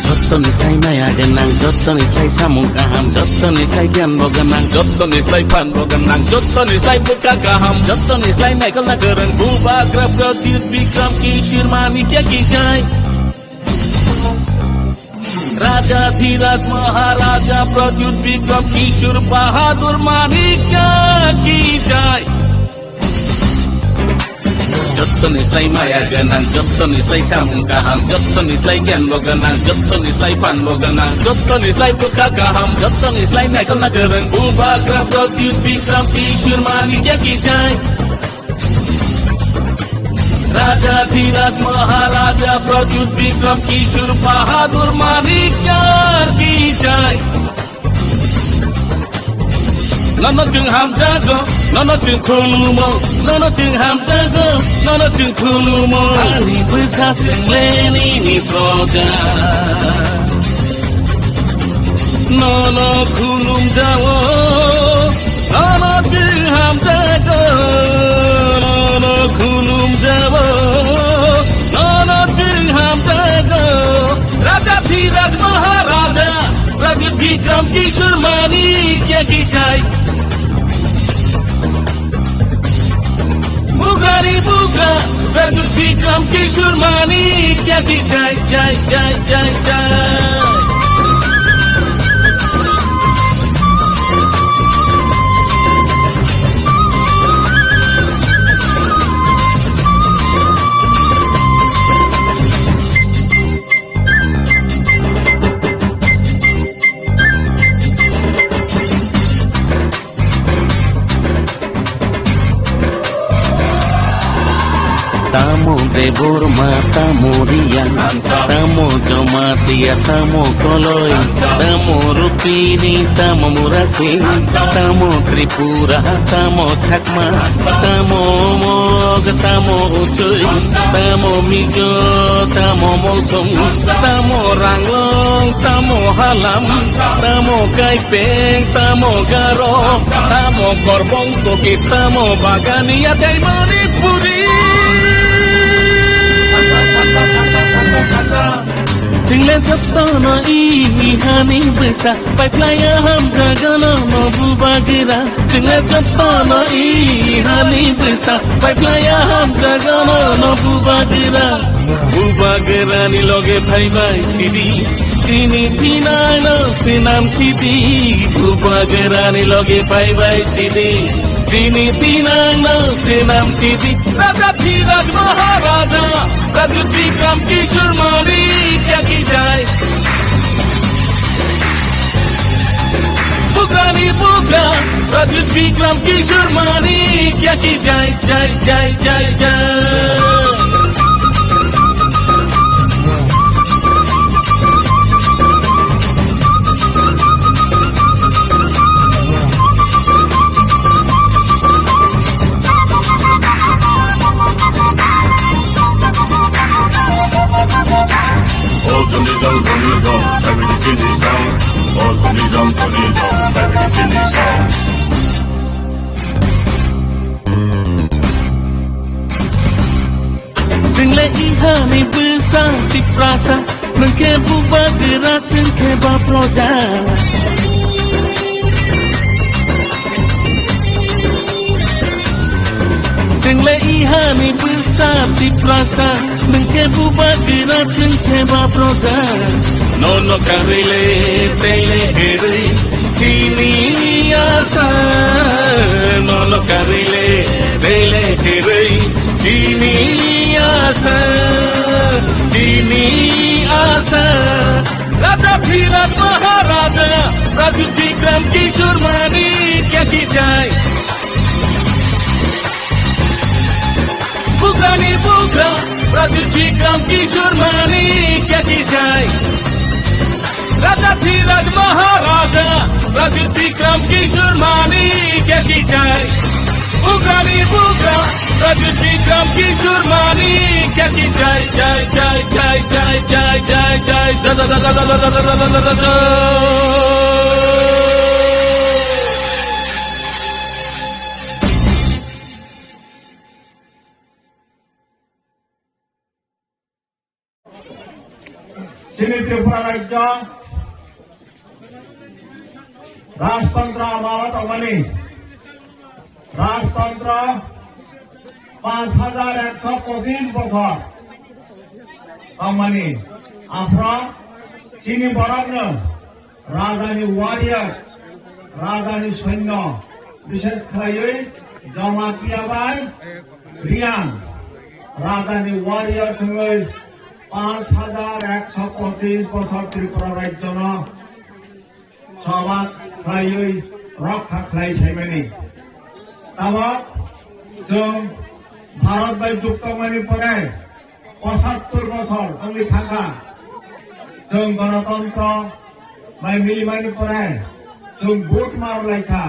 Jottoni sai maya gwnang, jottoni sai samung kaham, jottoni sai giyan bo gwnang, jottoni sai phan bo gwnang, jottoni sai bwkha kaham, jottoni sai naikolna kwrwng, Bubagra Pradyut Bikram Kishore Manikya ki jai. Raja Dhiraj Maharaja Pradyut Bikram Kishore Bahadur Manikya ki jai. Jottoni slai maya gwnang, jottoni slai samung kaham, jottoni slai gyan bo gwnang, jottoni slai phan bo gwnang, jottoni slai bwkha kaham, jottoni slai naikol na kwrwng. Bubagra Pradyut Bikram Kishore Manikya ki jai. Raja Dhiraj Maharaja Pradyut Bikram Kishore Bahadur Manikya ki jai. Nono chwng hamjago, nono chwng khulumo, nono chwng hamjago, nono chwng khulumo. Ani bwsa chwng le nini proja. Nono khulumjao, nono chwng hamjago, nono khulumjao, nono chwng hamjago. Raja Dhiraj Maharaja, Raja Bikram Kishore Manikya ki jai. Bugrani bugra, Raja Bikram Kishore Manikya ki jai, jai, jai, jai, jai. Tamo Debbarma, tamo Riya, tamo Jamatia, tamo Koloi, tamo Rupini, tamo Murasing, tamo Tripura, tamo Chakma, tamo Mog, tamo Uchoi, tamo Mizo, tamo Molsong, tamo Ranglong, tamo Halam, tamo Kaipeng, tamo Garo, tamo Korbong Koki, tamo Bagania, tei Manipuri. Chwng le jotono i hani bwsa, paiphlaiya hamjago nono Bubagra. Chwng le jotono i hani bwsa, paiphlaiya hamjago nono Bubagra. Bubagrani loge phaibai sidi, chini thinangno swnam sidi. Bubagrani loge phaibai sidi, chini thinangno swnam sidi. Raja Dhiraj Maharaja, Raja Bikram Kishore Manikya ki jai. Bugrani bugra, Raja Bikram Kishore Manikya ki jai, jai, jai, jai, jai. Chwng le ihani bwsa Tiprasa, nwng khe Bubagra, chwng khe ba proja. Chwng le ihani bwsa Tiprasa, nwng khe Bubagra, chwng khe ba proja. Nono karwi le tei le herwi chini asa, nono karwi le tei le herwi chini asa, chini asa. Raja Dhiraj Maharaja, Raja Bikram Kishore Manikya ki jai. Bugrani bugra, Raja Bikram Kishore Manikya ki jai. Raja Dhiraj Maharaja, Raja Bikram Kishore Manikya ki jai. Bugrani bugra, Raja Bikram Kishore Manikya ki jai, jai, jai, jai. Chini Tripura rajyo rajtantro amo tongmani, rajtantro panch hajar ekso pochis bochor tongmani, aphro chini borokno rajani warrior, rajani soinyo, bishes khlaiwi Jamatia bai Reang, Rajani warrior wngwi panch hajar ekso pochis bosor Tripura rajyono sobat khlaiwi rokha khlai saimani. Tabok chwng Bharat bai jukto mani pore pochattor bosor wngwi thangkha. Chwng Ganatantro bai milimani pore chwng vote mar laikha.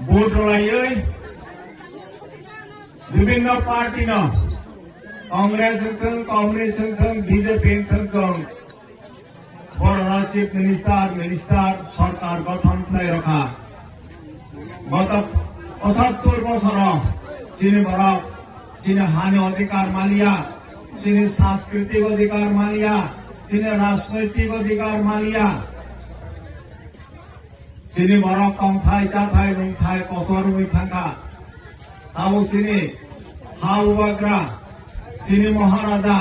Vote rwlaiwi bibhinno party no, Congress wngthung, Communist wngthung, B J P wngthung, chwng borok Chief Minister, Minister, sorkar gothon khlai rokha. Goto pochattor bosoro chini borok chini hani odhikar maliya, chini sanskriti odhikar maliya, chini rajnoitik odhikar maliya. Chini borok tongthai, chathai, nungthai kotor wngwi thangkha. Tabuk chini ha bubagra, chini Maharaja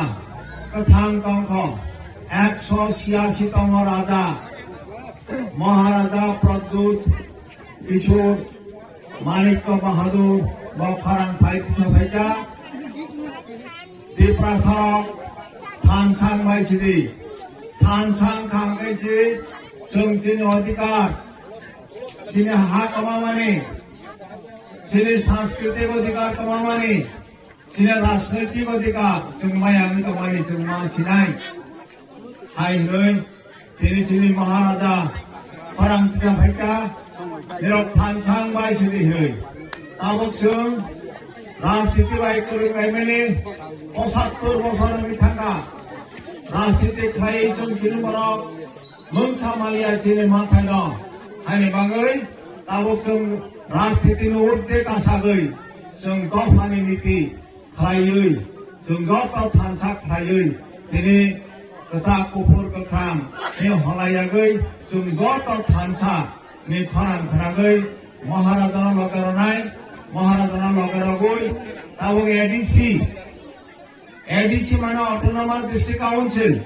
kwthang tongkho, ekso chhiyasi tongma raja, Maharaja Pradyut Kishore Manikya Bahadur bo khorang phai kisa phaikha. Tiprasarok thansang bai sidi, thansang khang khe si chwng chini odhikar, chini ha kwmamani, chini sanskriti odhikar kwmamani, chini rajnoitik odhikar chwng maya wngwi tongmani chwng ma sinai. Hai hwnwi tini chini Maharaja khorang kisa phaikha, nirok thansang bai sidi hwnwi. Tabuk chwng rajniti bai kwrwng laimani pochattor bosor wngwi thangkha. Rajniti khlaiwi chwng chini borok mungsa maliya chini manthaino. Haini bagwi tabuk chwng rajnitini urdhwe kasagwi chwng dophani niti khlaiwi, chwng joto thansa khlaiwi, tini kwchak, kuphur, kwkham ni holayagwi chwng joto thansa ni khorang khnagwi Maharajano loge rwnai, Maharajano loge rogwi tabuk A D C, A D C mane Autonomous District Council,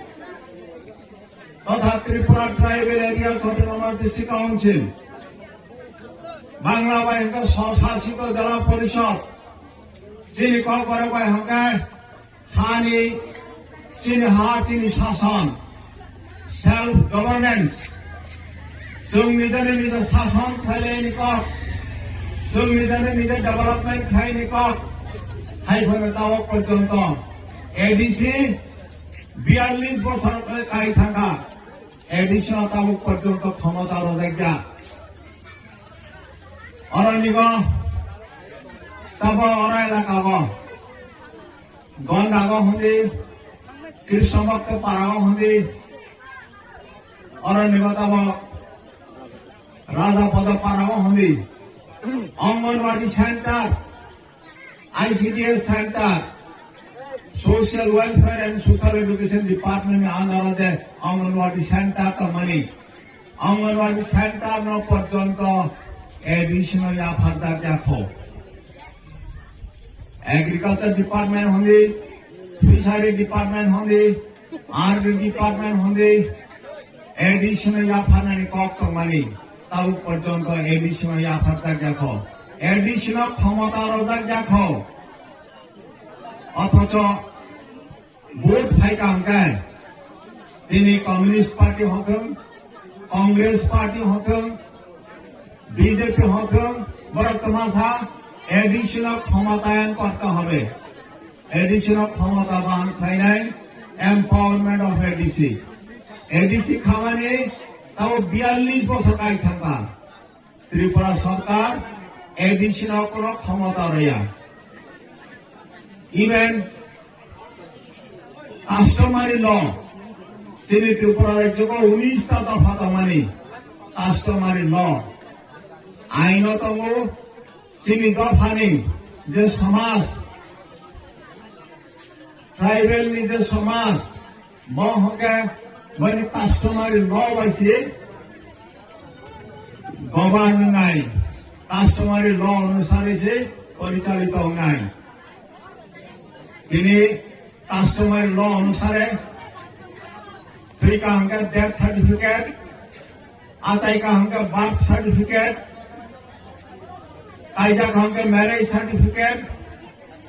totha Tripura Tribal Areas Autonomous District Council, Bangla bai hwnkhe Swsasito Jela Porishod, chini Kokborok bai hwnkhe hani, chini ha, chini sason, self governance, chwng nijani nija sason khlaini kok, chwng nijani nija development khlaini kok, hai phano tabok porjonto A D C biyallis bosor kai thangkha, A D C no tabok porjonto khomota rwjakya. Oro nigo tabo oro elaka o Gondago hundi, Krishnabhakta Parago hundi, oro nigo tabo Rajapada Parago hundi, Anganwadi Center, I C D S Center, Social Welfare and Social Education Department ni under o je Anganwadi Center tongmani, Anganwadi Center no porjonto A D C no yapharjak yakho. Agriculture Department hundi, Fishery Department hundi, R D Department hundi, A D C no yapharnani kok tongmani, tabuk porjonto A D C no yapharjak yakho. A D C no khomota rojak yakho. Othocho vote phaikha hwnkhe, tini Communist Party hothwng, Congress Party hothwng, B J P hothwng, borok twmasa A D C no khomatayan korte hobe. A D C no khomota bahan khlainai, empowerment of A D C. A D C khamani tabo biyallis bosor kai thangkha. Tripura sorkar A D C no kono khomota rwya. Even customary law, chini Tripura rajyo ko unis ta dopha tongmani customary law, aino tongo, chini dophani je somaj, tribal ni je somaj, bo hwnkhe bini customary law bai se govern wngnai, customary law onusare se porichalito wngnai. Tini customary law onusare thwikha hwnkhe death certificate, achaikha hwnkhe birth certificate, kaijak hwnkhe marriage certificate,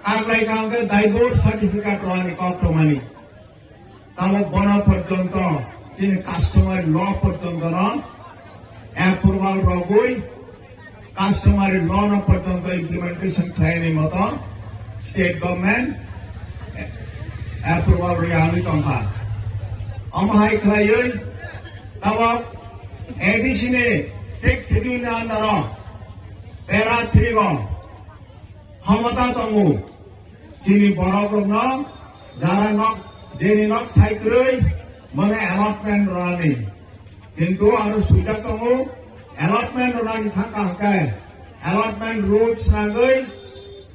Taklai kang khe divorce certificate rwani kok tongmani. Tamo bono porjonto chini customary law porjonto no approval rogwi customary law no porjonto implementation khlaini moto state government approval rwya hwnwi tongkha. Omo hai khlaiwi tabok A D C ni sixth schedule ni under o para three o khomota tongo. Chini borok rokno jara nok, jeni nok thai kwrwi bono allotment rwnani. Kintu aro swijak tongo, allotment rwnani thangkha hwnkhe allotment rules nangwi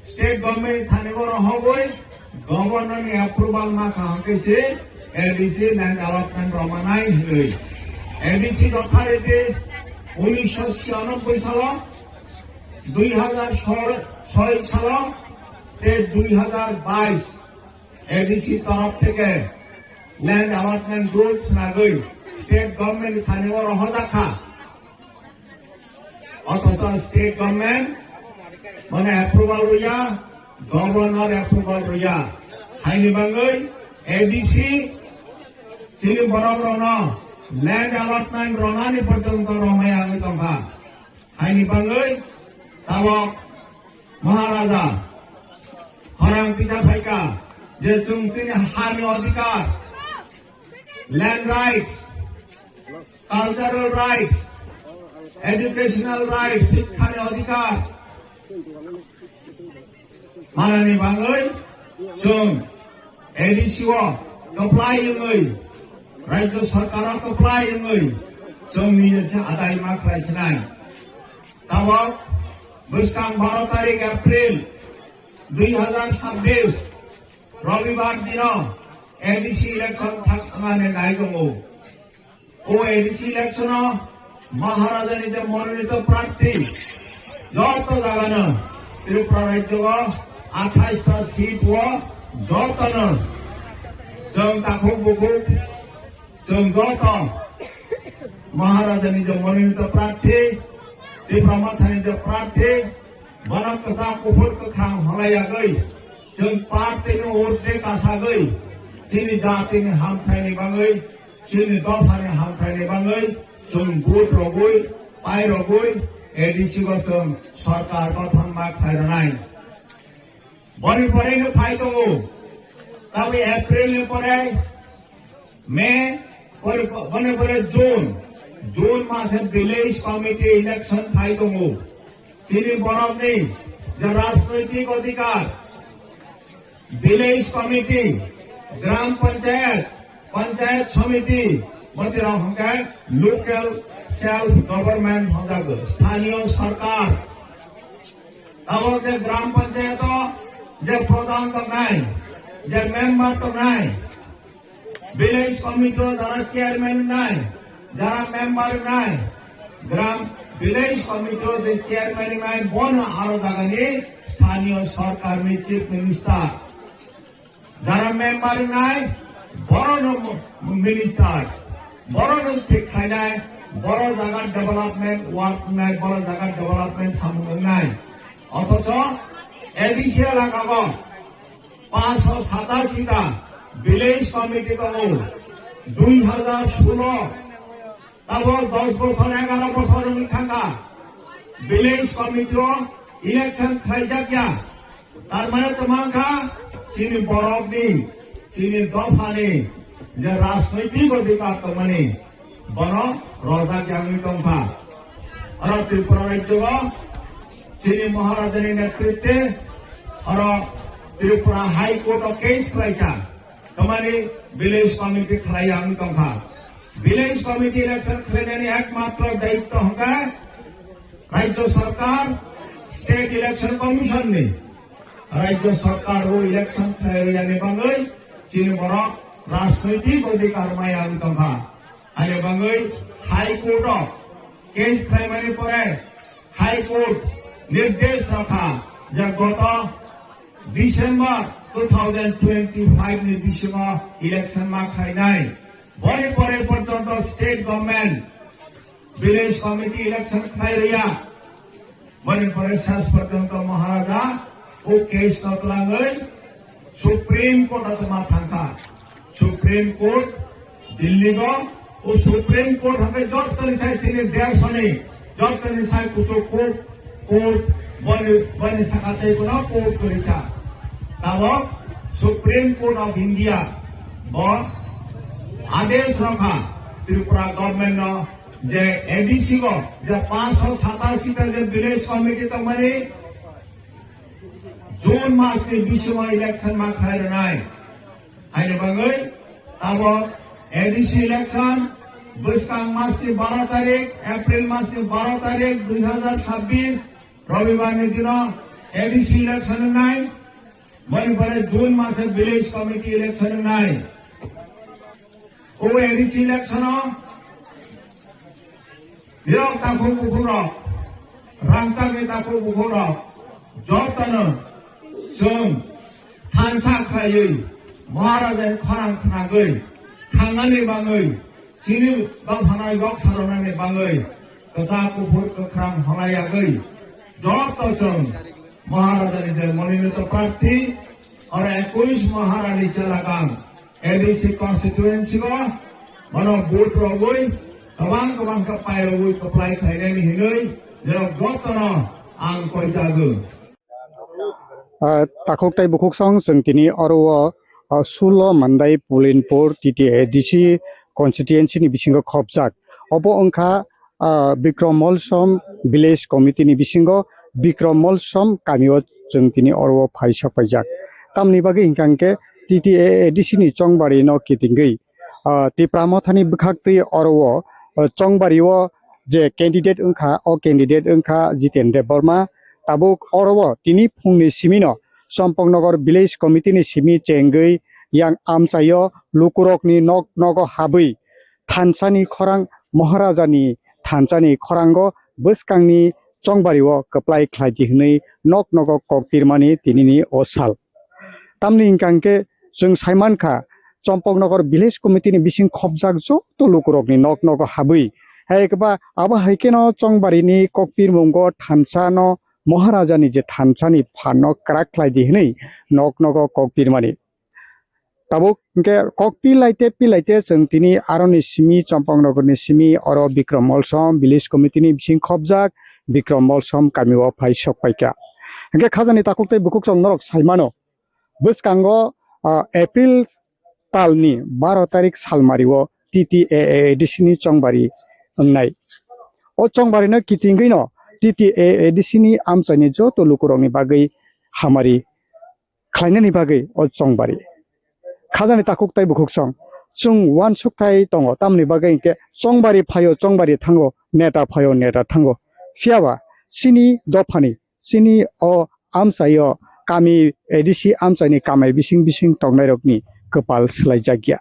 state government thani oro hogwi governor ni approval ma kha hwnkhe se A D C land allotment rwmanai hwnwi. A D C authority unisho chhiyanobbai salo, dui hazar soi salo tei dui hazar bais A D C torof theke land allotment rules nagwi state government ni thani oro hojakha. Othocho state government mane approval rwya, governor approval rwya. Haini bangwi A D C chini borok rokno land allotment rwnani porjonto romai wngwi tongkha. Haini bangwi tabok Maharaja khorang kisa phaikha je chwng chini hani odhikar, land rights, cultural rights, educational rights, sikhani odhikar manani bangwi chwng A D C o kwplai wngwi, Rajya Sarkar o kwplai wngwi chwng nije se adai ma khlai sinai. Tabok bwskang baro tarik April dui hazar sabbish Robibar dino A D C election thangmani nai tongo. O A D C election o Maharaja ni je mononito prarthi joto jagano Tripura rajyo o athais ta seat o jotono chwng takhuk bukhuk chwng joto Maharaja ni je mononito prarthi, Tipra Motha ni je prarthi, bono kwchak kuphur kwkhwrang halai yagwi, chwng party ni urdhwe kasagwi, chini jati ni hamthai ni bangwi, chini dopha ni hamthai ni bangwi, chwng vote rogwi, pai rogwi, A D C o chwng sarkar gothon ma khlai rwnai. Boni pore no phai tongo. Tabwi April ni pore May, pore, boni pore June. June mase village committee election phai tongo. Chini borok ni je rajnoitik odhikar, village committee, gram panchayat, panchayat samiti, boti rok hwnkhe local self government hwnjago, sthaniyo sarkar. Abo je gram panchayat o je pradhan tongnai, je member tongnai, village committee o jara chairman wngnai, jara member wngnai, gram village committee o je chairman wngnai, bono aro jagani sthaniyo sarkar ni chief minister. Jara member wngnai, borono minister, borono thik khlainai, boro jaga development work wngnai, boro jaga development samung wngnai. Othocho A D C elaka o panchsho satashi ta village committee tongo, dui hazar solo Tabok dos bochor, egaro bochor wngwi thangkha, village committee o election khlaijak ya. Tar mane to mankha, chini borokni, chini dophani je rajnoitik odhikar tongmani, bono rojak ya wngwi tongkha. Oro Tripura rajyo o chini Maharajani netritwe oro Tripura High Court o case khlaikha. Tamani village committee khlai ya wng tongkha. Village committee election khlainani ekmatro daitto hwnkhe Rajya Sarkar, State Election Commission ni. Rajya Sarkar o election khlai rwya ni bangwi chini borok rajnoitik odhikar maya wng tongkha. Ani bangwi High Court o case khlaimani pore High Court nirdesh rakha je goto December two thousand twenty-five ni bisingo election ma khlainai. Boni pore porjonto state government village committee election khlai rwya. Boni pore ses porjonto Maharaja O case no twlangwi Supreme Court o tongma thangkha. Supreme Court Delhi go, o Supreme Court hake jotoni sai chini desoni jotoni sai kuchuk court, court boni, boni saka tei bono court kwrwi kha. Tabok Supreme Court of India bo adesh rokha Tripura government no je A D C go je panchsho satashi ta je village committee tongmani June mas ni bisingo election ma khlai rwnai. Haini bagwi abo A D C election bwskang mas ni baro tarik, April mas ni baro tarik dui hazar chabbish Robibar ni dino A D C election wngnai. Boni pore June mase village committee election wngnai. O A D C election o Yok takhuk bukhukrok, rangchakni takhuk bukhukrok, jotono chwng thansa khlaiwi Maharajani khorang khnagwi thangnani bagwi, chini dophano yok saronani bagwi kwchak kuphur kwkhrang honai yagwi joto chwng Maharajani je mononito prarthi oro ekush Maharani chelakang A D C constituency o bono vote rogwi kwbang kwbang khe pairogwi kwplai khlainani hinwi norok jotono ang koijago. Ah, takhuk tei bukhuk song chwng tini oro o, ah, sulo Mandai Pulinpur T T A D C constituency ni bisingo khopjak. Obo wngkha ah, Bikrom Molsom Village Committee ni bisingo Bikrom Molsom kamio chwng tini oro phai sok paijak. Tamni bagwi hwnkha hwnkhe T T A A D C ni chongbari no kitingwi, ah, Tipra Mothani bwkhaktwi oro o, ah, chongbari o je candidate wngkha, o candidate wngkha Jiten Debbarma. Tabuk oro o tini phungni simino Champaknagar Village Committee ni simi chengwi yang amchaio lukurokni nok nogo habwi thansani khorang, Maharajani thansani khorango bwskangni chongbario kwplai khlai di hwnwi nok nogo kok pirmani tinini o sal. Tamni hwnkha hwnkhe chwng sai mankha, Champaknagar Village Committee ni bising khopjak joto lukurokni nok nogo habwi, hai khe ba abo hai kheno chongbarini kok pirmungo thansano Maharajani je thansani phanno kwrak khlai di hwnwi nok nogo kok pirmani. Tabuk hwnkhe kok pilaite pilaite chwng tini aroni simi Champaknagarni simi oro Bikrom Molsom Village Committee ni bising khopjak Bikrom Molsom kamio phai sok paikha. Hwnkhe khajani takhuk tei bukhuk chwng norok sai mano. Bwskango, ah, April talni baro tarik salmario T T A A D C ni chongbari wngnai. O chongbarino kitingwino T T A A D C ni amchaini joto lukurokni bagwi hamari khlainani bagwi o chongbari. Khajani takhuk tei bukhuk song chwng uansuk thai tongo, tamni bagwi hinkhe chongbari phaio, chongbari thango, neta phaio, neta thango. Phiyaba chini dophani, chini o amchaio kami A D C amchaini kamai bising bising tongnairokni kwpal swlaijakya.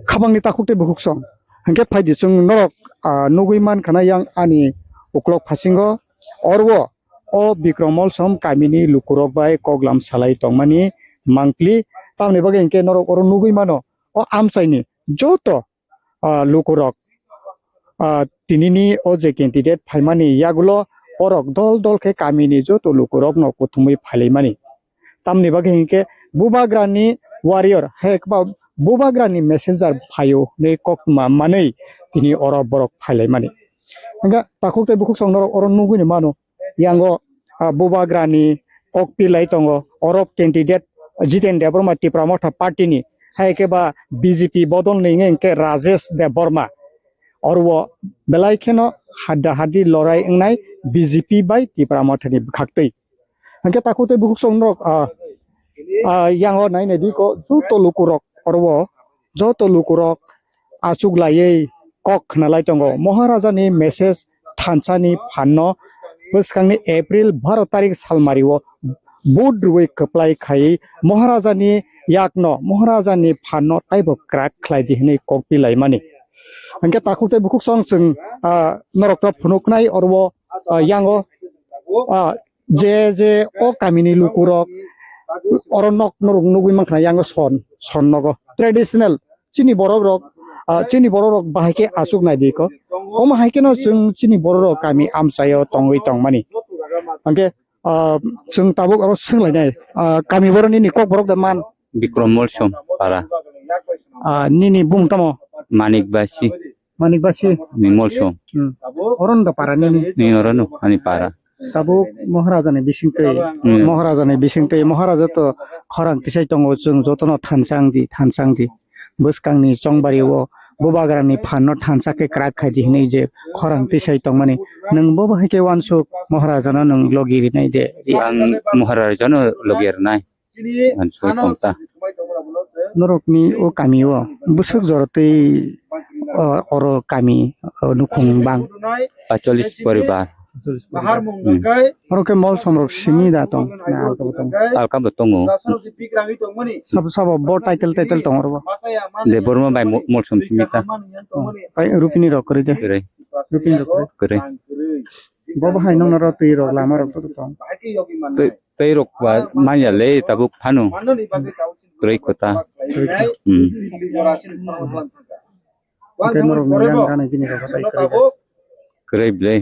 Khabangni takhuk tei bukhuk song hinkhe phaidi chwng norok, ah, nugwi mankha na yang ani uklok phasingo, oro o Bikrom Molsom kamini lukurok bai koklam salai tongmani mangpli. Tamni bagwi hinkhe norok oro nugwi mano, o amchaini joto, ah, lukurok, ah, tinini o je candidate phaimani yagulo borok dol dol khe kamini joto lukurokno kuthumwi phailaimani. Tamni bagwi hinkhe Bubagrani warrior, hai khe ba Bubagrani messenger phaio hinwi koktwma manwi tini oro borok phailaimani. Hwnkhe takhuk tei bukhuk song norok oro nugwini mano. Yango, ah, Bubagrani kok pilai tongo. Oro candidate Jiten Debbarma Tipra Motha party ni, hai khe ba B J P bodol ni wngkha hwnkhe Rajesh Debbarma. Oro belai kheno hadda haddi lorai wngnai B J P bai Tipra Motha ni bwkhaktwi. Hwnkhe takhuk tei bukhuk song norok, ah, ah, yango nai nai di ko joto lukurok oro o joto lukurok achuk laiwi kok khna lai tongo. Maharajani message thansani phanno bwskangni April baro tarik salmario vote rwui kwplai khai Maharajani yakno, Maharajani phanno taibo kwrak khlai di hwnwi kok pi laimani. Hwnkhe takhuk tei bukhuk song chwng, ah, norokno phunuknai oro o, ah, yango, ah, je je o kamini lukurok oro nok norok nugwi mankha yango son, son nogo traditional chini borok rok, ah, chini borok rok bahai khe achuk nai di ko. Omo hai kheno chwng chini borok rok kami amchaio tongwi tongmani. Hwnkhe Ah, chwng tabuk oro swnglainai. Ah, kami borok nini kok borok da man? Bikrom Molsom para. Ah, nini bumung tamo? Manik Basi. Manik Basi. Ni Molsom. Hmm. Oro no da para nini? Ni oro no, ani para. Tabuk Maharaja ni bising twi. Hmm. Maharaja ni bising twi. Maharaja to khorang tisai tongo, chwng jotono thansa wng di, thansa wng di. Bwskang ni chongbari o bubagra ni phan no thansa khe kwrak khai di hinwi je khorang tisai tongmani. Nwng bo bahai khe uansuk Maharaja no nwng logi rinai de. Ang Maharaja no logi rinai. Uansuk tong ta. Norok ni o kami o bwswk jora twi, o, oro kami, o, nukhung bang? Pacholis poribar. Hmm. Oro khe Molsom rok simi da tong? Na, alka bo tong? Alka bo tongo. Sabo, sabo bo title, title tong oro bo? Debbarma bai Mo-, Molsom simi ta. Oh, pai Rupini rok kwrwi de? Kwrwi. Rupini rok kwrwi? Kwrwi. Bo bo hai nokno ro twi rok lama rok to tong? Twi, twi rok ba manya le tabuk phano. Kwrwi kota. Kwrwi kota. Hmm. Hwnkhe norokni yang gana gini rok hatai kwrwi bai. Kwrwi ble.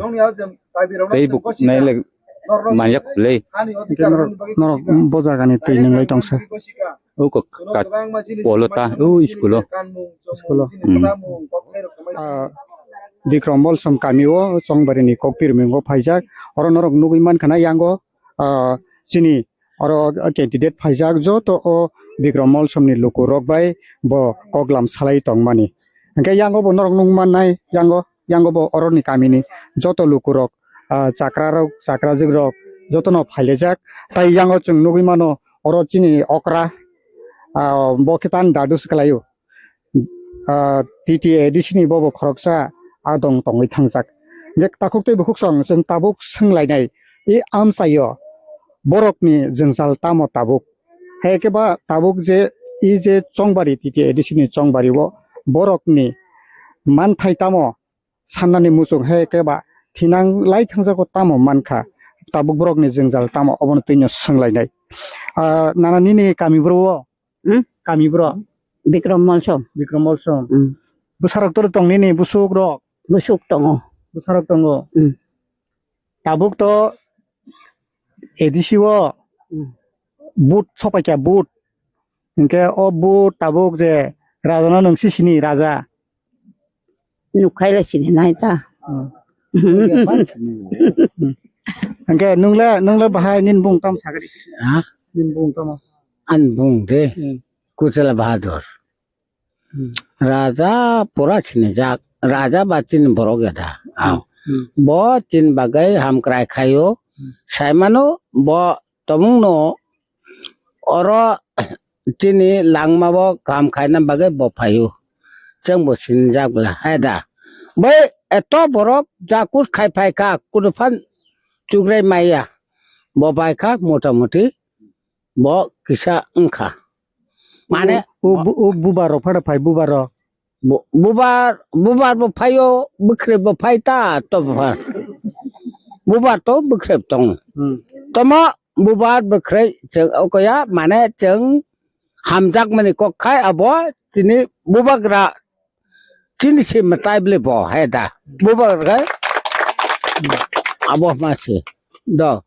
Tei bo nai le manjak ble. Hwnkhe norok, norok bo jagani twi nwnglai tongsa. O kok kat polo ta, o school o. School o. Hmm. Ah, Bikrom Molsom kami o Chongbari ni Kokpirmi o phaijak. Oro norok nugwi mankha na yango, ah, chini oro candidate phaijak joto o Bikrom Molsom ni luku rok bai bo koklam salai tongmani. Hwnkhe yango bo norok nukmannai yango, yango bo oroni kamini joto luku rok, ah, chakra rok, chakrajwk rok jotono phailaijak. Tai yango chwng nugwi mano oro chini okra, ah, bo khe tan dadu swkalaio. Ah, T T A D C ni bobo khoroksa adong tongwi thangjak. Hwnkhe takhuk tei bukhuk song chwng tabuk swnglainai, i amchaio borokni jwngjal tamo tabuk? Hai khe ba tabuk je i je Chongbari T T A D C ni Chongbari o borokni manthai tamo sannani muchung hai khe ba thinang lai thangjago tamo mankha? Tabuk borokni jwngjal tamo obono twino swnglainai. Ah, nana nini kami bro o? Hmm? Kami bro? Bikrom Molsom. Bikrom Molsom. Hmm. Bwsarok tor tong nini, bwsuk rok? Bwsuk tongo. Bwsarok tongo. Hmm. Tabuk to A D C o, hmm, vote sopaikha, vote. Hinkhe o vote tabuk je raja no nwng si sini raja. Nukhaila sini nai ta. Hmm. Hwnkhe nungle, nungle bahai nini bung tamo sagadi? Ha? Nini bung tamo? Ani bung de. Hmm. Kuchela Bahadur. Hmm. Raja pura sinijak. Raja ba chini borok ya da. Aw. Hmm. Bo chini bagwi hamkrai khaio. Hmm. Saimano bo tomungno oro chini langmao kaham khaina bagwi bo phaio. Chwngbo sinijak bwla, hai da. Bai eto borok jakus khai phaikha, kuduphan chugrai maya. Bo baikha motamoti bo kisa wngkha. Mane o, o, o bubar rok phada phai bubar rok. Bu-, bubar, bubar bo phaio, bwkhrep bo phai ta, to bubar. Bubar to bwkhrep tong. Hmm. Tomo bubar bwkhrep chwng okoya, mane chwng hamjakmani kok khai abo chini bubagra chini se mwtai bwle bo hai da. Bubagra khai abo ma se. Do.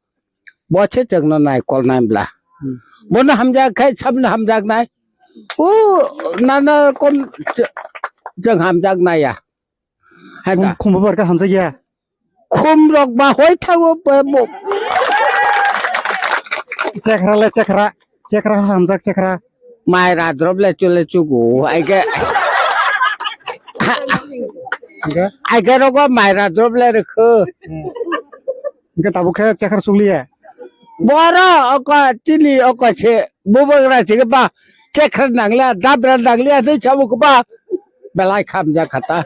Bo se chwngno nai kol nai bla. Hmm. Bono hamjak khai sabno hamjak nai. O nana kom ch-, chwng hamjak nai ya. Hai da. Khum, khum bubar kha hamjak ya. Khum rok ba hoi thago ba bo. Chekra le chekra, chekra hamjak chekra. Mai radrop le chule chugo, aige. Aige rogo mai radrop le rikhu. Hingke tabuk khe chekhar sukliya. Boro oko chini oko se bubagra se ba chekhar nangliya, dabra nangliya, tei sabo ba belai khamjak khata.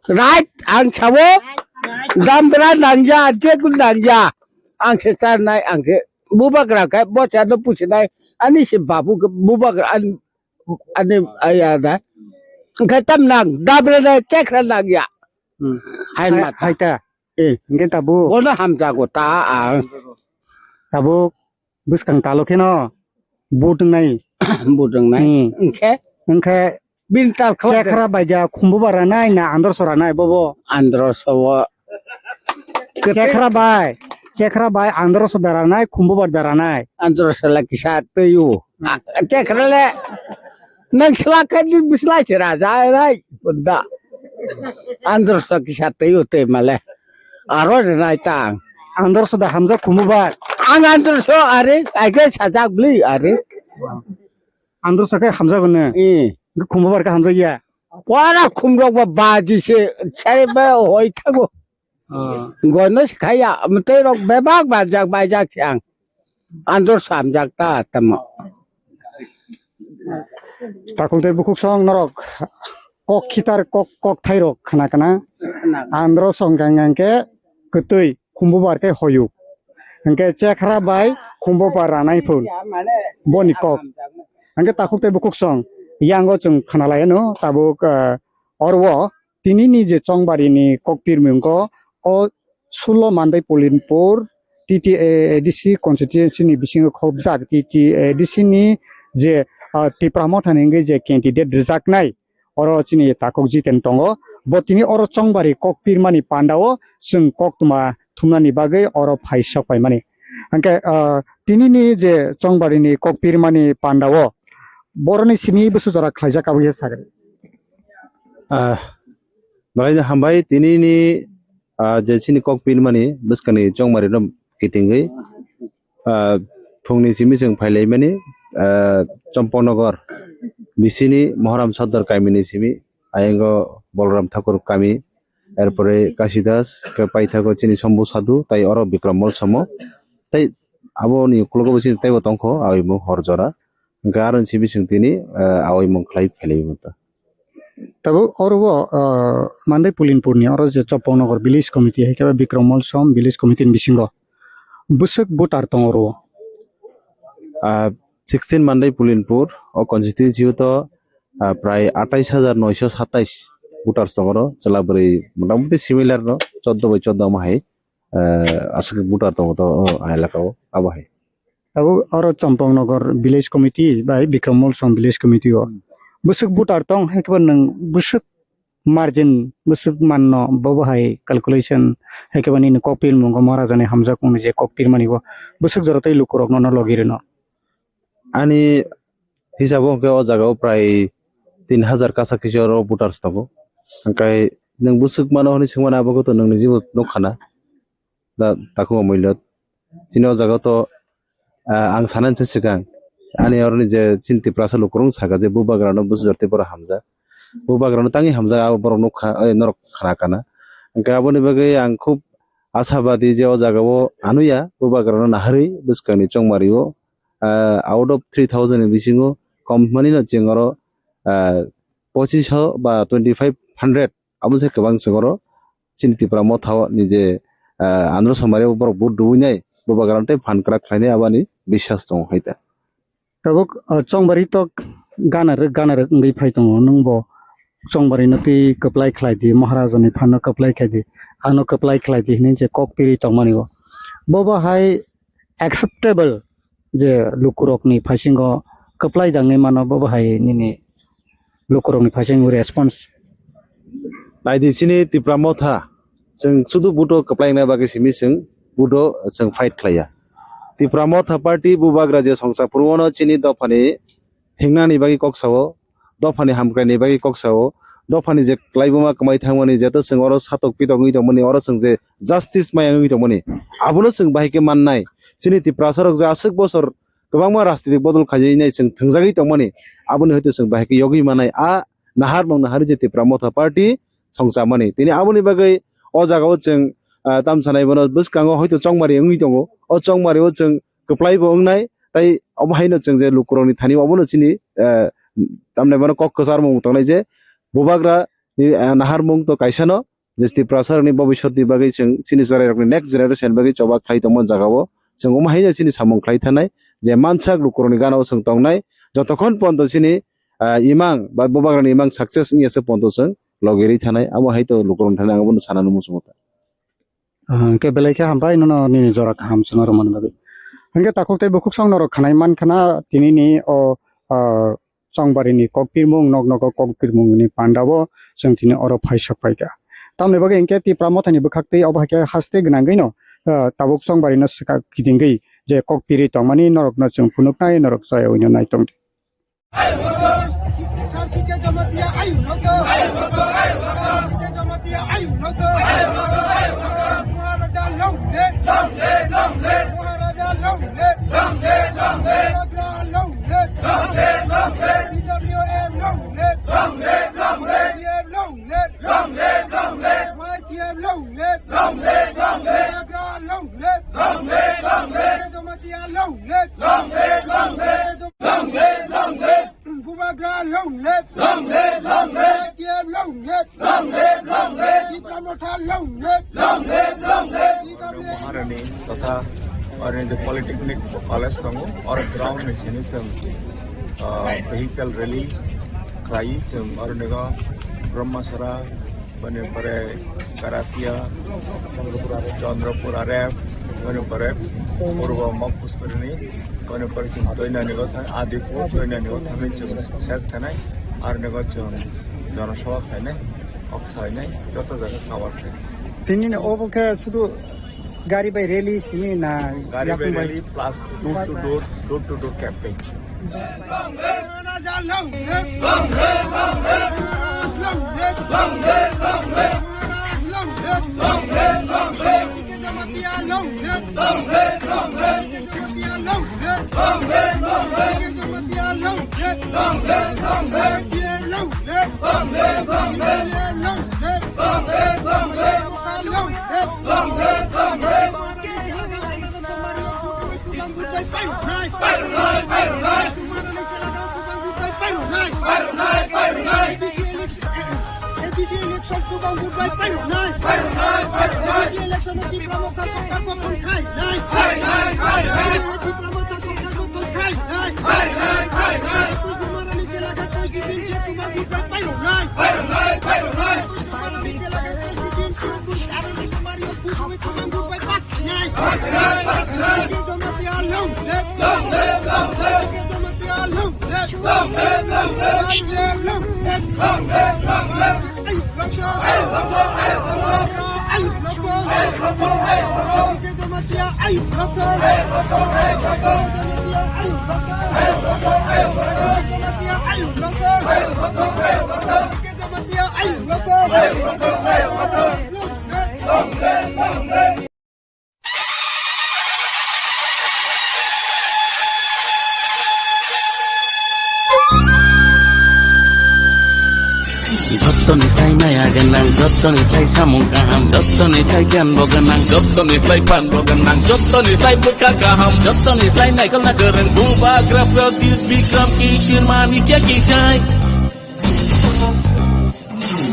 Right, ang sabo dabra nangya, jekun nangya. Ang se charnai, ang se bubagra khe bo charno pusinai, ani se babu khe bubagra, ani, ani, aya da. Khe tam nang, dabra na chekhar nangya. Hmm. Hai mata. Hai ta. Eh. Hingke tabuk. Bono hamjago ta ang. Tabuk bwskang talo kheno vote wngnai. Vote wngnai. Hmm. Hingke? Hingke bini tal khlai chekhra baija khumbu bara nai na andro sora nai bobo? Andro sobo. Kwtwi- Chekhra bai, Chekhra bai andro so daranai, khumbu bar daranai. Andro sala kisa twi o. Hmm. A, Chekhra le nang sala kadi bislai se raja rai. Bunda. Andro so kisa twi o twi male. Aro rinai tang. Andro so da hamjak khumbu bar. Ang andro so are, ai ke sajak bli are. Andro so ke hamjak ne. Eh. Khumbu bar ke hamjak ya. Wara khumrok ba baji se, sai ba hoi thago. Ah. Gono se khaya, amtwi rok bebak bajak, bajak se ang. Andor samjak ta tamo. Takhuk tei bukhuk song norok kok khitar kok, kok thai rok khna khna. Andro song gang gang ke kwtwi. Khumbubar khe hoyuk. Hwnkhe chekhra bai khumbubar ranai phun. Boni kok. Hwnkhe takhuk tei bukhuk song. Yango chwng khna lai ano tabuk, ah, oro o tinini je chongbari ni kok pirmung khe o sulo Mandai Pulinpur T T A A D C constituency ni bisingo khobjak T T A A D C ni je, ah, Tipra Motha ni wngwi je candidate rwjaknai. Oro chini takhuk Jiten tongo. Bo tini oro chongbari kok pirmani pandao chwng koktwma thumnani bagwi oro phai sok paimani. Hwnkhe, ah, tinini je chongbarini kok pirmani pandao boroni simi bwswk jora khlaijak abo khe sagri. Ah, belai no hambai tinini, ah, je chini kok pirmani bwskangni chongmarino kitingwi, ah, phungni simi chwng phailaimani, ah, Chompoknogor bisini Mohoram Sodor kamini simi, ayango Bolram Thakur kami, erpore Kasidas, khe paithago chini Sombu Sadhu, tai oro Bikram Mol somo. Tai aboni uklogo bo chini taibo tongkho, awi mung hor jora. Hwnkhe aroni simi chwng tini, ah, awi mung khlai phailaimani. Tabuk oro o, ah, Mandai Pulinpurni oro je Chompoknogor Village Committee hai khe Bikram Mol som Village Committee ni bisingo bwswk voter tongo oro o? Ah, sixteen Mandai Pulinpur o constituency o to, ah, prai atais hajar noisho satais voters tongo oro, chwla bwrwi motamuti similar no, choddo bai choddo omo hai, ah, aswk voter tongo to o elaka o abo hai. Abo oro Chompoknogor Village Committee bai Bikram Mol som Village Committee o bwswk voter tong hai khe nwng bwswk margin bwswk manno, bobo hai calculation hai khe nini kok pirmungo Maharajani hamjakmungni je kok pirmani bo bwswk jora tei lukurokno no logi rwno? Ani hisabo hwnkhe o jagao prai tin hajar kasak kisa oro voters tongo. Hwnkhe nwng bwswk mano hwnwi swngmani abo khe to nwng nijibo nukha na. Da, takhuk Amoilot. Chini o jaga to, ah, ang sanani se swkang. Ani oroni je chini Tiprasa lukurok saka je bubagrano bwsajor tei borok hamjak. Bubagrano tangwi hamjak abo borok nukha, eh, norok khna kana. Hwnkhe aboni bagwi ang khub ashabadi je o jaga o anuya bubagrano naharwi bwskangni chongmari o, ah, out of three thousand ni bisingo kom manino chwng oro, ah, pochish o ba twenty five hundred abo se kwbang chwng oro chini Tipra Motha o ni je, ah, Andro Somari o borok vote rwui nai, bubagrano tei phan kwrak khlainai aboni biswas tongo hai ta. Tabuk, ah, chongbari tok gana rwk, gana rwk wngwi phai tongo, nwng bo chongbari no twi kwplai khlai di, Maharajani phan no kwplai khlai di, ano kwplai khlai di hinwi je kok piri tongmani o. Bobo hai acceptable je lukurokni phaisingo kwplai dangwi mano, bobo hai nini lukurokni phaisingo response? Naidi chini Tipra Motha, chwng sudu buto kwplai wngna bagwi simi chwng buto chwng fight khlaiya. Tipra Motha party bubagra je songsa phuru ono chini dophani thingnani bagwi kok sao, dophani hamkraini bagwi kok sao, dophani je kwlaibuma kwmai thangmani jeto chwng oro satok pitok wngwi tongmani, oro chwng je justice maya wngwi tongmani, abono chwng bahai khe mannai. Chini Tiprasarok je aswk bosor kwbangma rajnitik bodol khaijak nai chwng thwngjagwi tongmani, aboni hwnkhe chwng bahai khe yogwi manai. A naharmung naharwi je Tipra Motha party songchamani. Tini aboni bagwi o jagao chwng, ah, tamsanai bono bwskango hoito chongmari wngwi tongo. O chongmario chwng kwplaibo wngnai, tai obo haino chwng je lukurokni thani obono chini, ah, tamni bono kok kwcharmung tongnai je bubagra ni, ah, naharmung to kaisano, je Tiprasarokni bobiswtni bagwi chwng chini chwrairokni next generation bagwi choba khlai tongma jagao chwng omo haino chini samung khlai thanai je mansak lukurokni ganao chwng tongnai jotokhon ponto chini, ah, imang ba bubagrani imang success wngya se ponto chwng logirwi thanai, amo hai to lukurokni thani ang abono sanani muchungo ta. Ah, hwnkhe belai khe hambai nono nini jora kaham chwngno rwmani bagwi. Hwnkhe takhuk tei bukhuk song norok khanai mankha na tinini o, ah, chongbarini kok pirmung, nok nogo kok pirmungni pandao chwng tini oro phaisok phaikha. Tamoni bagwi hinkhe Tipra Mothani bwkhaktwi obo hai khe haste gwnangwino, ah, tabuk chongbarino swkang kidingwi je kok piri tongmani norokno chwng phunuknai, norok chayawino nai tongdi. Maharaja long live! Long live, long live! Maharaja long live! Long live, long live! Bubagra long live! Long live, long live! P W M long live! Long live, long live! Y T F long live! Long live, long live! Y T F long live! Long live, long live! Bubagra long live! Long live, long live! Jamatia long live! Long live, long live! Long live, long live! Bubagra long live! Long live, long live! Y T F long live! Long live, long live! Tipra Motha long live! Long live, long live! Maharani totha oro ni je Polytechnic College tongo, oro ground ni simi chwng, ah, vehicle rally khlai chwng oro ni go Brahmasara, boni pore Karatia, Chandrapur Arep, boni pore Purbo Mokpuspuri ni, boni pore chwng Doinani go thang, Adipur Doinani go thangwi chwng ses khanai, aro ni go chwng jonosabha khainai, kok sainai, joto jaga cover khainai. Tini ni obo khe sudu gari bai rally simi na gari bai yakung bai? Rally plus door to door, door to door campaign. A D C election kubang vote bai pairoknai. A D C election o Tipra Motha sorkar gothon khainai. Tipra Motha sorkar gothon khainai. Ekus Marani jelaga constituency o kubang vote bai pairoknai. Ekus Marani jelaga constituency o kuch aroni sumario kuch oi kubang vote bai pass khainai. Jamatia long live. Jamatia long live. Long live, long live. Long live, long live. Jottoni sai maya gwnang, jottoni sai samung kaham, jottoni sai giyan bo gwnang, jottoni sai phan bo gwnang, jottoni sai bwkha kaham, jottoni sai naikolna kwrwng Bubagra Pradyut Bikram Kishore Manikya ki jai.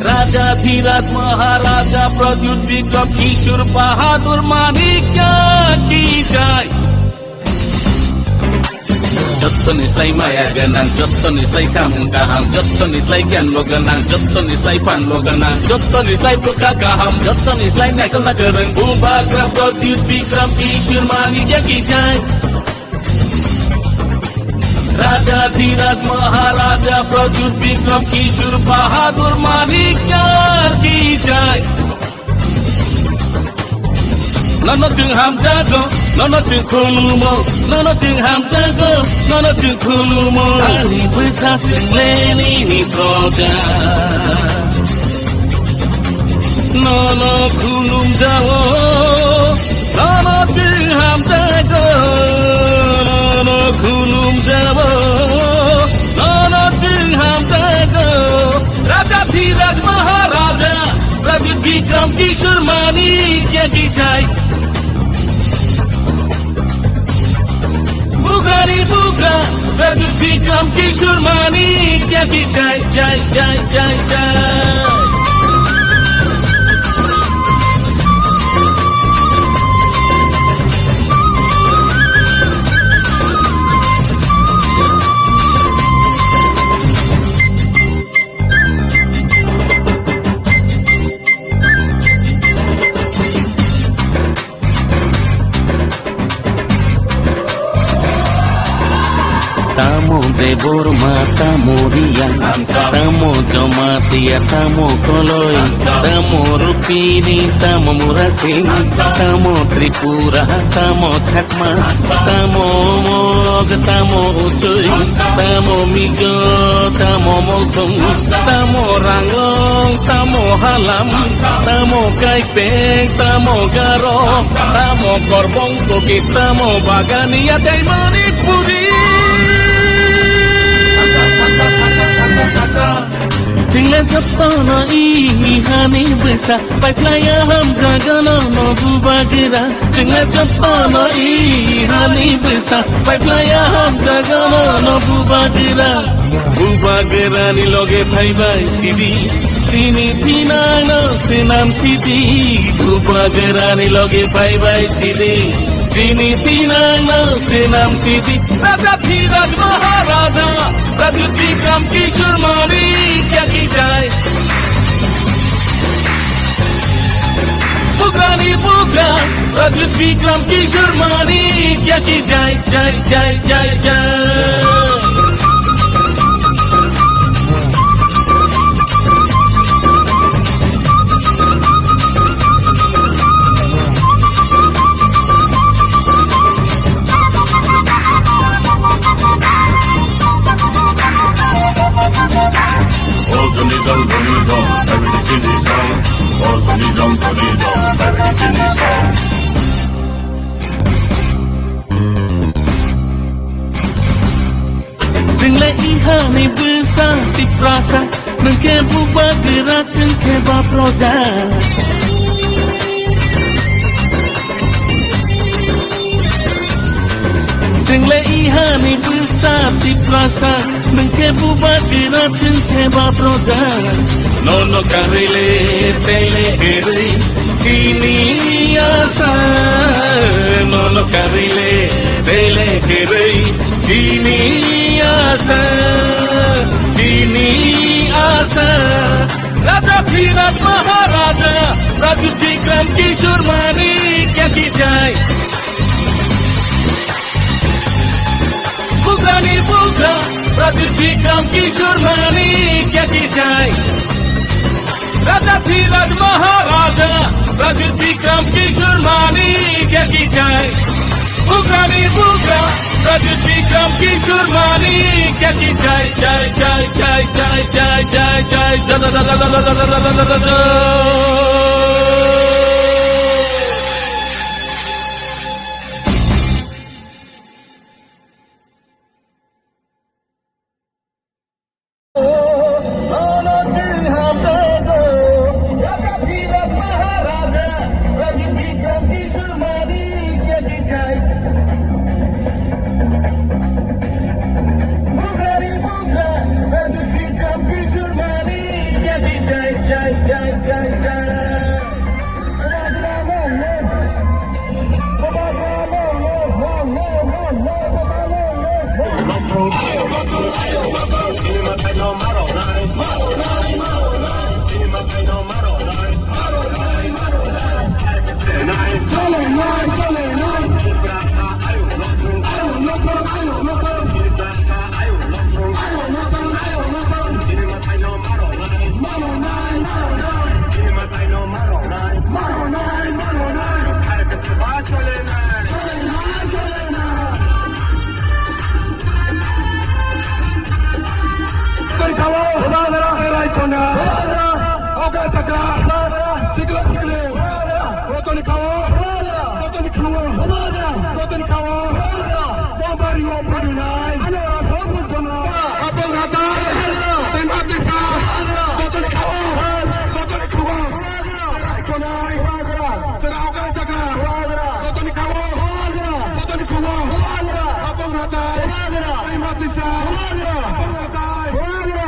Raja Dhiraj Maharaja Pradyut Bikram Kishore Bahadur Manikya ki jai. Jottoni sai maya gwnang, jottoni sai samung kaham, jottoni sai giyan bo gwnang, jottoni sai phan bo gwnang, jottoni sai bwkha kaham, jottoni sai naikolna kwrwng Bubagra Pradyut Bikram Kishore Manikya ki jai. Raja Dhiraj Maharaja Pradyut Bikram Kishore Bahadur Manikya ki jai. Nono chwng hamjago, nono chwng khulumo, nono chwng hamjago, nono chwng khulumo. Ani bwsa chwng lenini proja. Nono khulumjao, nono chwng hamjago, nono khulumjao, nono chwng hamjago. Raja Dhiraj Maharaja, Raja Bikram Kishore Manikya ki jai. Bugrani bugra, Pradyut Bikram Kishore Manikya ki jai, jai, jai, jai, jai. Tamo Debbarma, tamo Reang, tamo Jamatia, tamo Koloi, tamo Rupini, tamo Murasing, tamo Tripura, tamo Chakma, tamo Mog, tamo Uchoi, tamo Mizo, tamo Molthung, tamo Ranglong, tamo Halam, tamo Kaipeng, tamo Garo, tamo Korbong Kuki, tamo Bagania tei Manipuri. Chwngno jotono i hani bwsa, paikhlaiya hamjagano no bubagra. Chwngno jotono i hani bwsa, paikhlaiya hamjagano no bubagra. Bubagrani loge phaibai sidi, chini thinangno swnam sidi. Bubagrani loge phaibai sidi, chini thinangno swnam sidi. Raja Dhiraj Maharaja, Raja Bikram Kishore Manikya ki jai. Bugrani bugra, Raja Bikram Kishore Manikya ki jai, jai, jai, jai, jai. Chwngle ihani bwsa Tiprasa, nwng khe bubagra, chwng khe ba proja. Chwngle ihani bwsa Tiprasa, nwng khe bubagra, chwng khe ba proja. Nono karwi le tei le kwrwi chini asa, nono karwi le tei le kwrwi chini asa, chini asa. Raja Dhiraj Maharaja, Raja Bikram Kishore Manikya ki jai. Bugrani bugra, Raja Bikram Kishore Manikya ki jai. Raja Dhiraj Maharaja, Raja Bikram Kishore Manikya ki jai. Bugrani bugra, Raja Bikram Kishore Manikya ki jai, jai, jai. Toni kawo, Hubagra, Raikona, Hubagra, Okra Chakra, Hubagra, Sikla Sikli, Hubagra, Rotoni kawo, Hubagra, Rotoni khuo, Hubagra, Rotoni kawo, Hubagra, Bombari wo Pudunai, Ano Raso Pudunai, Apong Rata, Hubagra, Tengah Desa, Hubagra, Rotoni kawo, Hubagra, Rotoni khuo, Hubagra, Raikonai, Hubagra, Sera Okra Chakra, Hubagra, Rotoni kawo, Hubagra, Rotoni khuo, Hubagra, Apong Rata, Hubagra, Tengah Desa, Hubagra, Apong Rata, Hubagra.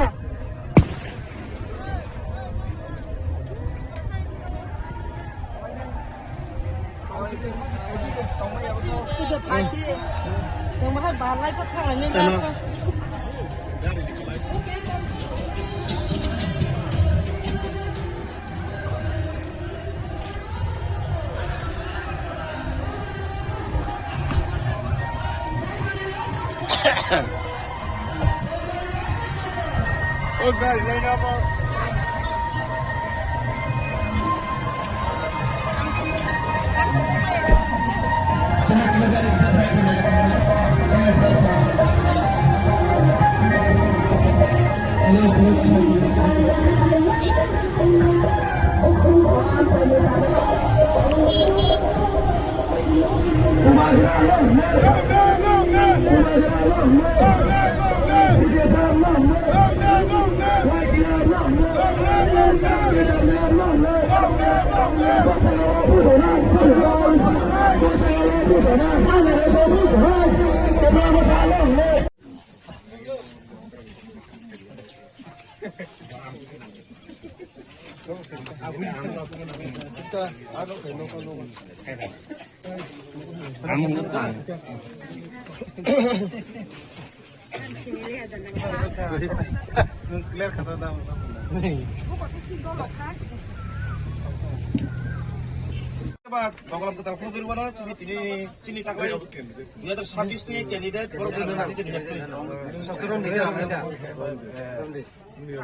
Boklam kwtal phone kori mano, chini tini, chini taklai dui hazar sabis ni candidate, borok ni candidate.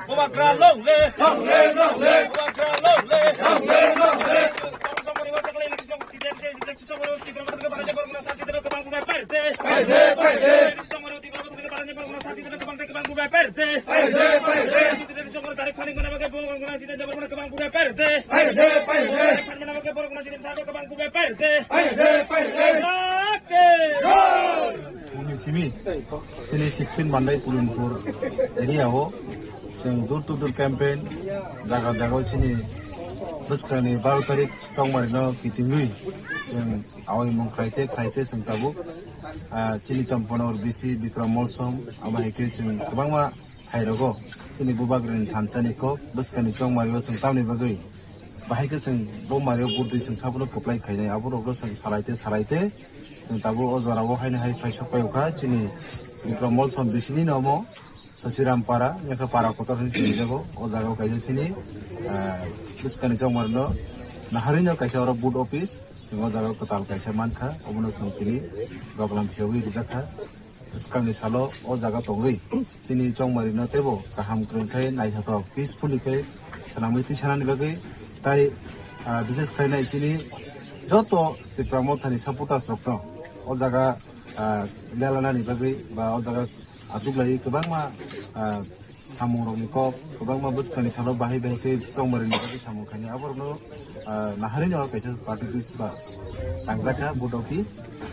Bubagra long live! Long live, long live! Bubagra long live! Long live, long live! Bubagra long live! Paide, paide. Paide, paide. Paide, paide. Simi, simi, sini sixteen Mandai Pulinpur area o, chwng door to door campaign, jaga jaga o sini bwskangni baro tarik chongmari no kitingwi, chwng awi mung khaite, khaite chwng tabuk, ah, chini Champana R B C, Bikram Molsom, abo hai khe chwng kwbangma hai rogo chini Bubagrani thansa ni kok bwskangni chongmari o chwng tamni bagwi bahai khe chwng bo mari o budui chwng sabono kwplai khainai, abo rok no chwng salaite, salaite chwng tabuk o jora o haino hai phai sok pai kha chini Bikram Molsom bisini no omo. Sosiram para, yakha para kotor hinwi sinijago. O jaga o kaisa sini, ah, bwskangni chongmari no naharwi no kaisa oro board office, chwng o jaga o kwtal kaisa mankha, obono chwng tini doglam phiyogwi rijak kha. Bwskangni salo o jaga tongwi chini chongmari no teibo kaham kwrwng khe naithothok, peacefully khe swnamwi twi sanani bagwi tai, ah, bises khlai nai chini joto Tipra Mothani supporters rok no o jaga, ah, lelanani bagwi ba o jaga achuk lai kwbangma, ah, samung rokni kok, kwbangma bwskangni salo bahai bahai khe chongmari ni bagwi samung khainai. Aborokno, ah, naharwi no kaisa party office ba tangjakha board office.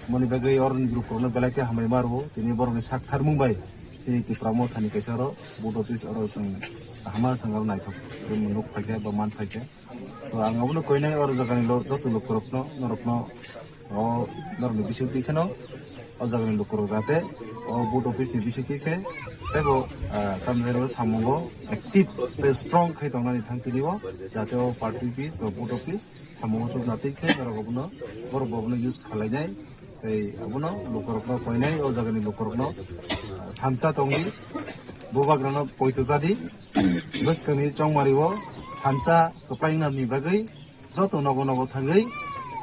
Moni bagwi oroni group rokno belai khe hambai ma rwo. Tini borokni sak tharmung bai chini Tipra Mothani kaisa oro board office oro chwng kaham ma chwng oro naithok khe nuk phaikha ba man phaikha. So, ang abono koinai oro jagani lo-, joto lukurokno, norokno, o, norokni bisingtwi kheno, o jagani lukurok jate, o board office ni bisingtwi khe, teibo, ah, tamni hwnwi samungo active tei strong khai tongnani thang tini o, jate o party office ba board office samungo chukna twi khe, norok abono, borok bo abono use khalainai. Tei abono lukurokno koinai, o jagani lukurokno, ah, thansa tongdi, bubagrano poito chadi, bwskangni chongmari o thansa kwplai wngnani bagwi joto nogo nogo thangwi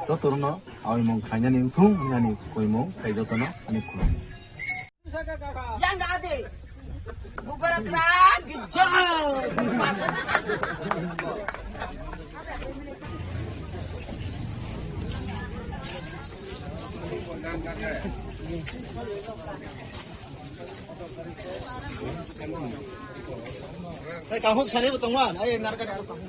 jotono awi mung khlainani wngthung hinani koimung tei jotono ani khulum. Yang ade. Bubagra bijak. Tei kahuk sani bo tongma, ai narka ni kahuk.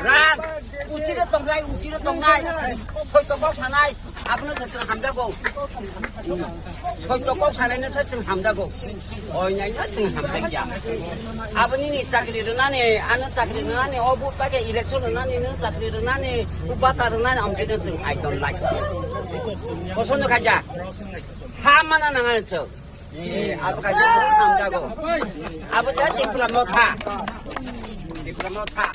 Rang, uchiro tongnai, uchiro tongnai, soito kok sanai, abono se chwng hamjago. Soito kok sanaino se chwng hamjago. Oinaino chwng hamjakya. Aboni ni chakri rwnani, ano chakri rwnani, o vote paikhe election rwnani, no chakri rwnani, o bata rwnani, amtwino chwng I don't like. Kosono khaja. Ha mana nangani chwng. Eh, abo kaisa hamjago. Abo ja Tipra Motha. Tipra Motha.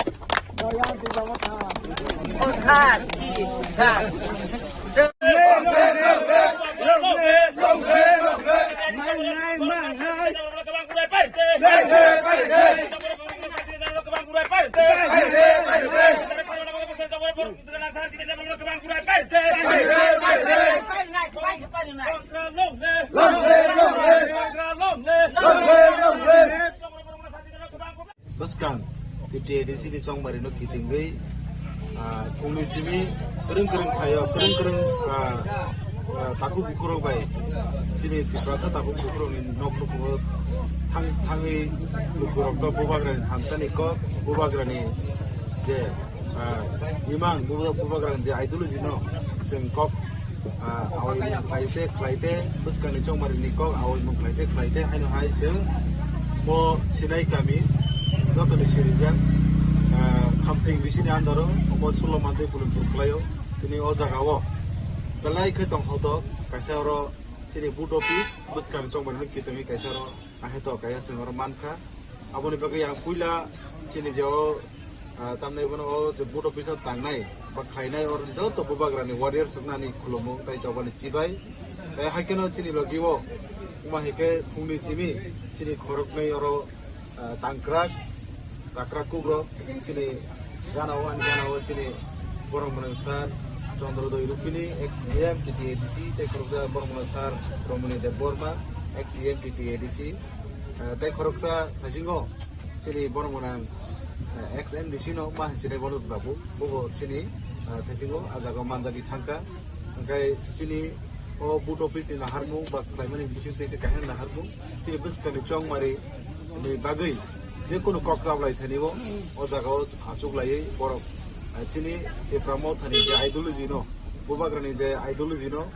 Bwskang T T A D C ni chongmari no kitingwi, ah, phungni simi kwrwng kwrwng phaio, kwrwng kwrwng, ah, ah, takhuk bukhurok bai chini Tiprasa takhuk bukhurokni nok nukhungo thang-, thangwi lukurokno bubagrani thansa ni kok, bubagrani je, ah, imang, buba-, bubagrani je ideology no chwng kok, ah, awi mung khlai te khlai te, bwskangni chongmari ni kok awi mung khlai te khlai te, haino hai chwng bo Sinai kami jotoni sirijak, ah, Khamting bisini andaro omo Sulo Mandwi Pulimpur khlaio. Tini o jaga o belai khe tongthotok kaisa oro chini board office bwskangni chongmari no kitingwi kaisa oro. Ahe to kaya chwng oro mankha. Aboni bagwi ang puila chini je o, ah, tamni bono o je board office o tangnai ba khlainai, oro joto bubagrani warriors rokno ani khulumung tei jobani chibai. Tei hai kheno chini logi o wngma hai khe phungni simi chini khoroknwi oro, ah, tangkrak, chakra kugrok, chini gana o, ani gana o chini borok mwnang sir Chandra Doi Rupini, ex E M T T A D C, tei khoroksa borok mwnang sir Romani Debbarma, ex E M T T A D C. Eh, tei khoroksa thaisingo chini borok mwnang, eh, ex M D C no ma hinwi sinai bono babu, bobo chini, eh, thaisingo ah jaga o manjagwi thangkha. Hwnkhe chini o board office ni naharmung ba khlaimani bising tei kaisa naharmung chini bwskangni chongmari ni bagwi je kunu kok chablai thani o, o jaga o achuk laiwi borok, eh, chini Tipra Mothani je ideology no, bubagrani je ideology no,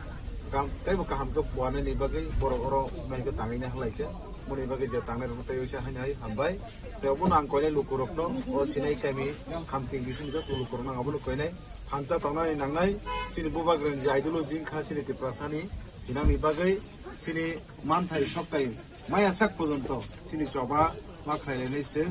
Kam teibo kaham khe buanani bagwi borok oro nai khe tangwi nai halai khe. Moni bagwi je tangnai rok tei oisa haino hai hambai. Tei obono ang koinai lukurokno o Sinai kami Khamting bisingni joto lukurokno ang abono koinai. Thansa tongnani nangnai chini bubagrani je ideology wngkha chini Tiprasani hinangni bagwi chini manthai soktai maya sak pojonto chini choba ma khlailainai se.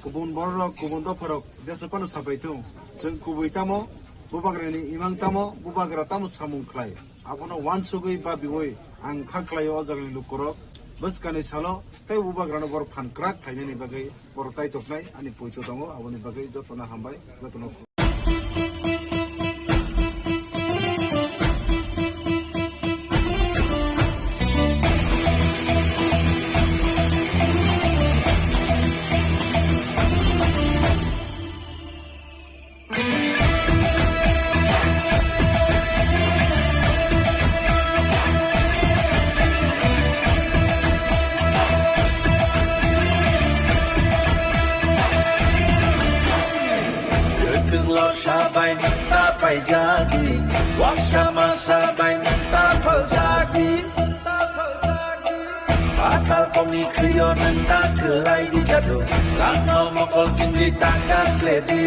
Kubun bororok, kubun dopharok jesa phano sapai thung. Chwng kubui tamo, bubagrani imang tamo, bubagra tamo samung khlai. Abono uansugwi babiui ang kha khlaio o jagani lukurok. Bwskani salo tei bubagrano borok phan kwrak khlainani bagwi borok chaitoknai ani poito tongo, aboni bagwi jotono hambai, jotono. Kwthwnglo sabai nokta paijadi, waksa masa bai nokta phaljadi. Patal kongni khwio nwng ta khwlai di jadu, langno mokol chingwi ta kas kle di.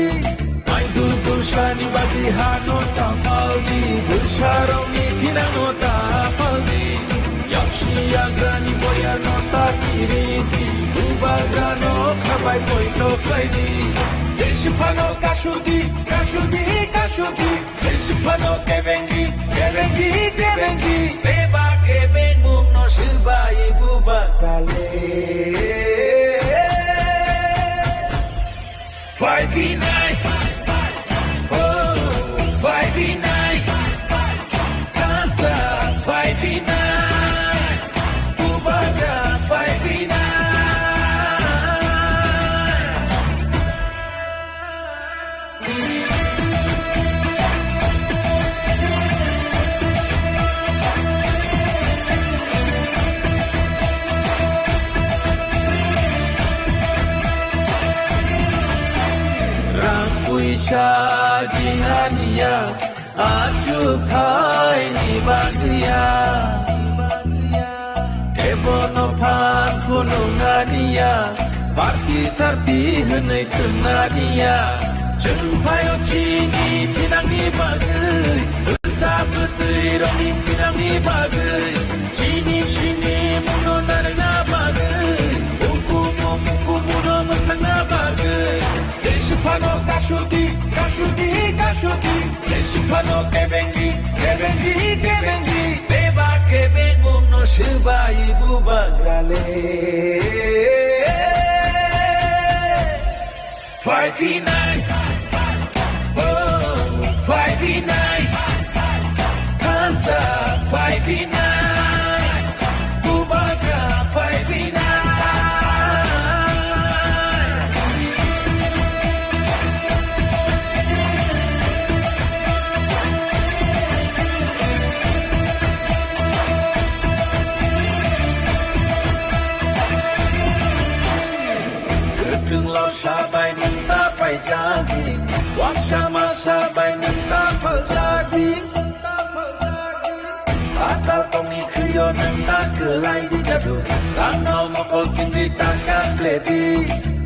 Maidul pulsani bagwi hano ta pal di, pulsarokni thinangno ta pal di. Yaksi yagrani boyarno ta kiri di, bubagrano khabai poito khlai di. Jesi phano kasudi, kasudi, kasudi. Phano kebengi, kebengi, kebengi. Beba kebengmung no swbai buba kale. Bai binai. Oh, bai binai. Kansa bai binai. Bubagra bai binai. Rang puisa jinganiya. Achukhaini bagwiya, kebono phan phunuknaniya, party sarti hwnwi thwngnaaniya. Chwng phaio chini thinangni bagwi, bwsa bwtwirokni thinangni bagwi, chini sini muno narwkna bagwi, ukumu mukumuno mwthangna bagwi. Jesu phano kasudi. Phano kebengi, kebengi, kebengi, beba kebengmung no swbai bubagra le. Phai phinai, oh, phai phinai, hansa phai phinai. Bubagra phai phinai. Kwthwng lorsa bai nwng ta paijadi, waksa masa bai nwng ta phaljadi. Atal tongni khwio nwng ta kwlai di jadu. Rangno mokol chingri ta kasledi.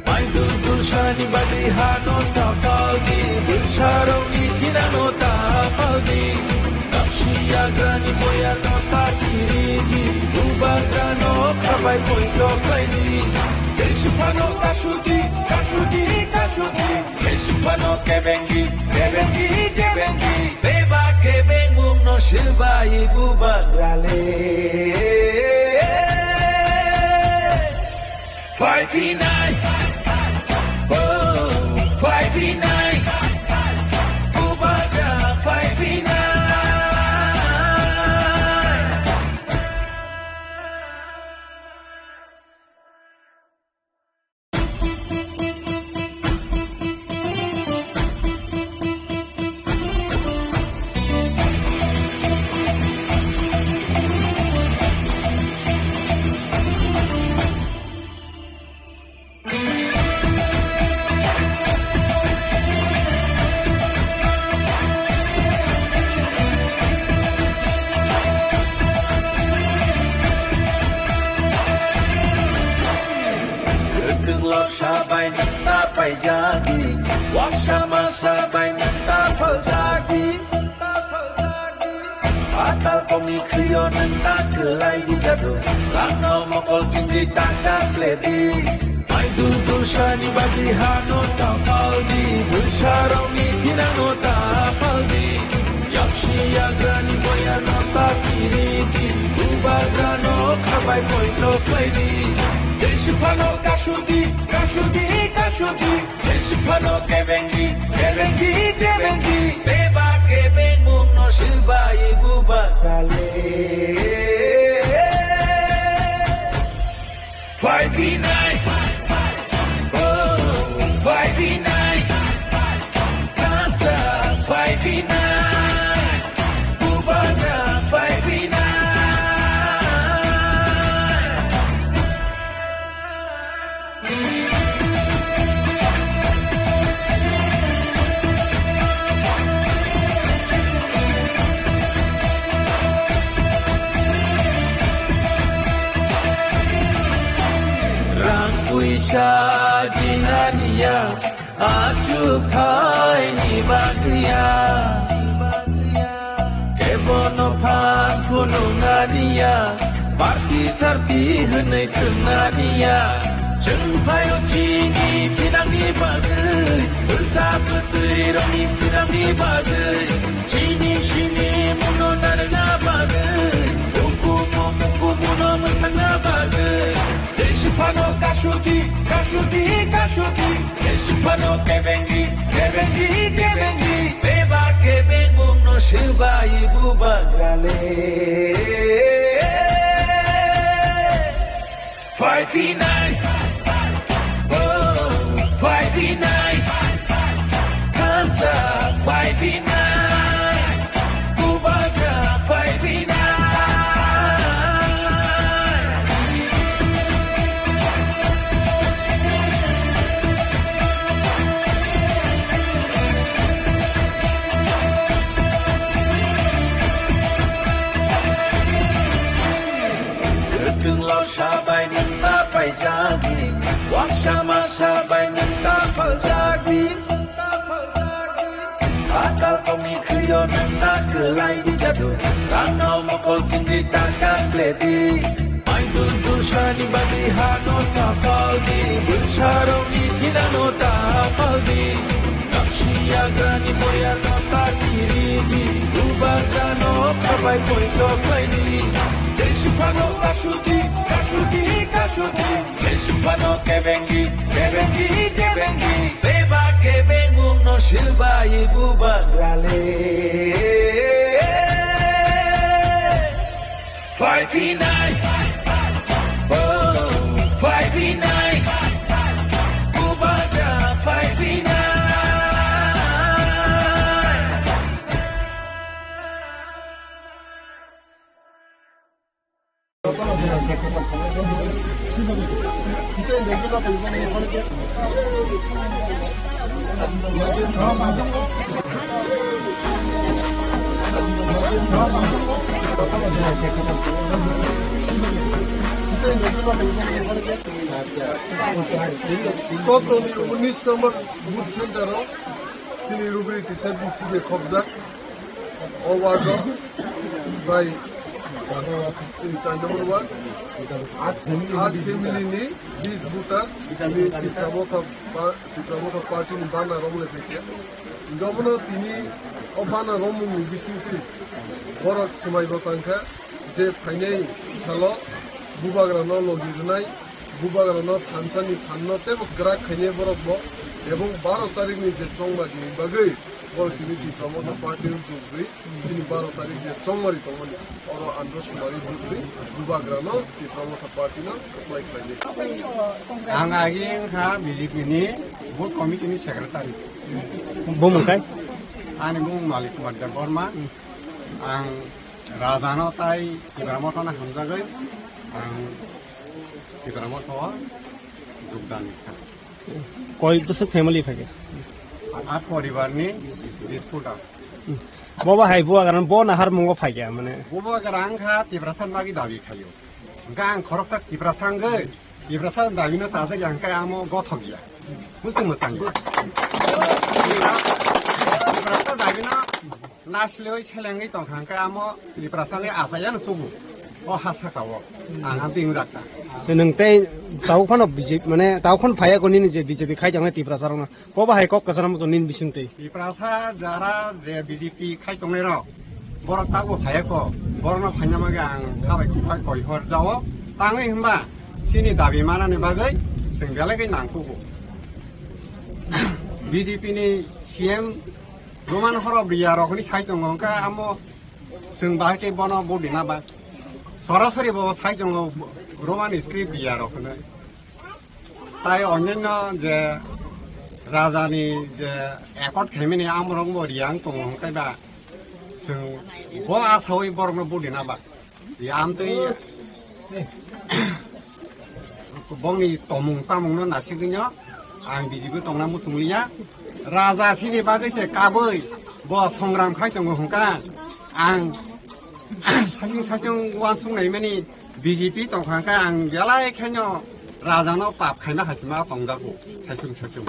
Mai dul dul sani bagwi hano ta paldi. Bwsarokni thinano ta paldi. Namsi yagrani boyarno ta kiridi. Bubagrano khabai poito khlaidi. Jesu phano kasudi, kasudi, kasudi. Jesu phano kebengi, kebengi, kebengi. Beba kebengmung no swbai bubagra le. Phai phinai. Oh, phai phinai. Bubagra phai phinai. Kwthwng lorsa bai nwng ta paijadi, waksa masa bai nwng ta phaljadi. Atal tongni khwio nwng ta kwlai di jadu, rangno mokol chingri ta kasledi. Mai dul dul sani bagwi hano ta paldi, bwsarokni thinano ta paldi. Yapsi yagrani boyarno ta kiridi, bubagrano khabai poito khlaidi. Jesu phano kasudi, kasudi, kasudi. Jesu phano kebengi, kebengi, kebengi. Beba kebengmung no swbai bubagra le. Phai phinai. Oh, phai phinai. Kansa phai phinai. Bubagra phai phinai. Rang puisa jinaniya, achukhaini bagwiya. Kebono phan phunuknaniya, party sarti hwnwi thwngnaniya. Chwng phaio chini thinangni bagwi, bwsa bwtwi rokni thinangni bagwi, chini sini muno narwkna bagwi, ukumu ukumu no mwthangna bagwi. Jesu phano kasudi, kasudi, kasudi. Jesu phano kebengi, kebengi, kebengi. Beba kebengmung no swbai bubagra le. Phai phinai. Oh, phai phinai. Kansa phai phinai. Bubagra phai phinai. Kwthwng lorsa bai nwng ta paijadi, waksa masa bai nwng ta phaljadi. Atal tongni khwio nwng ta kwlai di jadu, rangno mokol chingri ta kasledi. Mai dul dul sani bagwi hano ta paldi, bwsarokni thinano ta paldi. Namsi yagrani boyarno ta Bubagrano khabai poito khlaini. Jesupano kasuti, kasuti, kasuti. Jesupano kebengi, kebengi, kebengi. Beba kebengungno silbai bubagrale. Phaiphinai. Oh, phaiphinai. Bubagra phaiphinai. Totoni unis number booth center o chini rubri tisa B C B khobjak. O ward o bai char number ward, aat family ni bis voter, Tipra Motha pa-, Tipra Motha party ni bana romle tei khe. Gobono tini o bana romung ni bisingtwi borok swmai bo tangkha je phainai salo bubagra no logi rwnai, bubagra no thansa ni phan no tebo kwrak khainai borok bo, ebong baro tarik ni je chongmari ni bagwi borok tini Tipra Motha party o jug rwi chini baro tarik je chongmari tongmani oro andro swmari jug rwi bubagra no Tipra Motha party no apply khlainai. Ang agi wngkha B J P ni booth committee ni secretary. Bumung kai? Ani bumung Malik Kumar Debbarma. Ang Raja no tai Tipra Motha no hamjagwi ang Tipra Motha o jogdan kha. Koi bwswk family phai khe? Aat poribar ni bis voter. Bo bahai bubagra no bo nahar mungo phai khe mane. Bubagra wngkha Tiprasa ni bagwi dabi khaio. Hwnkhe ang khoroksa Tiprasa wngwi Tiprasa ni dabi no chajak ya hwnkhe amo gothok ya. Muchung mwchang ya. Tiprasa dabi no nasle oi selengwi tongkha hwnkhe amo Tiprasa ni achai ya no chubu. O ha saka o. Ang ha bing jak kha. Nwng tei tabuk phano B J P mane tabuk phano phai ya ko nini je B J P khai tongnai Tiprasa rok no. Bo bahai kok kwcharo muchung nini bising twi. Tiprasa jara je B J P khai tongnai rok, borok tabuk phai ya kho, borok no phaina bagwi ang khabai kuphai koi hor jao. Tangwi hwnba chini dabi manani bagwi chwng belai khe nang kugo. B J P ni C M Roman Horop Riya rok ni sai tongo hwnkhe amo chwng bahai khe bono vote rina ba. Sorasori bo sai tongo Roman script Riya rok hwnwi. Tai onyaino je raja ni je accord khaimani amorok bo riyang tongo hwnkhe ba chwng bo asawi borokno budina ba. Amtwi bongni tomung chamungno nasigwino ang bijigo tongna muchungliya. Raja sini bagwi se kabwi bo songram khai tongo hwnkha ang sachung sachung uansuk naimani. B J P tongkha khe ang belai khaino rajano pap khaina hachima tongjago saichung saichung.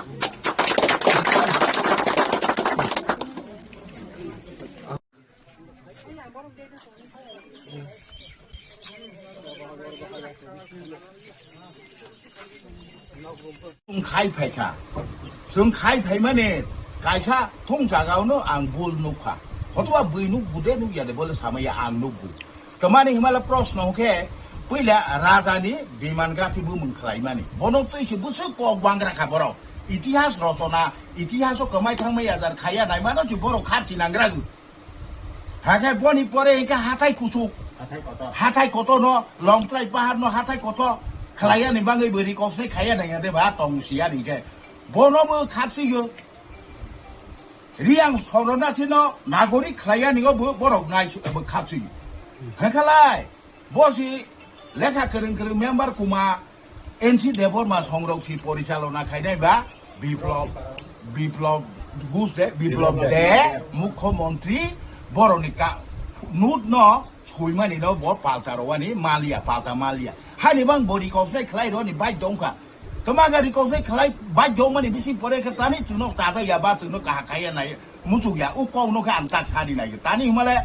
Chwng khai phaikha, chwng khai phaimani kaisa thung jagao no ang bul nukha, hotoba bui nuk bude nukya de bole samaya ang nukgo. Tamani himala proshno hwnkhe, puila raja ni biman gati bumung khlaimani. Bono twi se bwswk kok bangra kha borok. Itihas rochona, itihaso kwmai thangmai ajar khaya naimano se borok kharchi nangra. Hakhe boni pore hwnkhe hathai kuchuk. Hathai kotor. Hathai kotor no, Longtrai pahar no hathai kotor. Khlaiya ni bangwi bwrwi kosnai khaya nangya de ba tong siya ni khe. Bono bo kharchi yo. Riyang Sornathi no nagorik khlaiya ni bo borok nai bo kharchi. Hwnkhe lai. Bo si lekha kwrwng kwrwng member kuma N C Debbarma songrok si porichalona khainai ba Biplab, Biplab Ghosh de, Biplab Biplab de, de, Mukhyamantri boroni ka, nut no soimani no bo palta rowani maliya, palta maliya. Hani bang bo recognise khlai roni bai dongkha. Tama ga recognise khlai bai dongmani bisi pore khe tani chwngno tata ya ba chwngno kaha khaiya nai muchuk ya. U kok no khe ang tak sadi nai. Tani himale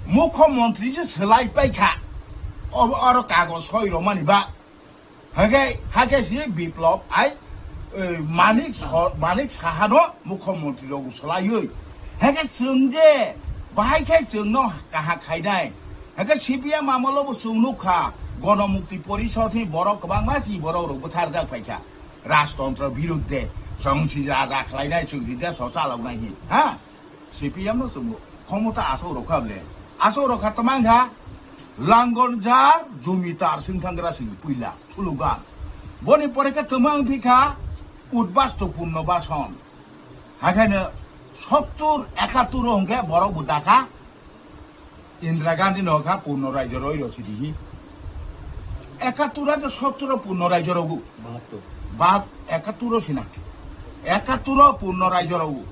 Mukhyamantri se swlai paikha. Oro, oro kagoj soi romani ba. Hake, hake si Biplab ai, eh, Manik Sa-, Manik Saha no Mukhyamantri rok swlaiwi. Hake chwng je bahai khe chwngno kaham khainai. Hake C P M amolo bo chwng nukha, Gonomukti Porishod ni borok kwbangma si borok rok bwtharjak phaikha. Rajtontro birudde, chwng si raja khlainai, chwng si desh chaloknai hi, ha? C P M no chwng khomota aswk rokha bole. Aswk rokha twmang kha, Langonjar Jumidar Singthangra sing puila, slogan. Boni pore khe twmang phikha, Udbasto Punno Bason. Hakhaino sottur ekattur o hwnkhe borok bo dakha Indira Gandhi no kha Purno Raijo roi rw sidi hi. Ekattur aro sottur o Purno Raijo rw gu. Bahattur. Ba ekattur o sina. Ekattur o Purno Raijo rw gu.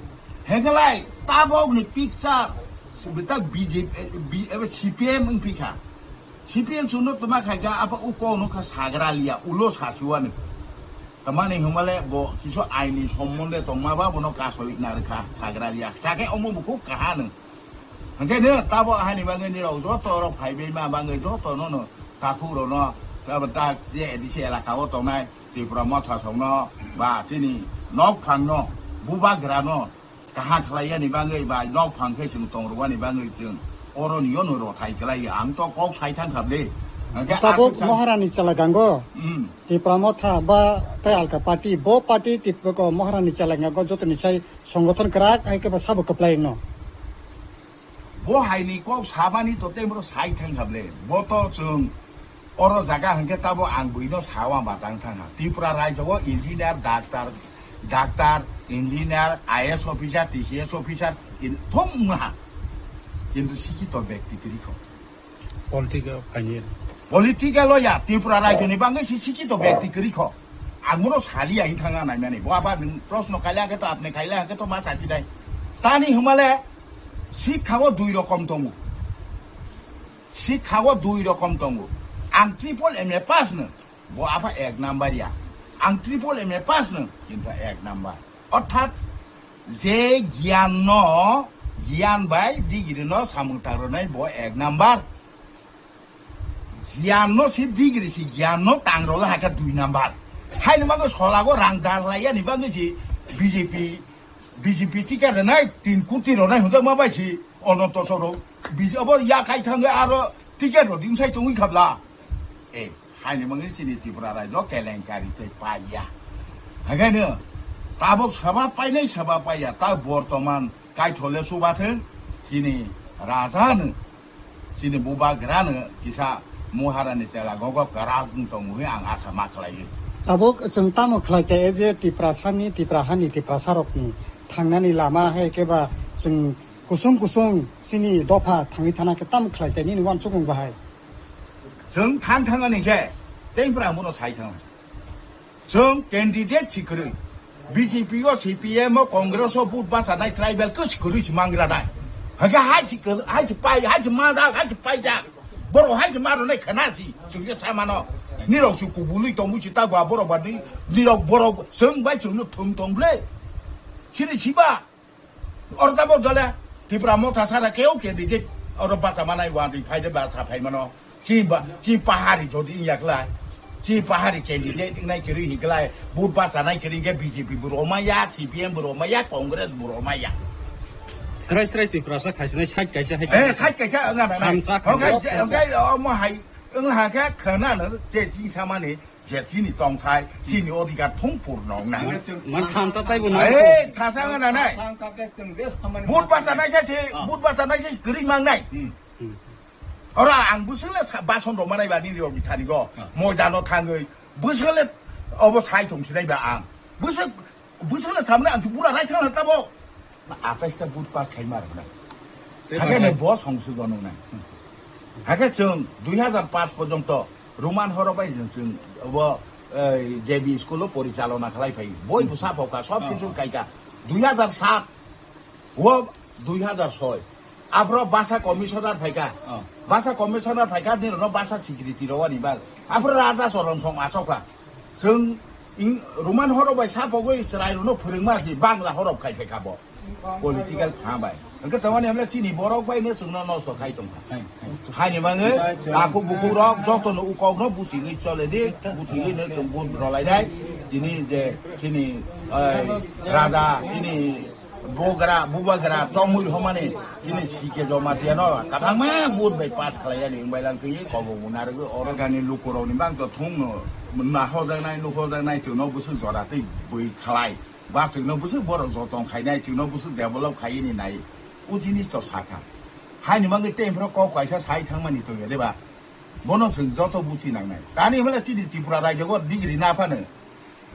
Hegelai tabok ni picture bita B J P, B, C P M wng phikha. C P M suno toma khaikha apa uko no kha sagra liya ulo sasuani. Tamani hwnmale bo kisu aini sombonde tongma ba bono kasoi narwkha sagra liya. Sakhe omo bo khub kaha nw. Hwnkhe nw tabo ahani bagwi nirok joto rok phaibai ma bagwi joto no no takhuk rok no tabo ta je A D C elaka o tongnai Tripura Motha song no ba chini nok phang no bubagra no kaham khlai yani bagwi ba nok phang khe chwng tong rwani bagwi chwng oro ni yono rothai khlai ang to kok sai thang kha bwle. Hwnkhe Tabuk aswk san- Maharani chwla gango. Hmm. Tipra Motha ba tei alka party, bo party Tipra ko Maharani chwla gango jotoni sai songothon kwrak hai khe ba sabo kwplai no. Bo hai ni kok sabani to tei bro sai thang kha bwle. Bo to chwng oro jaga hwnkhe tabo ang buino sawa ba tang thang ha. Tripura raijo o engineer, doctor, doctor, engineer, I A S officer, T C S officer, in-, thum wngha. Kintu sikhito byakti kwrwi kho. Political phaini. Political o ya, Tripura raijo ni bagwi si sikhito byakti kwrwi kho. Ang bono sali ang thanga naimani. Bo aba nwng proshno kaila khe to apni kaila khe to ma sati dai. Tani hwnmale sikha o dui rokom tongo. Sikha o dui rokom tongo. Ang triple M A pass no. Bo apa ek number ya. Ang triple M A pass no. Kintu ek number. Orthat je giyan no, giyan bai degree no samung tang rwnai bo ek number. Giyan no si degree si giyan no tang rwla hakhe dui number. Haini bagwi solago rang dar laiyani bagwi si B J P, B J P ticket rwnai tin koti rwnai hwnjakma bai si Ananto Soro. B J P obo yakhai thangwi aro ticket rw dingsai tongwi khabla. Eh, haini bagwi chini Tripura raijo kelenkari tei paiya. Hakaino tabuk saba painai saba paiya, ta bortoman kaithole subathwng chini raja no. Chini bubagra no kisa Maharani chela gogo kwrak wng tongo hwnwi ang asa ma khlaio. Tabuk chwng tamo khlai khe je Tiprasani, Tiprahani, Tiprasarokni thangnani lama hai khe ba chwng kusung kusung chini dopha thangwi thana khe tamo khlai khe nini uansukmung bahai? Chwng thang thangani khe tei bwrang bono sai thang. Chwng candidate si kwrwi. B J P o, C P M o, Congress o vote bachanai tribal khe si kwrwi si mangra nai. Hake hai si kwrwi, hai si pai, hai si manjak, hai si paijak. Borok hai si ma rwnai khana si. Chwng je sa mano. Nirok si kubului tongwi si ta gwa borok ba ni, nirok borok chwng bai chwngno thwng tong ble. Sini siba. Oro tabok dole Tipra Motha sara keu candidate oro bacha manai wadi phaide bacha phai mano. Chi ba, chi pahari jodi wngya klai. Chi pahari candidate wngnai kwrwi hi klai. Vote bachanai kwrwi khe B J P bo rwmaya, C P M bo rwmaya, Congress bo rwmaya. Srai srai Tiprasa khaisinai side kaisa hai. Eh, side kaisa wngna nanai. Thansa Okai, khaisinai. Okai, omo hai, wng ha khe khna no, che chi samani. Je chini tongthai, chini odhikar thung purno wngnai. Man, man thansa taibo na. Eh, thansa wngna nai. Vote bachanai se, vote bachanai se kwrwi mangnai. Hmm. Hmm. Ora ang bwswk le sa-, bason rok manai ba nini rok bithani go. Ah. Moidano thangwi. Bwswk le obo sai thong sinai ba ang. Bwswk Bwswk le samani ang bura rai thang tabo. Atais ta vote pass khai mar na. Tei Hake ba ne hai. Bo song su gonung na. Hake chwng dui hazar paanch porjonto Roman horo bai chwng, chwng bo, eh, J B school o porichalona khlai phai. Boi Hmm. bwsa phoka, sob Ah. kisu kaika. Dui hazar saat o dui hazar soi. Aphro basa commissioner phaikha. Oh. Basa commissioner phaikha, nini rokno basa secretary rwani bag. Aphro raja choron song achokha. Chwng ing-, Roman horok bai sapogwi chwrai rokno phwrwngma si Bangla horok khai phaikha bo. Political kha bai. Hwnkhe tamani hamle chini borok bai no chwngno nosto khai tongkha. Hai, hai. Haini bagwi takhuk bukhuk rok jotono ukok no buthiwi chole di, buthiwi no chwng vote rwlai nai. Tini je chini, eh, raja, chini Bogra, bubagra, tongmui homani, chini C K Jamatia no, kathangma vote bai pass khlai yani, wng bai lang twi, kobo muna rwgwi, oro gani lukurok ni bang to thung no, na hojak nai, nu hojak nai, chwng no bwswk jora twi bui khlai, ba chwng no bwswk borok jotong khai nai, chwng no bwswk develop khai ni nai, o jinis to sakha. Haini mangwi tei phro kok kaisa sai thangmani tongya de ba? Bono chwng joto buchi nangnai. Tani hwnle chini Tripura rajyo o degree na phano.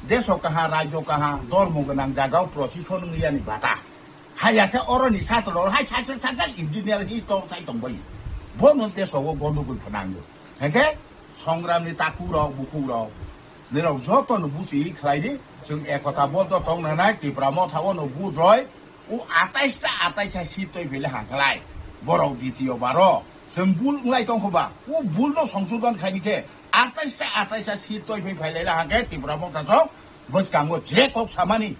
Deso kaha, rajyo kaha, dormo gwnang jagao prochikon wngya ni bata. Haya khe oro ni satro hai sak sak sak sak engineer hi tor sai tong bai. Bono deso o gondogol phanango. Hake songram ni taku rok, buku rok. Nirok joto no buchi khlai di. Chwng ekota boddo tong nanai Tipra Motha o no budroi. O atais ta atais ta seat toi phele hangkhlai. Borok ditiyo baro. Chwng bul wngwlai tongkho ba. O bul no songsodon khaini khe atais ta atais ta seat toi phai phailai la hangkhe Tipra Motha chwng bwskango je kok samani.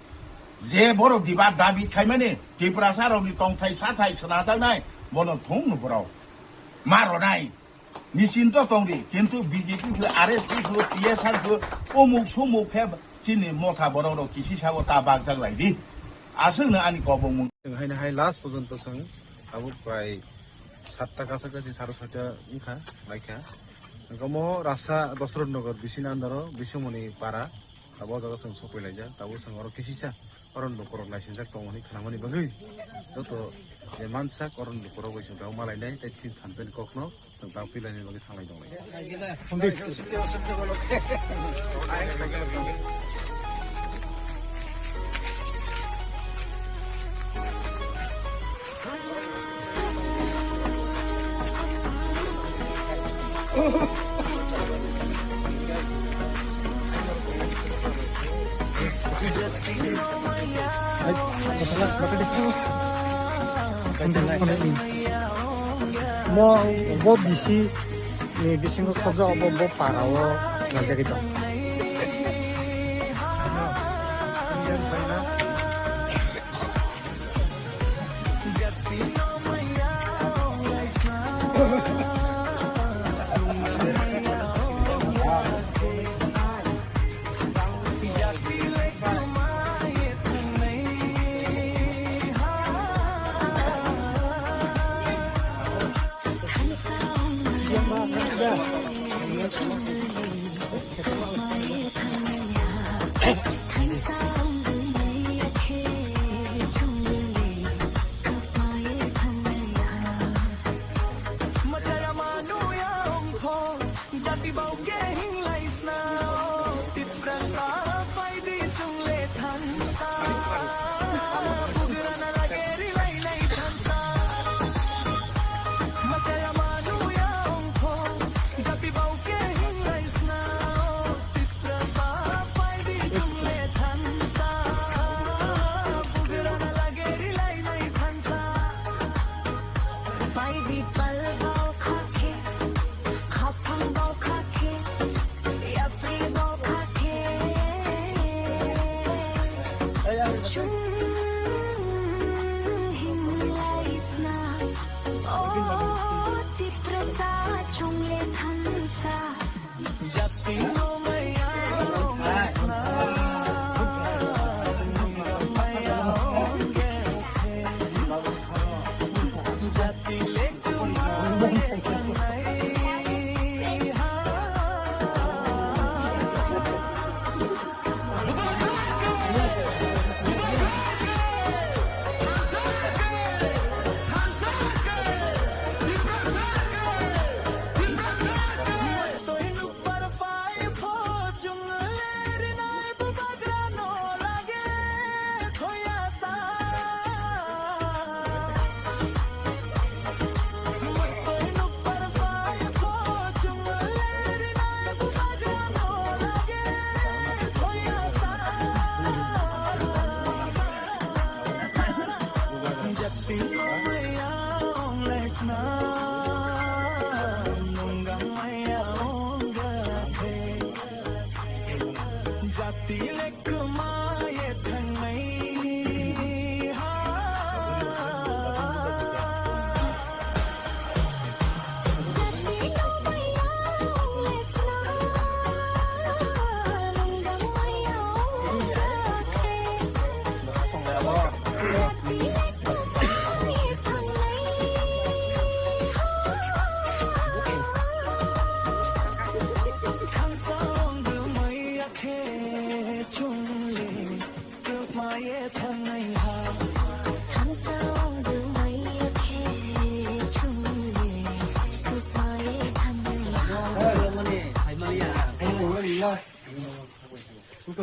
Je borok diba David khaimani Tiprasa rokni tongthai sathai swnajaknai bono thung no borok. Ma ronai. Nisinto tongdi, kintu B J P khe, R S P khe, T S R khe, umuk sumuk khe chini motha borok rok kisi sabo ta bakjak lai di. Aswk no ani kobong mung. Chwng haino hai last porjonto chwng abo prai satta kacha kachi saro soita wngkha, laikha. Omo rasa Dosrot Nagar bisini andaro Bisomoni para, abo jaga chwng sokoi laijak, tabuk chwng oro kisisa. Oro lukurok naisingjak tongo hwnwi khnamani bagwi joto je mansak oro lukurok bai chwng tamo malainai tei thik thansa ni kokno chwng tamo pilaini bagwi thanglai tonglai. Mo bo bisi ni bisingo khobjak, obo bo para o laijagwi tong.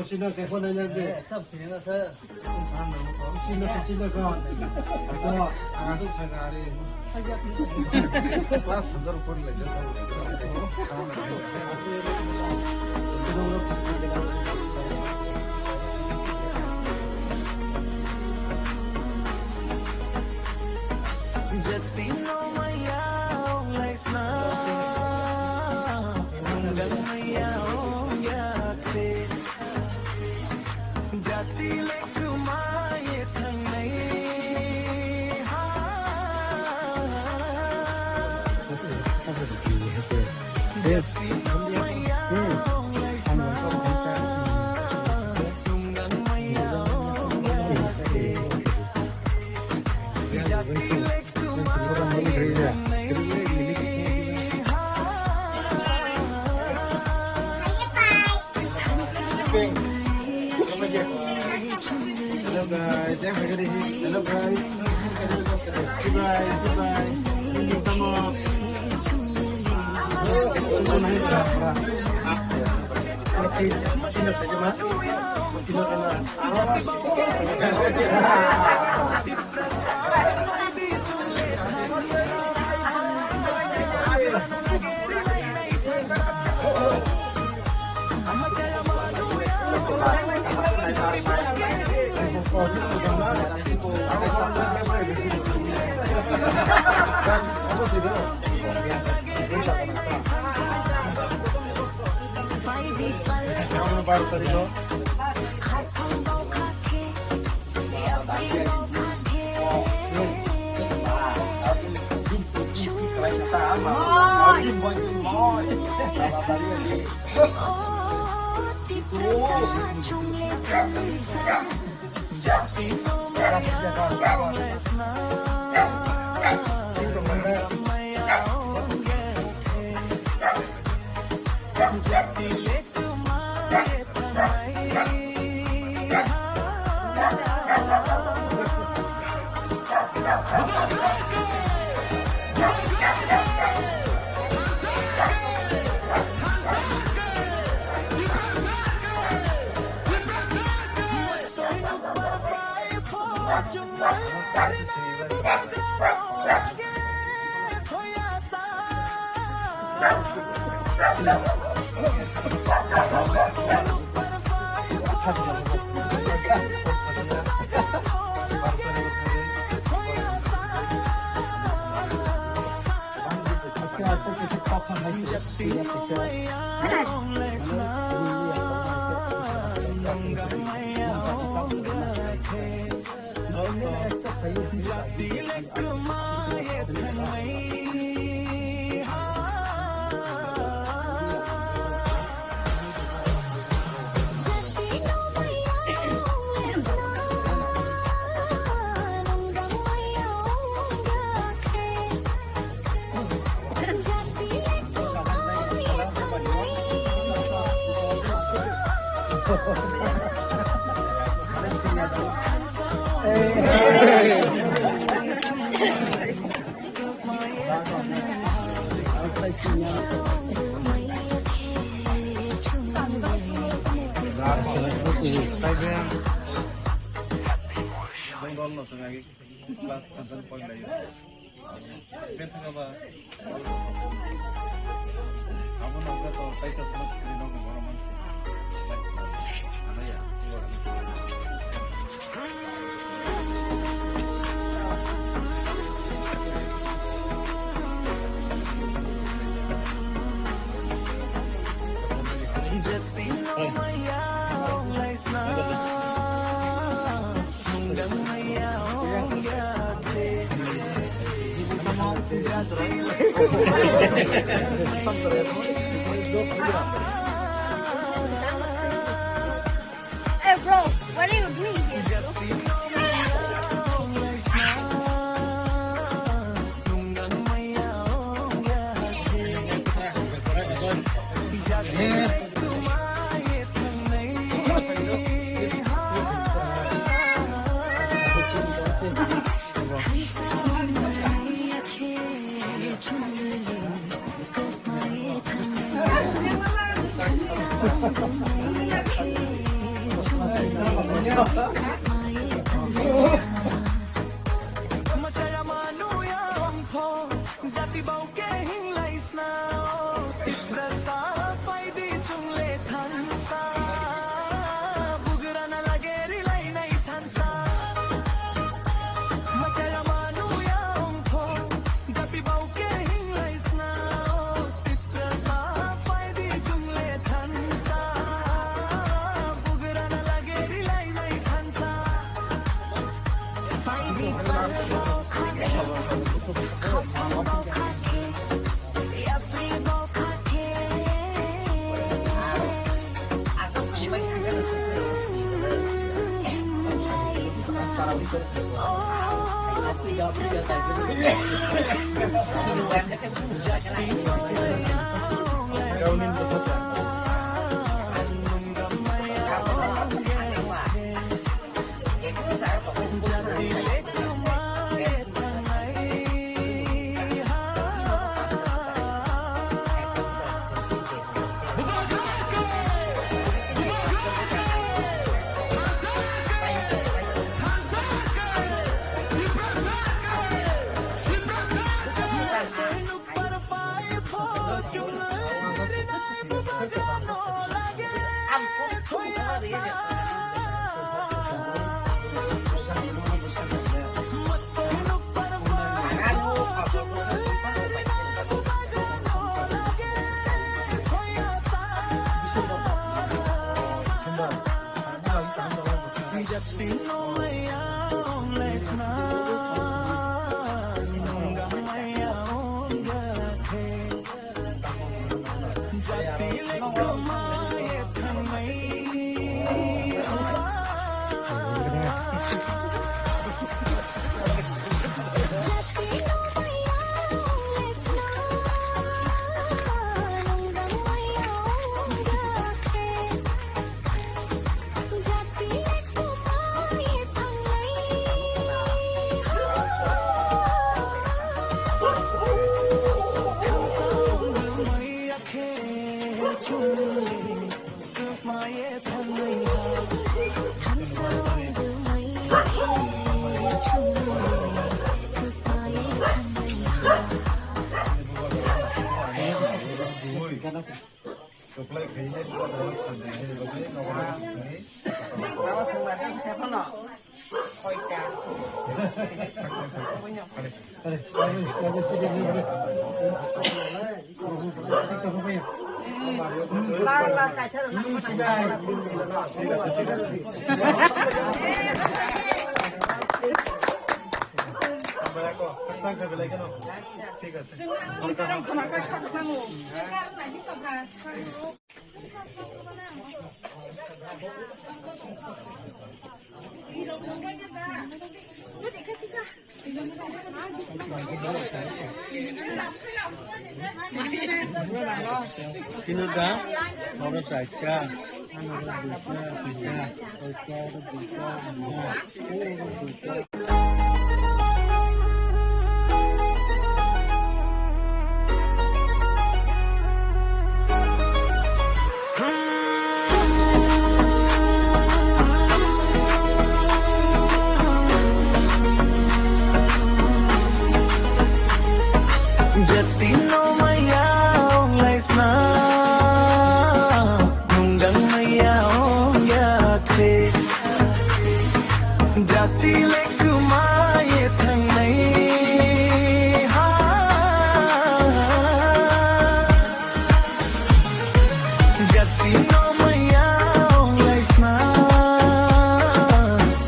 Sino se phone na de. Sino se sino ka. Ato, ato sagari. Class hazar por le. Hello guys, hello guys. Goodbye, goodbye. Come on. Hey, bro, what are you doing here? Sino da? Oro saika, ano oro duita, duita, oro duita, duita, oro duita. Jati no maya ong lai sna, nungdang maya ong ya khe. Jati le kwmaye thangnai ha. Jati no maya ong lai sna,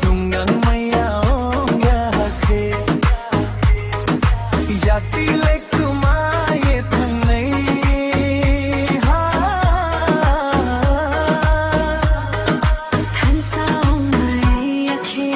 nungdang maya ong ya khe. Jati le kwmaye thangnai ha. Thansa ong maya khe.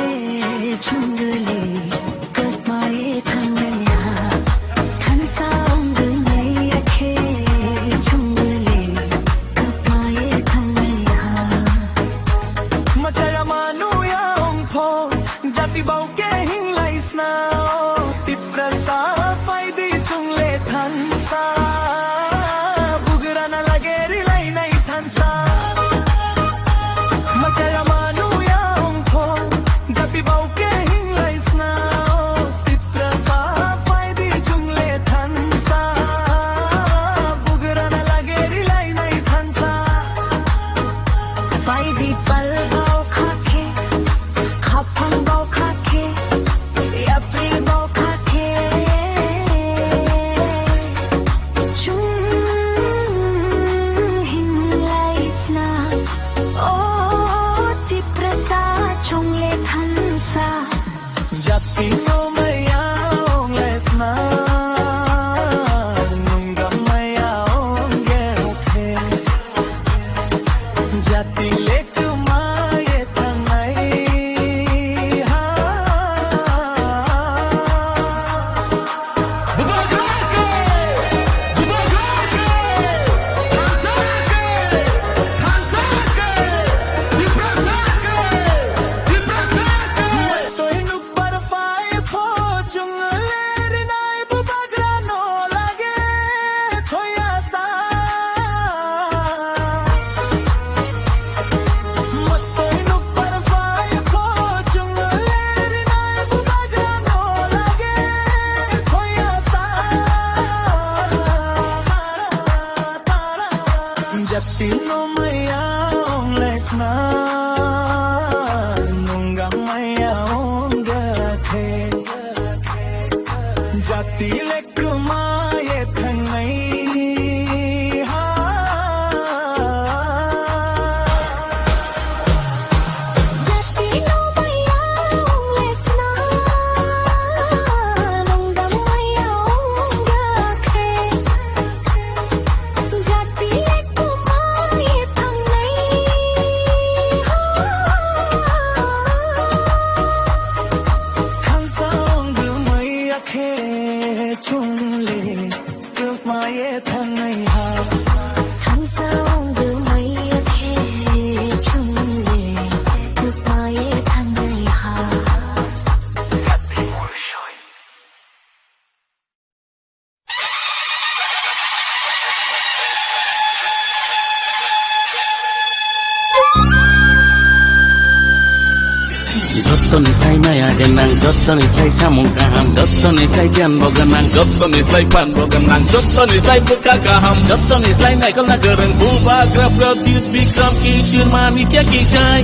Jottoni slai maya gwnang, jottoni slai samung kaham, jottoni slai giyan bo gwnang, jottoni slai phan bo gwnang, jottoni slai bwkha kaham, jottoni slai naikolna kwrwng Bubagra Pradyut Bikram Kishore Manikya ki jai.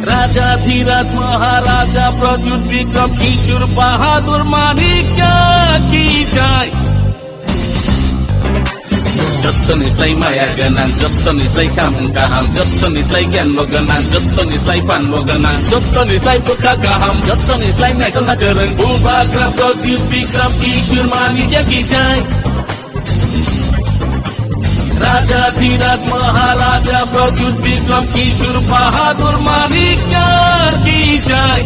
Raja Dhiraj Maharaja Pradyut Bikram Kishore Bahadur Manikya ki jai. Jottoni slai maya gwnang, jottoni slai samung kaham, jottoni slai giyan bo gwnang, jottoni slai phan bo gwnang, jottoni slai bwkha kaham, jottoni slai naikolna kwrwng Bubagra Pradyut Bikram Kishore Manikya ki jai. Raja Dhiraj Maharaja Pradyut Bikram Kishore Bahadur Manikya ki jai.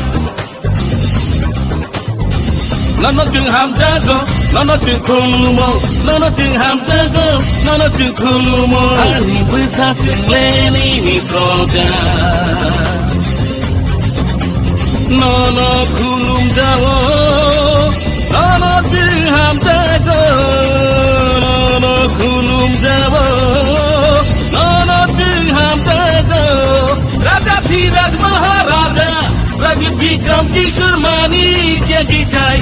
Nono chwng hamjago, nono chwng khulumo, nono chwng hamjago, nono chwng khulumo. Ani bwsa chwng le nini proja. Nono khulumjao, nono chwng hamjago, nono khulumjao, nono chwng hamjago. Raja Dhiraj Maharaja, Raja Bikram Kishore Manikya ki jai.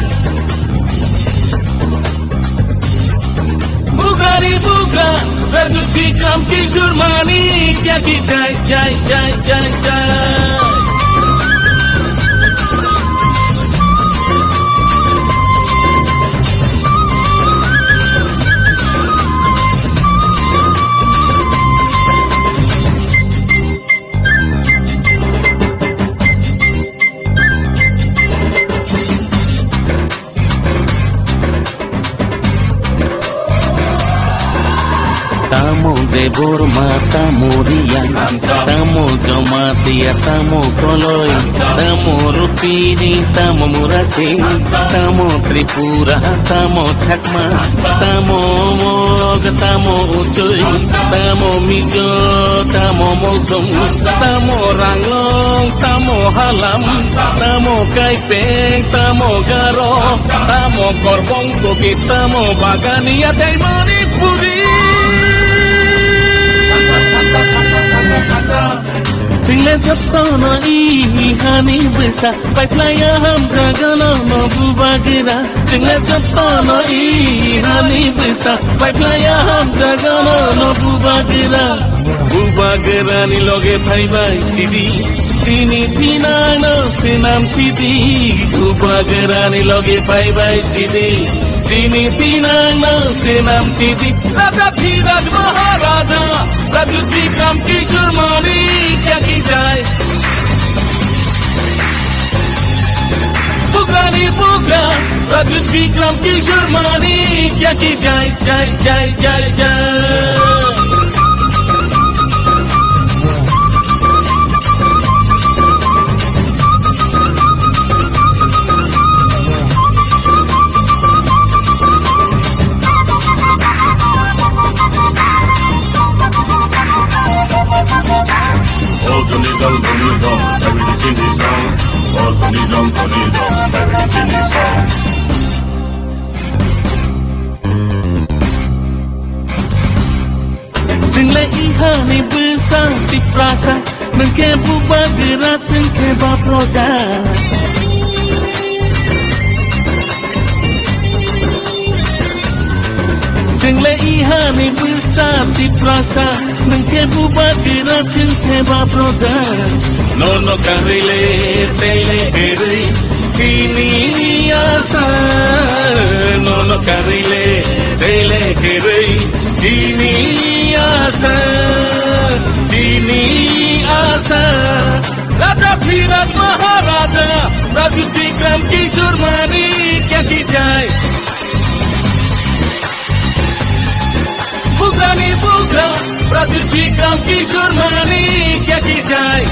Bubagra ni Bubagra, Pradyut Bikram Kishore Manikya ki jai, jai, jai, jai, jai. Tamo Debbarma, tamo Reang, tamo Jamatia, tamo Koloi, tamo Rupini, tamo Murasing, tamo Tripura, tamo Chakma, tamo Mog, tamo Uchoi, tamo Mizo, tamo Molsom, tamo Ranglong, tamo Halam, tamo Kaipeng, tamo Garo, tamo Korbong Kuki, tamo Bagania tei Manipuri. Chwng le jotono i hani bwsa, paiphlaiya hamjago nono Bubagra. Chwng le jotono i hani bwsa, paiphlaiya hamjago nono Bubagra. Bubagra ni loge phaibai sidi, chini thinangno swnam sidi. Bubagra ni loge phaibai sidi, chini thinangno swnam sidi. Raja Dhiraj Maharaja, Pradyut Bikram Kishore Manikya ki jai. Bubagra ni Bubagra, Pradyut Bikram Kishore Manikya ki jai, jai, jai, jai, jai. Chwng le ihani bwsa Tiprasa, nwng khe Bubagra, chwng khe ba proja. Chwng le ihani bwsa Tiprasa, nwng khe Bubagra, chwng khe ba proja. Nono karwi le tei le kwrwi chini asa, nono karwi le tei le kwrwi chini asa, chini asa. Raja Dhiraj Maharaja, Pradyut Bikram Kishore Manikya ki jai. Bubagra ni Bubagra, Pradyut Bikram Kishore Manikya ki jai.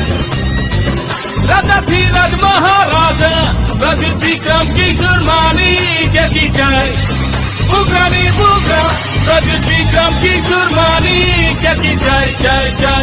Raja Dhiraj Maharaja, Pradyut Bikram Kishore Manikya ki jai. Bubagra ni Bubagra, Pradyut Bikram Kishore Manikya ki jai, jai, jai.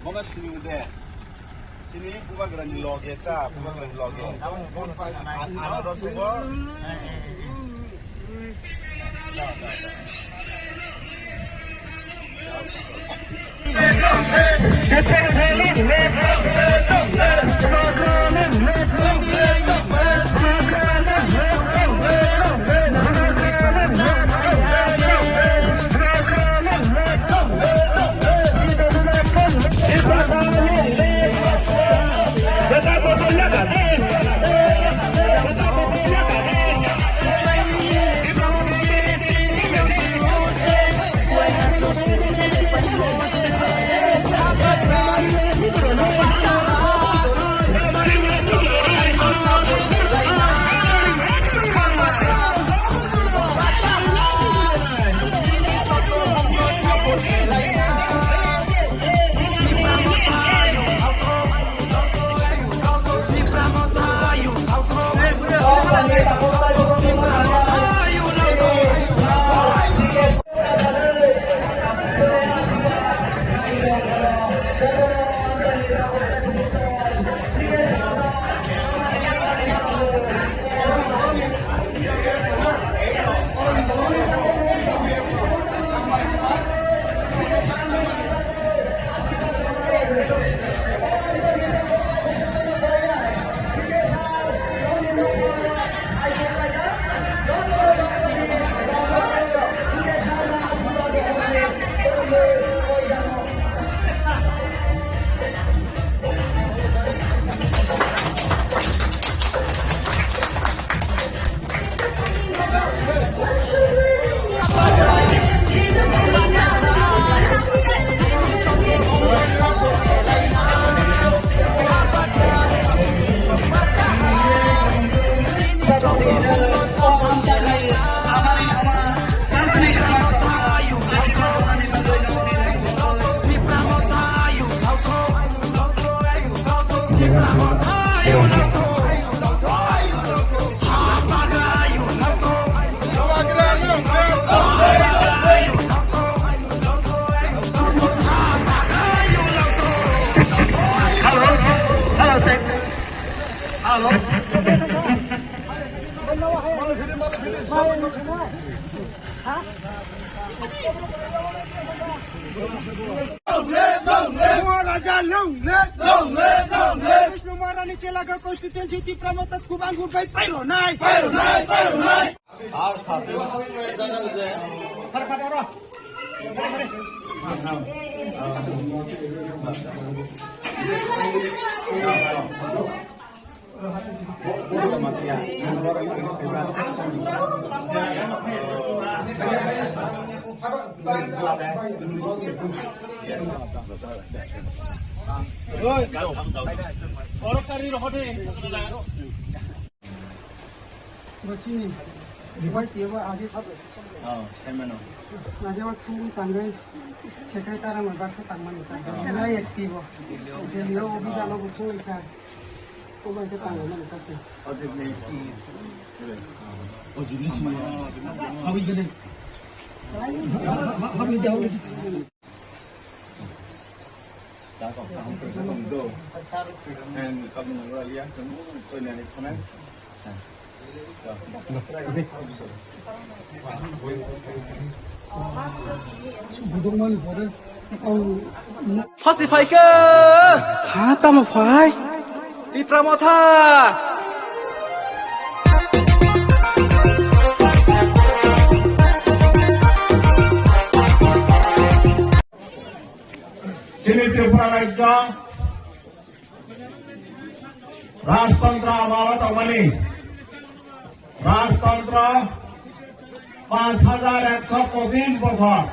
Mono sini ude. Sini bubagrani loge ta, bubagrani loge. Ano dosugo. Hello? Hello, sir. Hello? Raja, long live! Long live! Long live! Vishnu Maharani Chelagao constituency Tipra Motha Khubang Group bai pairo nai! Pairo nai! Pairo nai! Oro kari rohode. Bo chini rihoi tiyabo age. Oh, khaimano. Age bo thangwi tangwi secretary rok baksa tangmani ta. Nai active bo. Delhi o office ano bo thangwi ta. Obo khe tangmani ta se. Oh, jini sima. Hawi gede. Hawi gede. Phachi phaikhe. Ha, tamo phai? Tipra Motha. Chini Tripura rajyo rajtantro amalo tongmani, rajtantro panch hajar ekso pochis bochor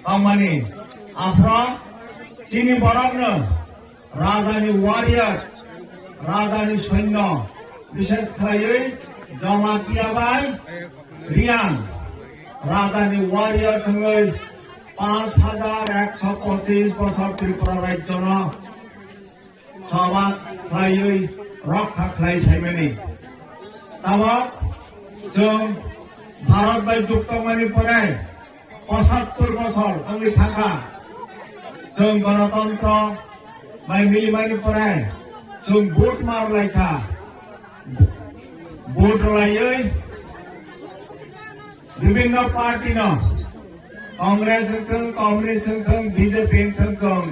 tongmani, aphro chini borokno rajani warrior, rajani soinyo, Bishes khlaiwi Jamatia bai Riang Rajani warrior wngwi panch hajar ekso pochis bosor Tripura rajyono sobat khlaiwi rokha khlai phaimani. Tabok chwng Bharat bai juktongmani pore pochattor bosor wngwi thangkha. Chwng Ganatantro bai milimani pore chwng vote marlaikha. Vote rwlaiwi bibhinno party no, Congress wngthung, Communist wngthung, B J P wngthung, chwng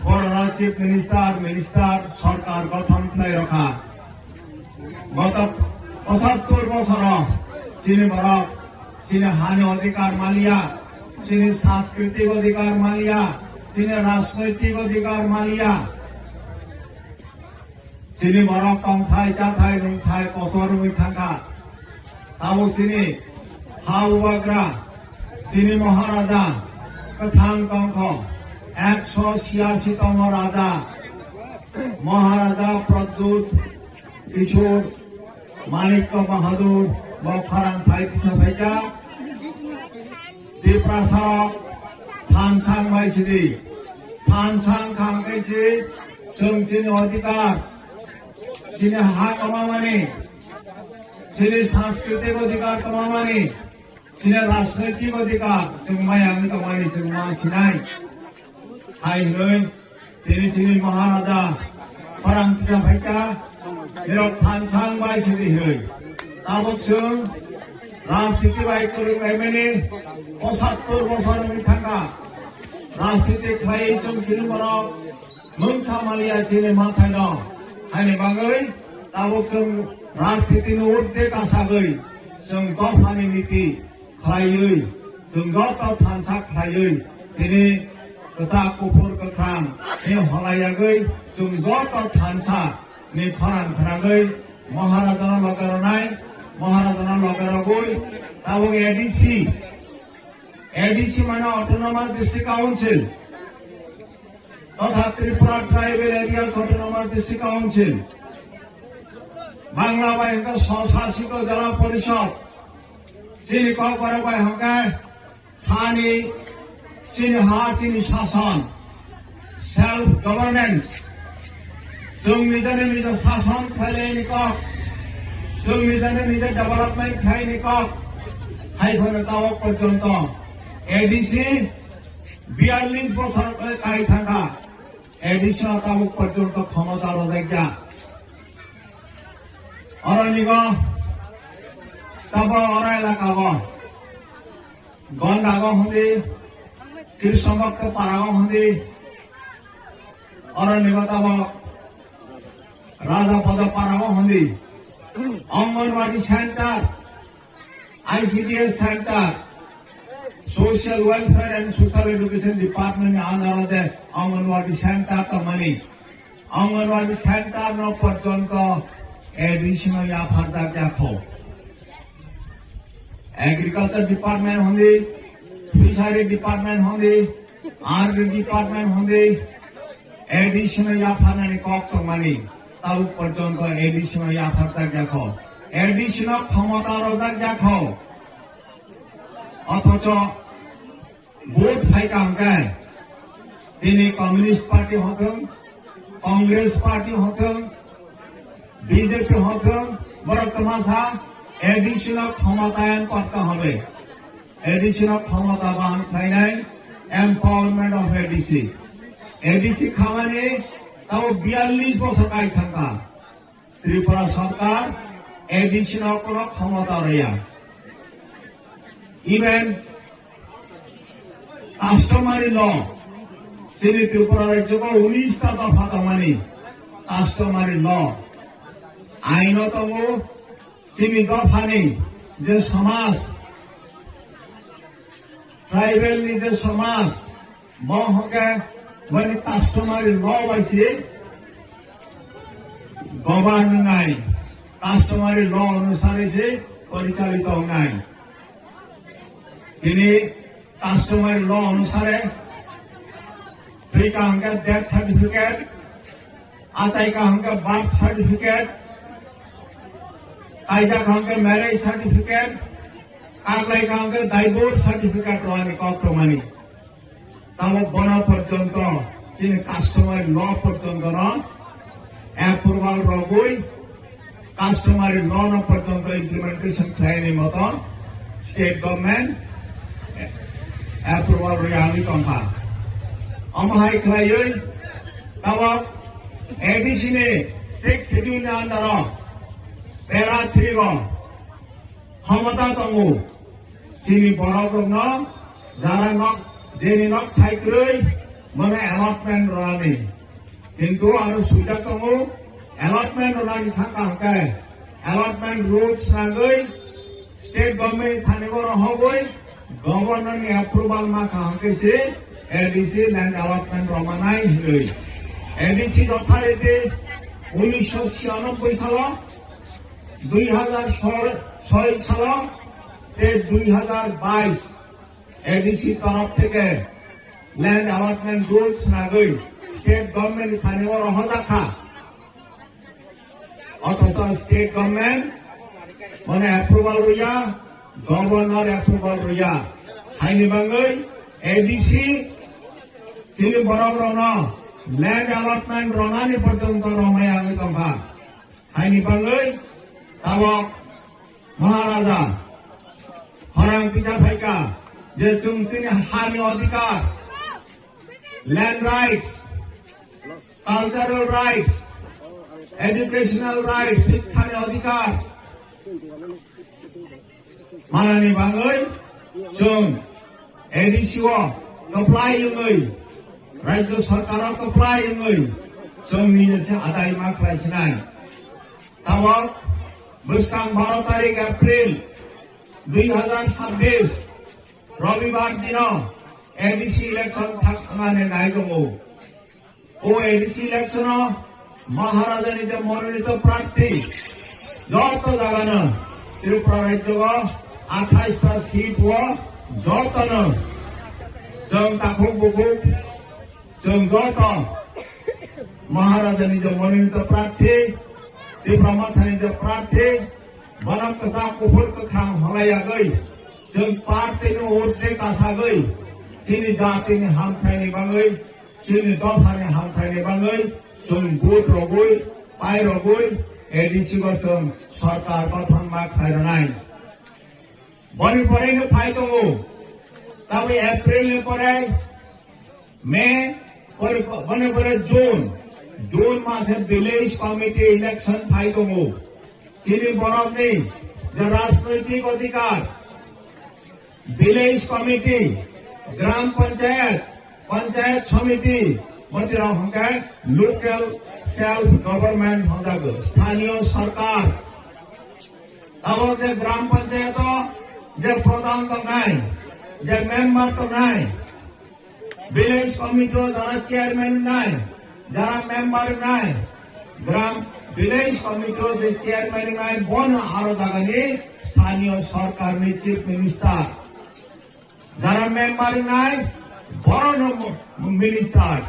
borok Chief Minister, Minister, sorkar gothon khlai rokha. Goto pochattor bosoro chini borok chini hani odhikar maliya, chini sanskritik odhikar maliya, chini rajnoitik odhikar maliya. Chini borok tongthai, chathai, nungthai, kotor wngwi thangkha. Tabuk chini ha bubagra, chini Maharaja kwthang tongkho, ekso chhiyasi tongmo Raja, Maharaja Pradyut Kishore Manikya Bahadur bo khorang thai kisa phaikha. Tiprasa thansang bai sidi, thansang khang khe si chwng chini odhikar, chini ha kwmamani, chini sanskritik odhikar kwmamani, chini rajnoitik odhikar chwng maya wngwi tongmani chwng ma sinai. Hai hwnwi tini chini Maharaja khorang kisa phaikha, nirok thansang bai sidi hwnwi. Tabuk chwng rajniti bai kwrwng laimani pochattor bosor wngwi thangkha. Rajniti khlaiwi chwng chini borok mungsa maliya chini mathaino. Haini bagwi tabuk chwng rajnitini urdhwe kasagwi chwng dophani niti khlaiwi, chwng joto thansa khlaiwi, tini kwchak kuphur kwkhwrang ni holayagwi, chwng joto thansa ni khorang khwnagwi, Maharajano loge rwnai, Maharajano loge rwgwi, tabuk A D C, A D C mane Autonomous District Council, totha Tripura Tribal Areas Autonomous District Council, Bangla bai hwnkhe Swshasit Jela Porishod, chini Kokborok bai hwnkhe hani, chini ha, chini sason, self governance, chwng nijani nija sason khlaini kok, chwng nijani nija development khlaini kok, hai phano tabuk porjonto A D C biyallis bosor kai thangkha, A D C no tabuk porjonto khomota rwjakya. Oro nigo tabo oro elaka go Gonda go hwndi, Krishna Bhakta Para go hwndi, oro nigo tabo Raja Pada Para go hwndi, Anganwadi Center, I C D S Center, Social Welfare and Social Education Department ni under o de Anganwadi Center tongmani. Anganwadi Center no porjonto A D C no yapharjak yakho. Agriculture Department hwndi, Fishery Department hwndi, R D Department hwndi, A D C no yapharnani kok tongmani, tabuk porjonto A D C no yapharjak yakho. A D C no khomota rwjak yakho. Othocho vote phaikha hwnkhe, tini Communist Party hothwng, Congress Party hothwng, B J P hothwng, borok twmasa A D C no khomotayang korte hobe. A D C no khomota bahan khlainai, empowerment of A D C. A D C khamani tabo biyallis bosor kai thangkha. Tripura sorkar A D C no kono khomota rwya. Even customary law, chini Tripura rajyo ko unis ta dopha tongmani customary law, aino tongo, chini dophani je samaj, tribal ni je samaj, bo hwnkhe boni customary law bai se govern wngnai, customary law onusare se porichalito wngnai. Tini customary law onusare thwikha hwnkhe death certificate, achaikha hwnkhe birth certificate, Kaijak hwnkhe marriage certificate, kaklai hwnkhe divorce certificate rwani kok tongmani. Tamo bono porjonto chini customary law porjonto no approval rogwi, customary law no porjonto implementation khlaini moto state government approval rwya wngwi tongkha. Omo hai khlaiwi tamo A D C ni sixth schedule ni under o para three o khomota tongo. Chini borok rokno jara nok, jeni nok thai kwrwi mono allotment rwnani. Kintu aro swijak tongo, allotment rwnani thangka hwnkhe allotment rules nangwi state government thani oro hogwi governor ni approval makha hwnkhe se A D C land allotment rwmanai hinwi. A D C authority unisho chhiyanobbai salo, dui hazar soi salo tei dui hazar bais A D C torof theke land allotment rules nagwi state government ni thani oro hojak kha. Othocho state government mane approval rwya, governor approval rwya. Haini bangwi A D C chini borok rokno land allotment rwnani porjonto romaya wngwi tongkha. Haini bangwi tabok Maharaja khorang kisa phaikha je chwng chini hani adhikar, land rights, cultural rights, educational rights, sikhani adhikar manani bangwi chwng A D C o kwplai wngwi, Rajya Sarkar o kwplai wngwi chwng nini se adai ma khlai sinai. Tabok bwskang baro tarik April dui hazar sabbish Robibar dino A D C election thangsanani nai tongo. O A D C election o Maharajani je mononito prarthi joto jagano Tripura rajyo o athais ta seat o jotono chwng takhuk bukhuk chwng joto Maharajani je mononito prarthi, Tipra Mothani je prarthi, bono kwchak kuphur kwkhwrang halai yagwi chwng party no urte kasagwi chini jatini hamthai ni bangwi chini dophani hamthai ni bangwi chwng vote rogwi, pai rogwi, A D C o chwng sarkar gothan ma khlai rwnai. Boni pore no phai tongo, tabwi April ni pore May, pore, boni pore June, June mase village committee election phai tongo. Chini borokni je rajnoitik adhikar, village committee, gram panchayat, panchayat samiti, botirok hwnkhe local self government hwnjago, sthaniyo sarkar. Abo je gram panchayat o je pradhan tongnai, je member tongnai, village committee o jara chairman wngnai, jara member wngnai, gram village committee o je chairman wngnai, bono aro jagani sthaniyo sarkarni chief minister. Jara member wngnai, borokno minister,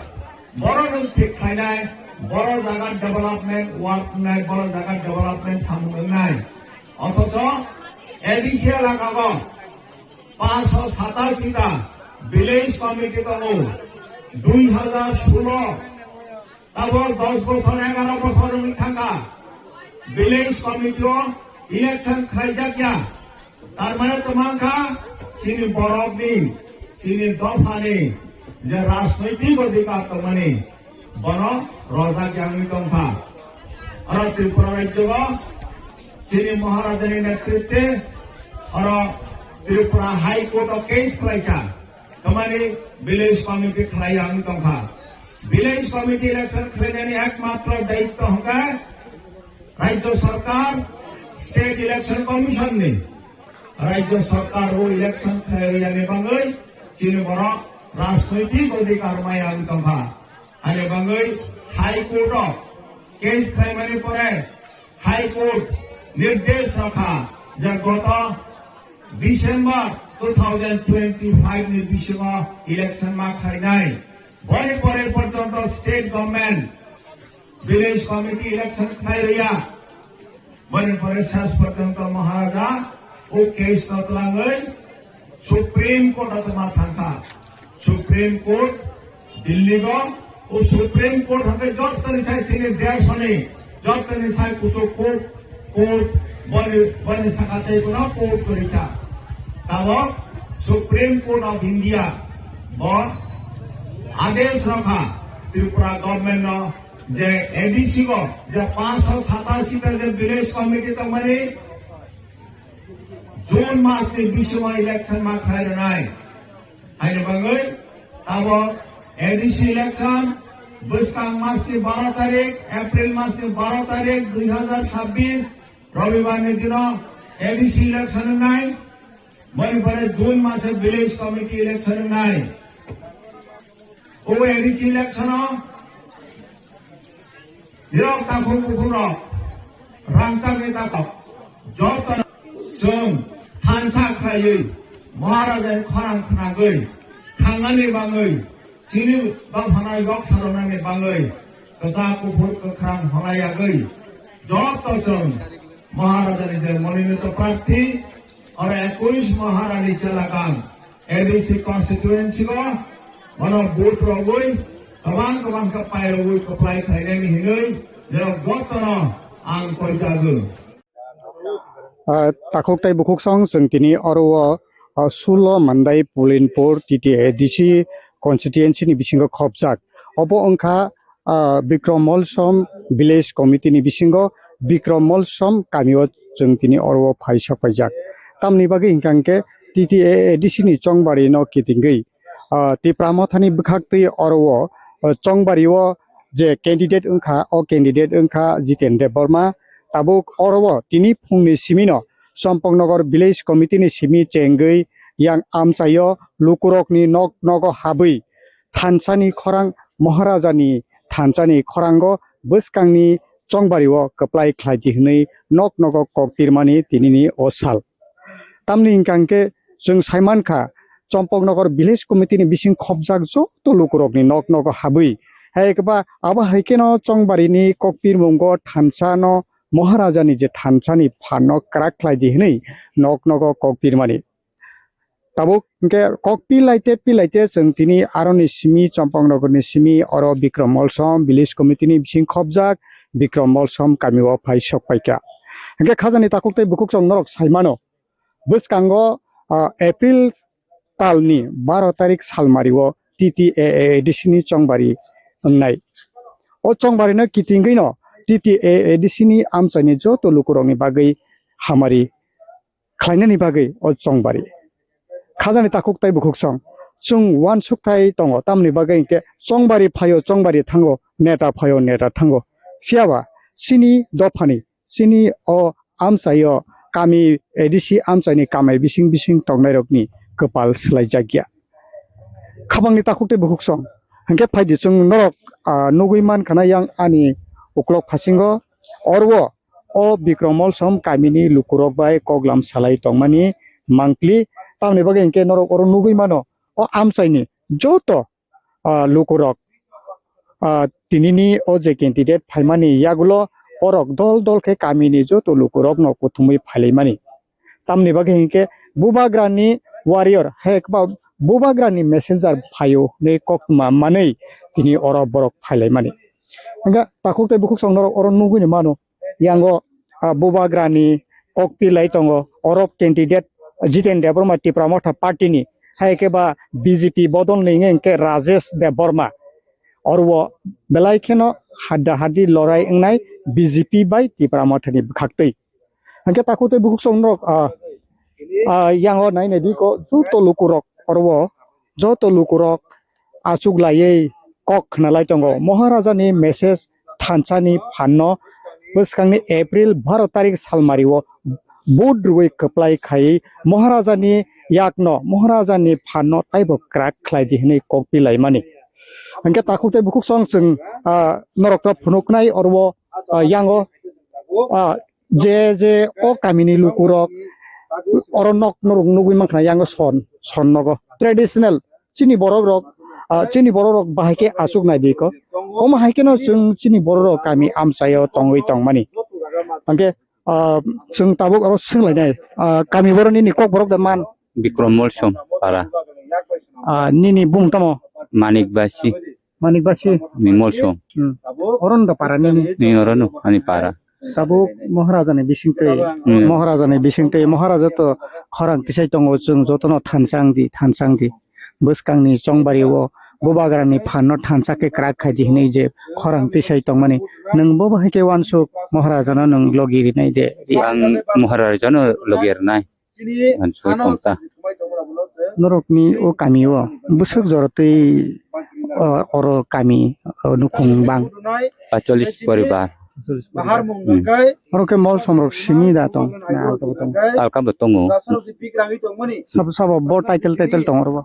borokno thik khlainai, borok jaga development work wngnai, borok jaga development samung wngnai. Othocho A D C elaka o panchsho satashi ta village committee tongo, dui hazar solo, tabok dos bochor, egaro bochor wngwi thangkha, village committee o election khlaijakya. Tar mane to mankha, chini borokni, chini dophani je rajnoitik adhikar tongmani, bono rojak yangwi tongkha. Oro Tripura rajyo o chini Maharajani netritwe oro Tripura High Court o case khlaikha. Tamani village committee khlai yangwi tongkha. Village committee election khlainani ekmatro daitto hwnkhe Rajya Sarkar, State Election Commission ni. Rajya Sarkar o election khlai rwya ni bangwi chini borok rajnoitik adhikar maya wngwi tongkha. Ani bangwi High Court o case khlaimani pore High Court nirdesh rakha je goto December two thousand twenty-five ni bisingo election ma khlainai. Boni pore porjonto state government village committee election khlai rwya. Boni pore ses porjonto Maharaja o case no twlangwi Supreme Court o tongma thangkha. Supreme Court Delhi go o Supreme Court hake jotoni sai chini desoni jotoni sai kuchuk court, court boni, boni saka tei bono court kwrwi kha. Tabok Supreme Court of India bo adesh rokha Tripura government no je A D C go je panchsho satasi ta je village committee tongmani June mas ni bisingo election ma khlai rwnai. Haini bagwi abo A D C election bwskang mas ni baro tarik, April mas ni baro tarik dui hazar sabbish Robibar ni dino A D C election wngnai. Boni pore June mase village committee election wngnai. O A D C election o nirok takhuk bukhuk rok rangchak ni takhuk joto chwng thansa khlaiwi Maharaja ni khorang khnagwi thangnani bagwi chini dophano yok sarwnani bagwi kwchak kuphur kwkhrang honai yagwi joto chwng Maharaja ni je mononito prarthi oro ekush Maharani chelakang A D C constituency o bono vote rogwi kwbang kwbang khe pairogwi kwplai khlainani hinwi nirok jotono ang koijago. Ah, takhuk tei bukhuk song chwng tini oro o, ah, sulo Mandai Pulinpur T T A D C constituency ni bisingo khopjak. Obo wngkha, ah, Bikrom Molsom Village Committee ni bisingo Bikrom Molsom kamio chwng tini oro o phai sok paijak. Tamni bagwi hwnkha hwnkhe T T A A D C ni chongbari no kitingwi, ah, Tipra Mothani bwkhaktwi oro o, ah, chongbari o je candidate wngkha, o candidate wngkha Jiten Debbarma. Tabuk oro o tini phungni simino Chompoknogor Village Committee ni simi chengwi yang amchaio lukurokni nok nogo habwi thansani khorang, Maharajani thansani khorango bwskangni chongbario kwplai khlai di hwnwi nok nogo kok pirmani tinini o sal. Tamni hwnkha hwnkhe chwng saimankha, Chompoknogor Village Committee ni bising khopjak joto lukurokni nok nogo habwi, hai khe ba abo hai kheno chongbarini kok pirmungo thansa no Maharajani je thansani phan no kwrak khlai di hwnwi nok nogo kok pirmani. Tabuk hwnkhe kok pilaite pilaite chwng tini aroni simi Chompoknogorni simi oro Bikrom Molsom Village Committee ni bising khopjak Bikrom Molsom kamio phai sok paikha. Hwnkhe khajani takhuk tei bukhuk chwng norok saimano bwskango, ah, April talni baro tarik salmario T T A A D C ni chongbari wngnai. O chongbarino kitingwino T T A A D C ni amchaini joto lukurokni bagwi hamari khlainani bagwi o chongbari. Khajani takhuk tei bukhuk song chwng uansukthai tongo, tamni bagwi hinkhe chongbari phaio, chongbari thango, neta phaio, neta thango. Phiyaba chini dophani, chini o amchaio kami A D C amchaini kamai bising bising tongnairokni kwpal swlaijakya. Khabangni takhuk tei bukhuk song hinkhe phaidi chwng norok, ah, nugwi mankha na yang ani uklok phasingo oro o Bikrom Molsom kamini lukurok bai koklam salai tongmani mangpli. Tamni bagwi hinkhe norok oro nugwi mano, o amchaini joto, ah, lukurok, ah, tinini o je candidate phaimani yagulo borok dol dol khe kamini joto lukurokno kuthumwi phailaimani. Tamni bagwi hinkhe Bubagrani warrior, hai khe ba Bubagrani messenger phaio hinwi koktma manwi tini oro borok phailaimani. Hingkhe takhuk tei bukhuk song norok oro nugwini mano. Yango, ah, Bubagrani kok pilai tongo. Oro candidate Jiten Debbarma Tipra Motha party ni, hai khe ba B J P bodol ni wngkhe Rajesh Debbarma. Oro belai kheno hadda haddi lorai wngnai B J P bai Tipra Motha ni bwkhaktwi. Hingkhe takhuk tei bukhuk song norok, ah, ah, yango nai nai di ko joto lukurok oro o joto lukurok achuk laiwi kok khna lai tongo. Maharajani message thansani phanno bwskangni April baro tarik salmario vote rwui kwplai khai Maharajani yakno, Maharajani phanno taibo kwrak khlai di hwnwi kok pilaimani. Hingkhe takhuk tei bukhuk song chwng, ah, norokno phunuknai oro o, ah, yango, ah, je je o kamini lukurok oro nok norok nugwi mankha yango son, son nogo traditional chini borok rok, ah, chini borok rok bahai khe achuk nai di ko. Omo hai kheno chwng chini borok rok kami amchaio tongwi tongmani. Hingkhe Ah, chwng tabuk oro swnglainai. Ah, kami borok nini kokborok da man? Bikrom Molsom para. Ah, nini bung tamo? Manik Basi. Manik Basi. Ni Molsom. Hmm. Oro no da para nini? Ni oro no, ani para. Tabuk Maharaja ni bisingtwi. Hmm. Maharaja ni bisingtwi. Maharaja to khorang tisai tongo, chwng jotono thansa wng di, thansa wng di. Bwskangni chongbari o bubagrani phanno thansa khe kwrak khai di hinwi je khorang tisai tongmani. Nwng bo bahai khe uansuk Maharajano nwng logi rinai de. Ang Maharajano logi rinai. Uansuk tongsa. Norokni o kami o bwswk jora twi, o, oro kami, o, nukhung bang? Pacholis poribar. Hmm. Oro khe mol somrok simi da tong? Na, alka bo tong? Alka bo tongo. Sabo, sabo bo title, title tong oro bo?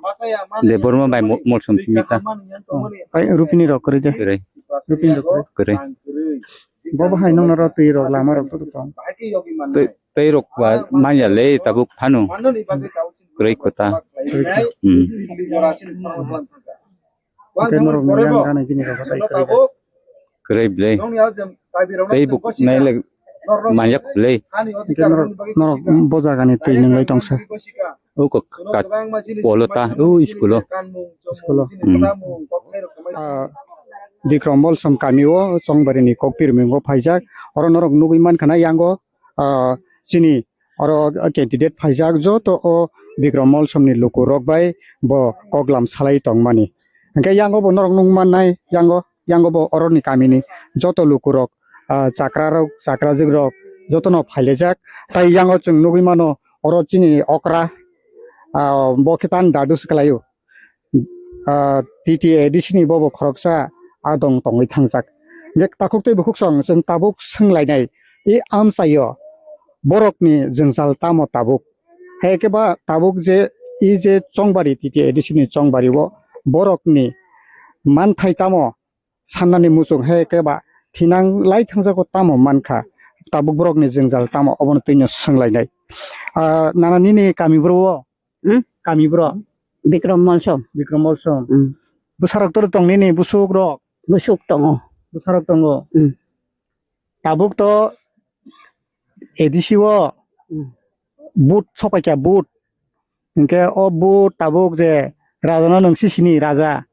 Debbarma bai mo-, mol som simi ta. Oh, pai Rupini rok kwrwi de? Kwrwi. Rupini rok kwrwi. Kwrwi. Bo bo hai nong noro twi rok lama rok to tong? Twi, twi rok ba manya le tabuk phano. Kwrwi kota. Kwrwi kota. Hmm. Hwnkhe norokni yang gana gini rok hatai kwrwi bai. Kwrwi ble. Tei bo nai le manjak ble. Hwnkhe norok, norok bo jagani twi nwnglai tongsa. O kok kat polo ta, o school o. School o. Hmm. Ah, Bikrom Molsom kami o Chongbari ni Kokpir mung o phaijak. Oro norok nugwi mankha na yango, ah, chini oro candidate phaijak joto o Bikrom Molsom ni luku rok bai bo koklam salai tongmani. Hwnkhe yango bo norok nukmannai, yango, yango bo oroni kamini joto luku rok, ah, chakra rok, chakrajwk rok jotono phailaijak. Tai yango chwng nugwi mano oro chini okra, ah, bo khe tan dadu swklaio. Ah, T T A D C ni bobo khoroksa adong tongwi thangjak. Hingke takhuk tei bukhuk song chwng tabuk swnglainai, i amchaio borokni jwngjal tamo tabuk? Hai khe ba tabuk je i je Chongbari T T A D C ni Chongbari o borokni manthai tamo? Sannani muchung hai khe ba thinang lai thangjago tamo mankha? Tabuk borokni jwngjal tamo obono twino swnglainai. Ah, nana nini kami bro o? Hmm? Kami bro? Bikrom Molsom. Bikrom Molsom. Hmm. Bwsarok tor tong nini busuk rok? Busuk tongo. Bwsarok tongo. Hmm. Tabuk to A D C o Hmm. Vote sopaikha, vote. Hingke o vote tabuk je raja no nwng si sini raja.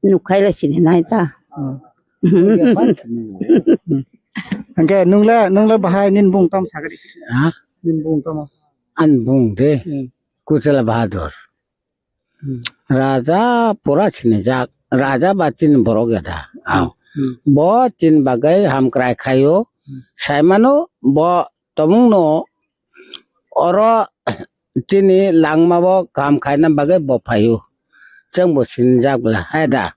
Nukhaile sini nai ta. Hmm. Hingke nungle, nungle bahai nin bung tamo sagadi. Ha? Nin bung tamo. An bung de. Hmm. Kuchela Bahadur. Hmm. Raja pura sinijak, raja ba chini borok ya da. Ang. Hmm. Bo chini bagwi hamkrai khaio, Hmm. saimano bo tomungno oro chini langmao kaham khaina bagwi bo phaio. Chwngbo sinijak bwla, hai da.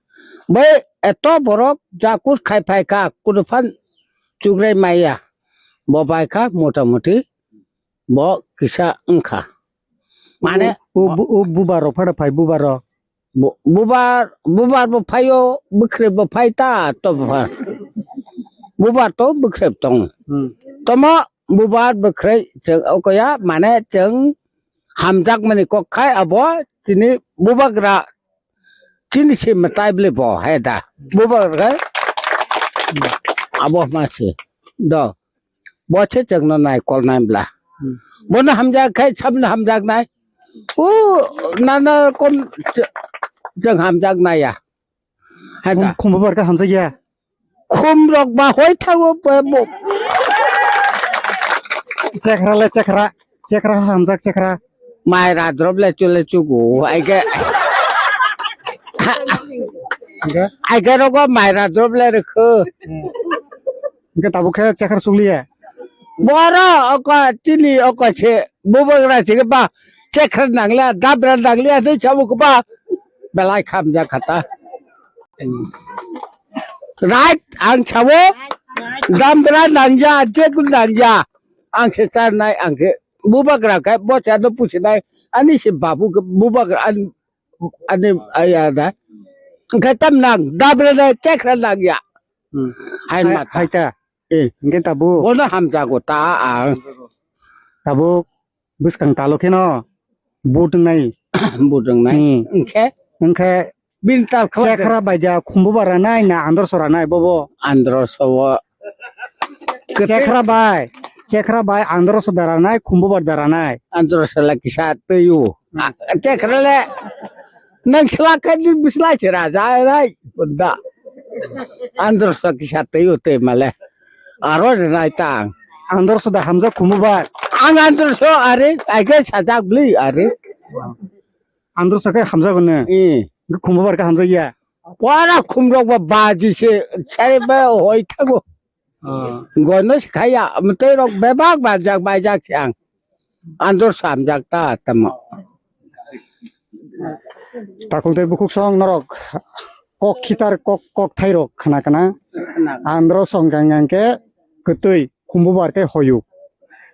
Bai eto borok jakus khai phaikha, kuduphan chugrai maya. Bo baikha motamuti bo kisa wngkha. Mane o, o, o, o bubar rok phada phai, bubar rok. Bu-, bubar, bubar bo phaio, bwkhrep bo phai ta, to bubar. Bubar to bwkhrep tong. Hmm. Tomo bubar bwkhrep chwng okoya, mane chwng hamjakmani kok khai abo chini bubagra chini se mwtai bwle bo hai da. Bubagra khai abo ma se. Do. Bo se chwngno nai kol nai bla. Hmm. Bono hamjak khai sabno hamjak nai. O nana kom ch-, chwng hamjak nai ya. Hai da. Khum, khum bubar ka hamjak ya? Khum rok ba hoi thago bo, bo. Chekra le chekra. Chekra hamjak chekra. Mai ra drop le chule chugu. Ai ke. Hingke? Ai ke rogo mai ra drop le rikhu. Hmm. Hingke tabuk khe chekhar sukliya? Boro oko tini oko se bubagra se ba chekhar nangla dabra nangla de chabu ba belai khamjak khata. Right ang chabu dabra nangya je kun nangya ang se char nai ang se bubagra khe bo cha no pusi nai ani se babu khe bubagra an ani aya da. Hingke tam nang, dabra da, chekhra nang ya. Hmm. Hai Hai, mata. Hai ta. Eh. Hingke tabuk. Bono hamjago ta ang. Tabuk, bwskang talo kheno. Budung nai. Budung nai. Hmm. Hingke? Hingke. Bin tal khla. Chekhra baja khumbu bara nai na andor sora nai bobo. Andor sobo. Kwtwi- Chekhra bai, Chekhra bai andro so daranai, khumbubar daranai. Andro sala kisa twi o. Hmm. A, Chekhra le nang sala kadi bisla sira jai rai. Bunda. Andro so kisa twi o twi male. Aro rinai tang. Andro so da hamjak khumbubar. Ang andro so are, ai ke sajak bli are. Andro so ke hamjak ne. Eh. Khumbubar ke hamjak ya. Wara khumrok ba baji se, sai ba hoi thago. Ah. Gono se khaya, amtwi rok bebak bajak, bajak se ang. Andor samjak ta tamo. Takhuk tei bukhuk song norok kok khitar kok, kok thai rok khna khna. Andro song gang gang ke kwtwi khumbubar ke hoyuk.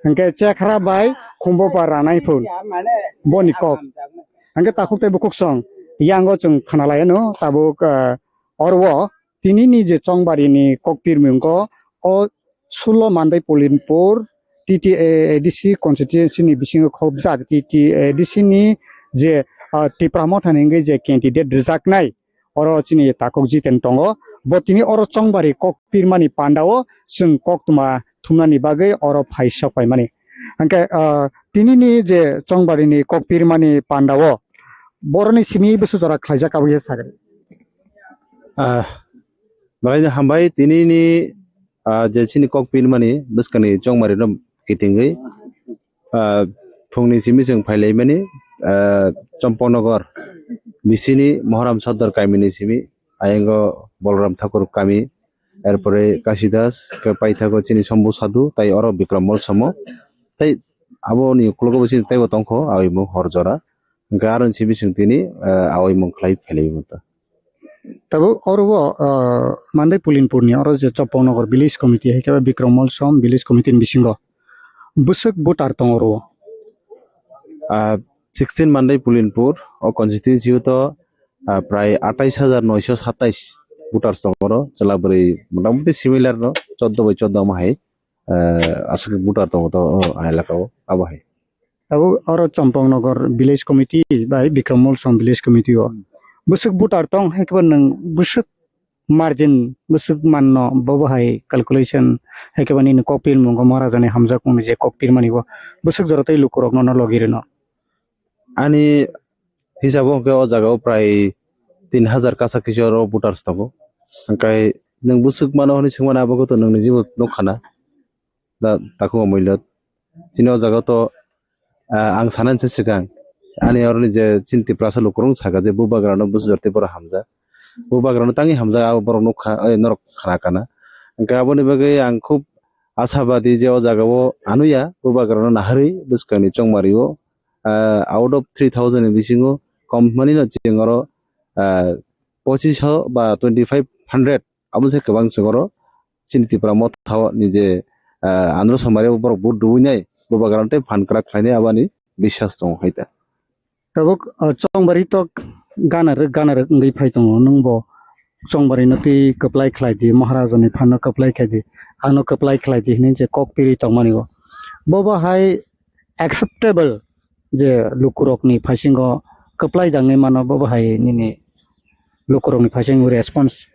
Hingke chekhra bai khumbubar ranai phun. Boni kok. Hingke takhuk tei bukhuk song. Yango chwng khna lai ano tabuk, ah, oro o tinini je chongbari ni kok pirmung ko o sulo Mandai Pulinpur T T A A D C constituency ni bisingo khobjak T T A A D C ni je, ah, Tipra Motha ni hingke je candidate rwjaknai. Oro chini takhuk Jiten tongo. Bo tini oro chongbari kok pirmani pandao chwng koktwma thumnani bagwi oro phai sok paimani. Hingke, ah, tinini je chongbarini kok pirmani pandao boroni simi bwswk jora khlaijak abo khe sakhe. Ah, belai no hambai tinini, ah, je chini kok pirmani bwskangni chongbarino kitingwi. Ah, phungni simi chwng phailaimani, ah, Chompoknogor bisini Mohoram Sodor kamini simi, ayango Bolram Thakur kami, erpore Kasidas, khe paithago chini Sombu Sadhu, tai oro Bikram Mol somo. Tai aboni uklogo bo chini taibo tongkho, awi mung hor jora. Hingke aroni simi chwng tini, ah, awi mung khlai phailaimani. Tabuk oro o, ah, Mandai Pulinpur ni oro je Chopoknogor village committee hai khe Bikram Mol som village committee ni bisingo bwswk voter tongo oro o? Ah, sixteen Mandai Pulinpur o constituency o to, ah, prai atais hajar noisho satais voters tongo oro, chwla bwrwi motamuti similar no choddo bai choddo ma hai, ah, aswk voter tongo to o elaka o abo hai. Abo oro Chompoknogor village committee bai Bikram Mol som village committee o bwswk voter tong hai khe nwng bwswk margin bwswk manno bobo hai calculation hai khe nini kok pirmungo Maharajani hamjakmungni je kok pirmani bo bwswk jora tei lukurokno no logi rwno. Ani hisabo hwnkhe o jagao prai tin hajar kasak kisa oro voters tongo. Hwnkhe nwng bwswk mano hwnwi swngmani abo khe to nwng nijibo nukha na. Da, takhuk Amoilot. Chini o jaga to, ah, ang sanani se swkang. Ani oroni je chini Tiprasa lukurok saka je bubagrano bwsajor tei borok hamjak. Bubagrano tangwi hamjak abo borok nukha, oi norok khna kana. Hwnkhe aboni bagwi ang khub ashabadi je o jaga o anuya bubagrano naharwi bwskangni chongmari o, ah, out of three thousand ni bisingo kom hwnmani no chwng oro, ah, pochish ba twenty five hundred abo se kwbang se oro chini Tipra Motha ni je, ah, andro somari o borok vote rwinai bubagrano tei phan kwrak khlainai aboni biswas tongo hai ta. Tabuk, ah, chongbari tok gana rwk, gana rwk wngwi phai tongo, nwng bo chongbari no twi kwplai khlai di, Maharajani phan no kwplai khlai di, ano kwplai khlai di hinwi je kok piri tongmani o. Bobo hai acceptable je lukurokni phaisingo kwplai dangwi mano, bobo hai nini lukurokni phaisingo response?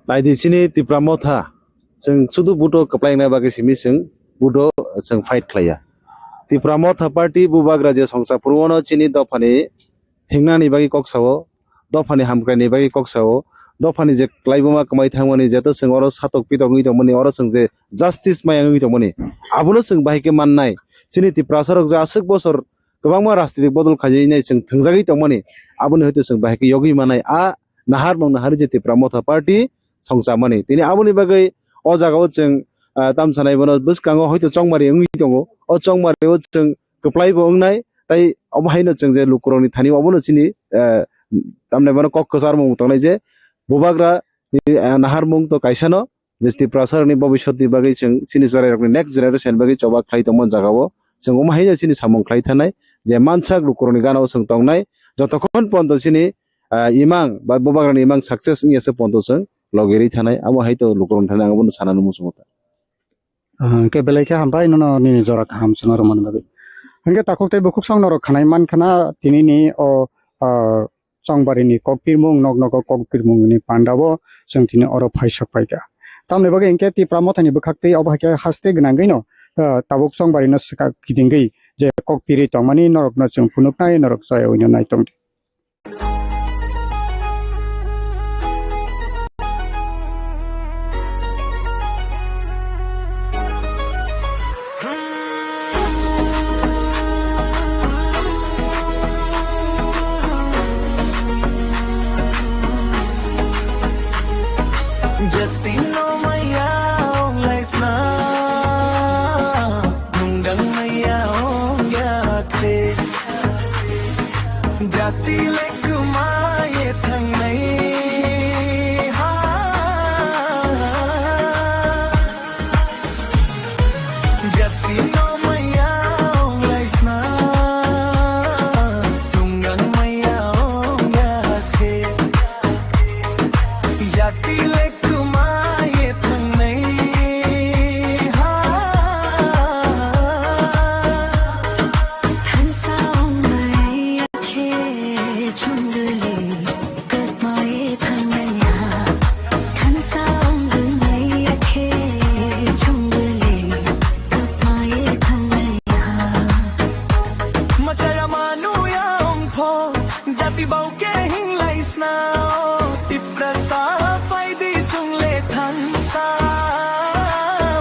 Naidi chini Tipra Motha, chwng sudu buto kwplai wngna bagwi simi chwng buto chwng fight khlaiya. Tipra Motha party bubagra je songcha phuru wano chini dophani thingnani bagwi kok sao, dophani hamkraini bagwi kok sao, dophani je klaibuma kwmai thangmani jeto chwng oro satok pitok wngwi tongmani oro chwng je justice maya wngwi tongmani abono chwng bahai khe mannai. Chini Tiprasarok je aswk bosor kwbangma rajnitik bodol khaijinai chwng thwngjagwi tongmani, aboni hwtwi chwng bahai khe yogwi manai. A naharmung naharwi je Tipra Motha party songchamani, tini aboni bagwi o jagao chwng, ah, tamsanai bono bwskango hoito chongmari wngwi tongo. O chongmari o chwng kwplai bo wngnai, tai obo haino chwng je lukurokni thani obono chini, ah, tamni bono kok kwcharmung tongnai je bubagra ni, ah, naharmung to kaisano, je Tiprasarokni bobiswtni bagwi chwng chini chwrairokni next generation bagwi choba khlai tongma jagao chwng omo haino chini samung khlai thanai je mansak lukurokni ganao chwng tongnai jotokhon ponto chini, ah, imang ba bubagrani imang success wngya se ponto chwng logirwi thanai abo hai to lukurokni thani ang bono sanani muchungo ta. Ah, hwnkhe belai khe hambai nono nini jora kaham chwngno rwmani bagwi. Hwnkhe takhuk tei bukhuk song norok khanai mankha na tinini o, ah, chongbarini kok pirmung, nok nogo kok pirmungni pandao chwng tini oro phai sok phaikha. Tamoni bagwi hinkhe Tipra Mothani bwkhaktwi obo hai khe haste gwnangwino, ah, tabuk chongbarino swkak kidingwi je kok piri tongmani norokno chwng phunuknai, norok chayawino naitongdi. Jati no maya ong lai sna, nung dang maya ong ya te. Jati le kumai thangnai ha. Jati no maya ong lai sna, nung dang maya ong ya te. Jati le kumai thangnai ha. Thansa ong maya khe chungduli. Thansa ong maya khe chungduli. Machaya manu ya ong pho, jati bau ke hing lai sna, Tiprasa pai di chung le thansa,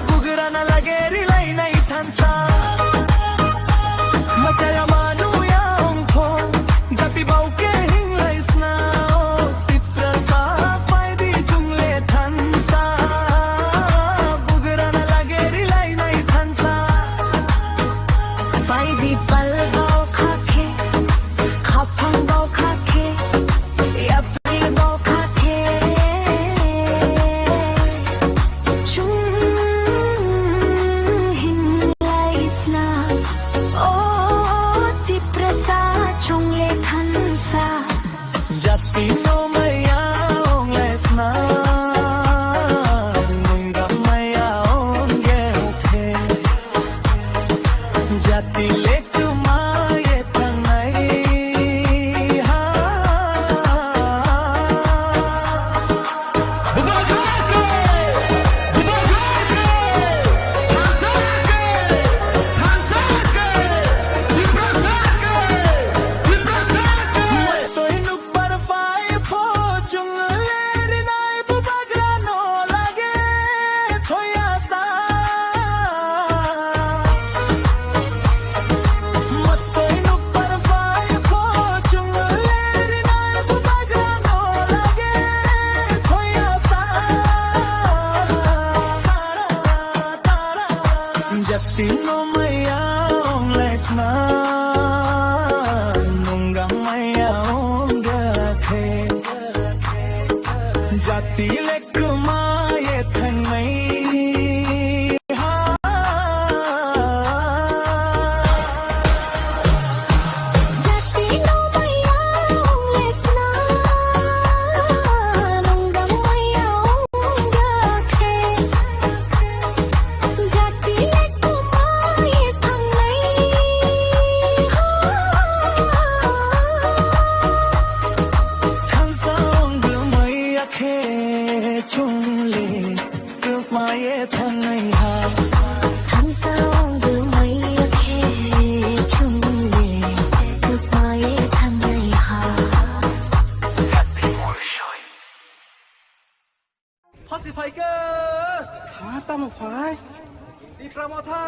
bugrana lage ri lai nai thansa. Machaya manu ya ong pho, jati bau ke hing lai sna, Tiprasa pai di chung le thansa, bugrana lage ri lai nai thansa. Pai di pal bau kha khe, khaphang bau kha khe, yapri bau kha khe. Chung hing lai sna, o Tiprasa chung le thansa. Jati no maya ong lai sna, nung dang maya ong ya te. Jati le kumai thangnai ha. Jati no maya ong lai sna, nung dang maya ong ya te. Jati le kumai thangnai ha. Jati no maya ong lai sna, nung dang maya ong ya te. Jati le kumai thangnai ha. Thansa ong maya khe chung le kumai thangnai ha. Thansa ong maya khe chung le kumai thangnai ha. Phasi phaikhe. Ha, tamo phai? Tipra Motha.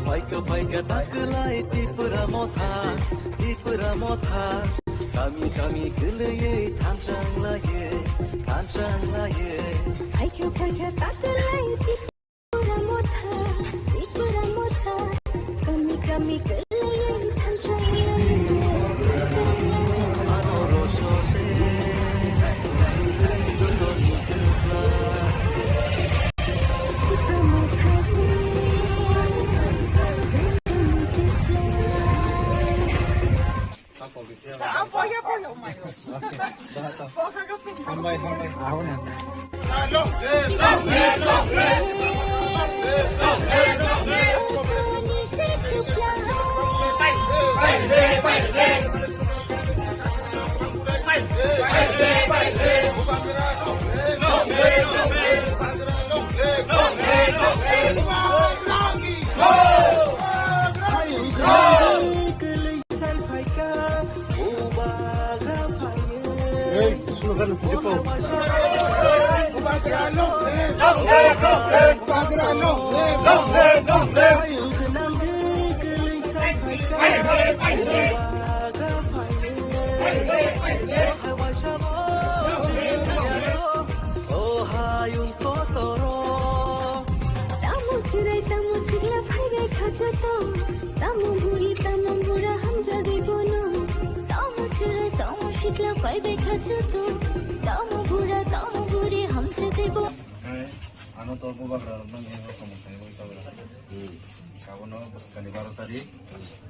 Phaikhe, phaikhe, taklai Tipra Motha, Tipra Motha. Kami kami kwlwiwi thanchang laiwi, thanchang laiwi. Phaikhe phaikhe taklai Tipra Motha, Tipra Motha. Kami kami kwlwiwi thanchang laiwi. Hambai, hambai. Ahuna. Ayung kotoro. Tamo chwrai, tamo chwla phaibai khajato. Tamo buri, tamo bura hamjagwi bono. Tamo chwrai, tamo chwla phaibai khajato. Tamo bura, tamo buri hamjagwi bono. Ano to bubagra nang yang kamu saya mau tahu. Kamu no bos kali baru tadi.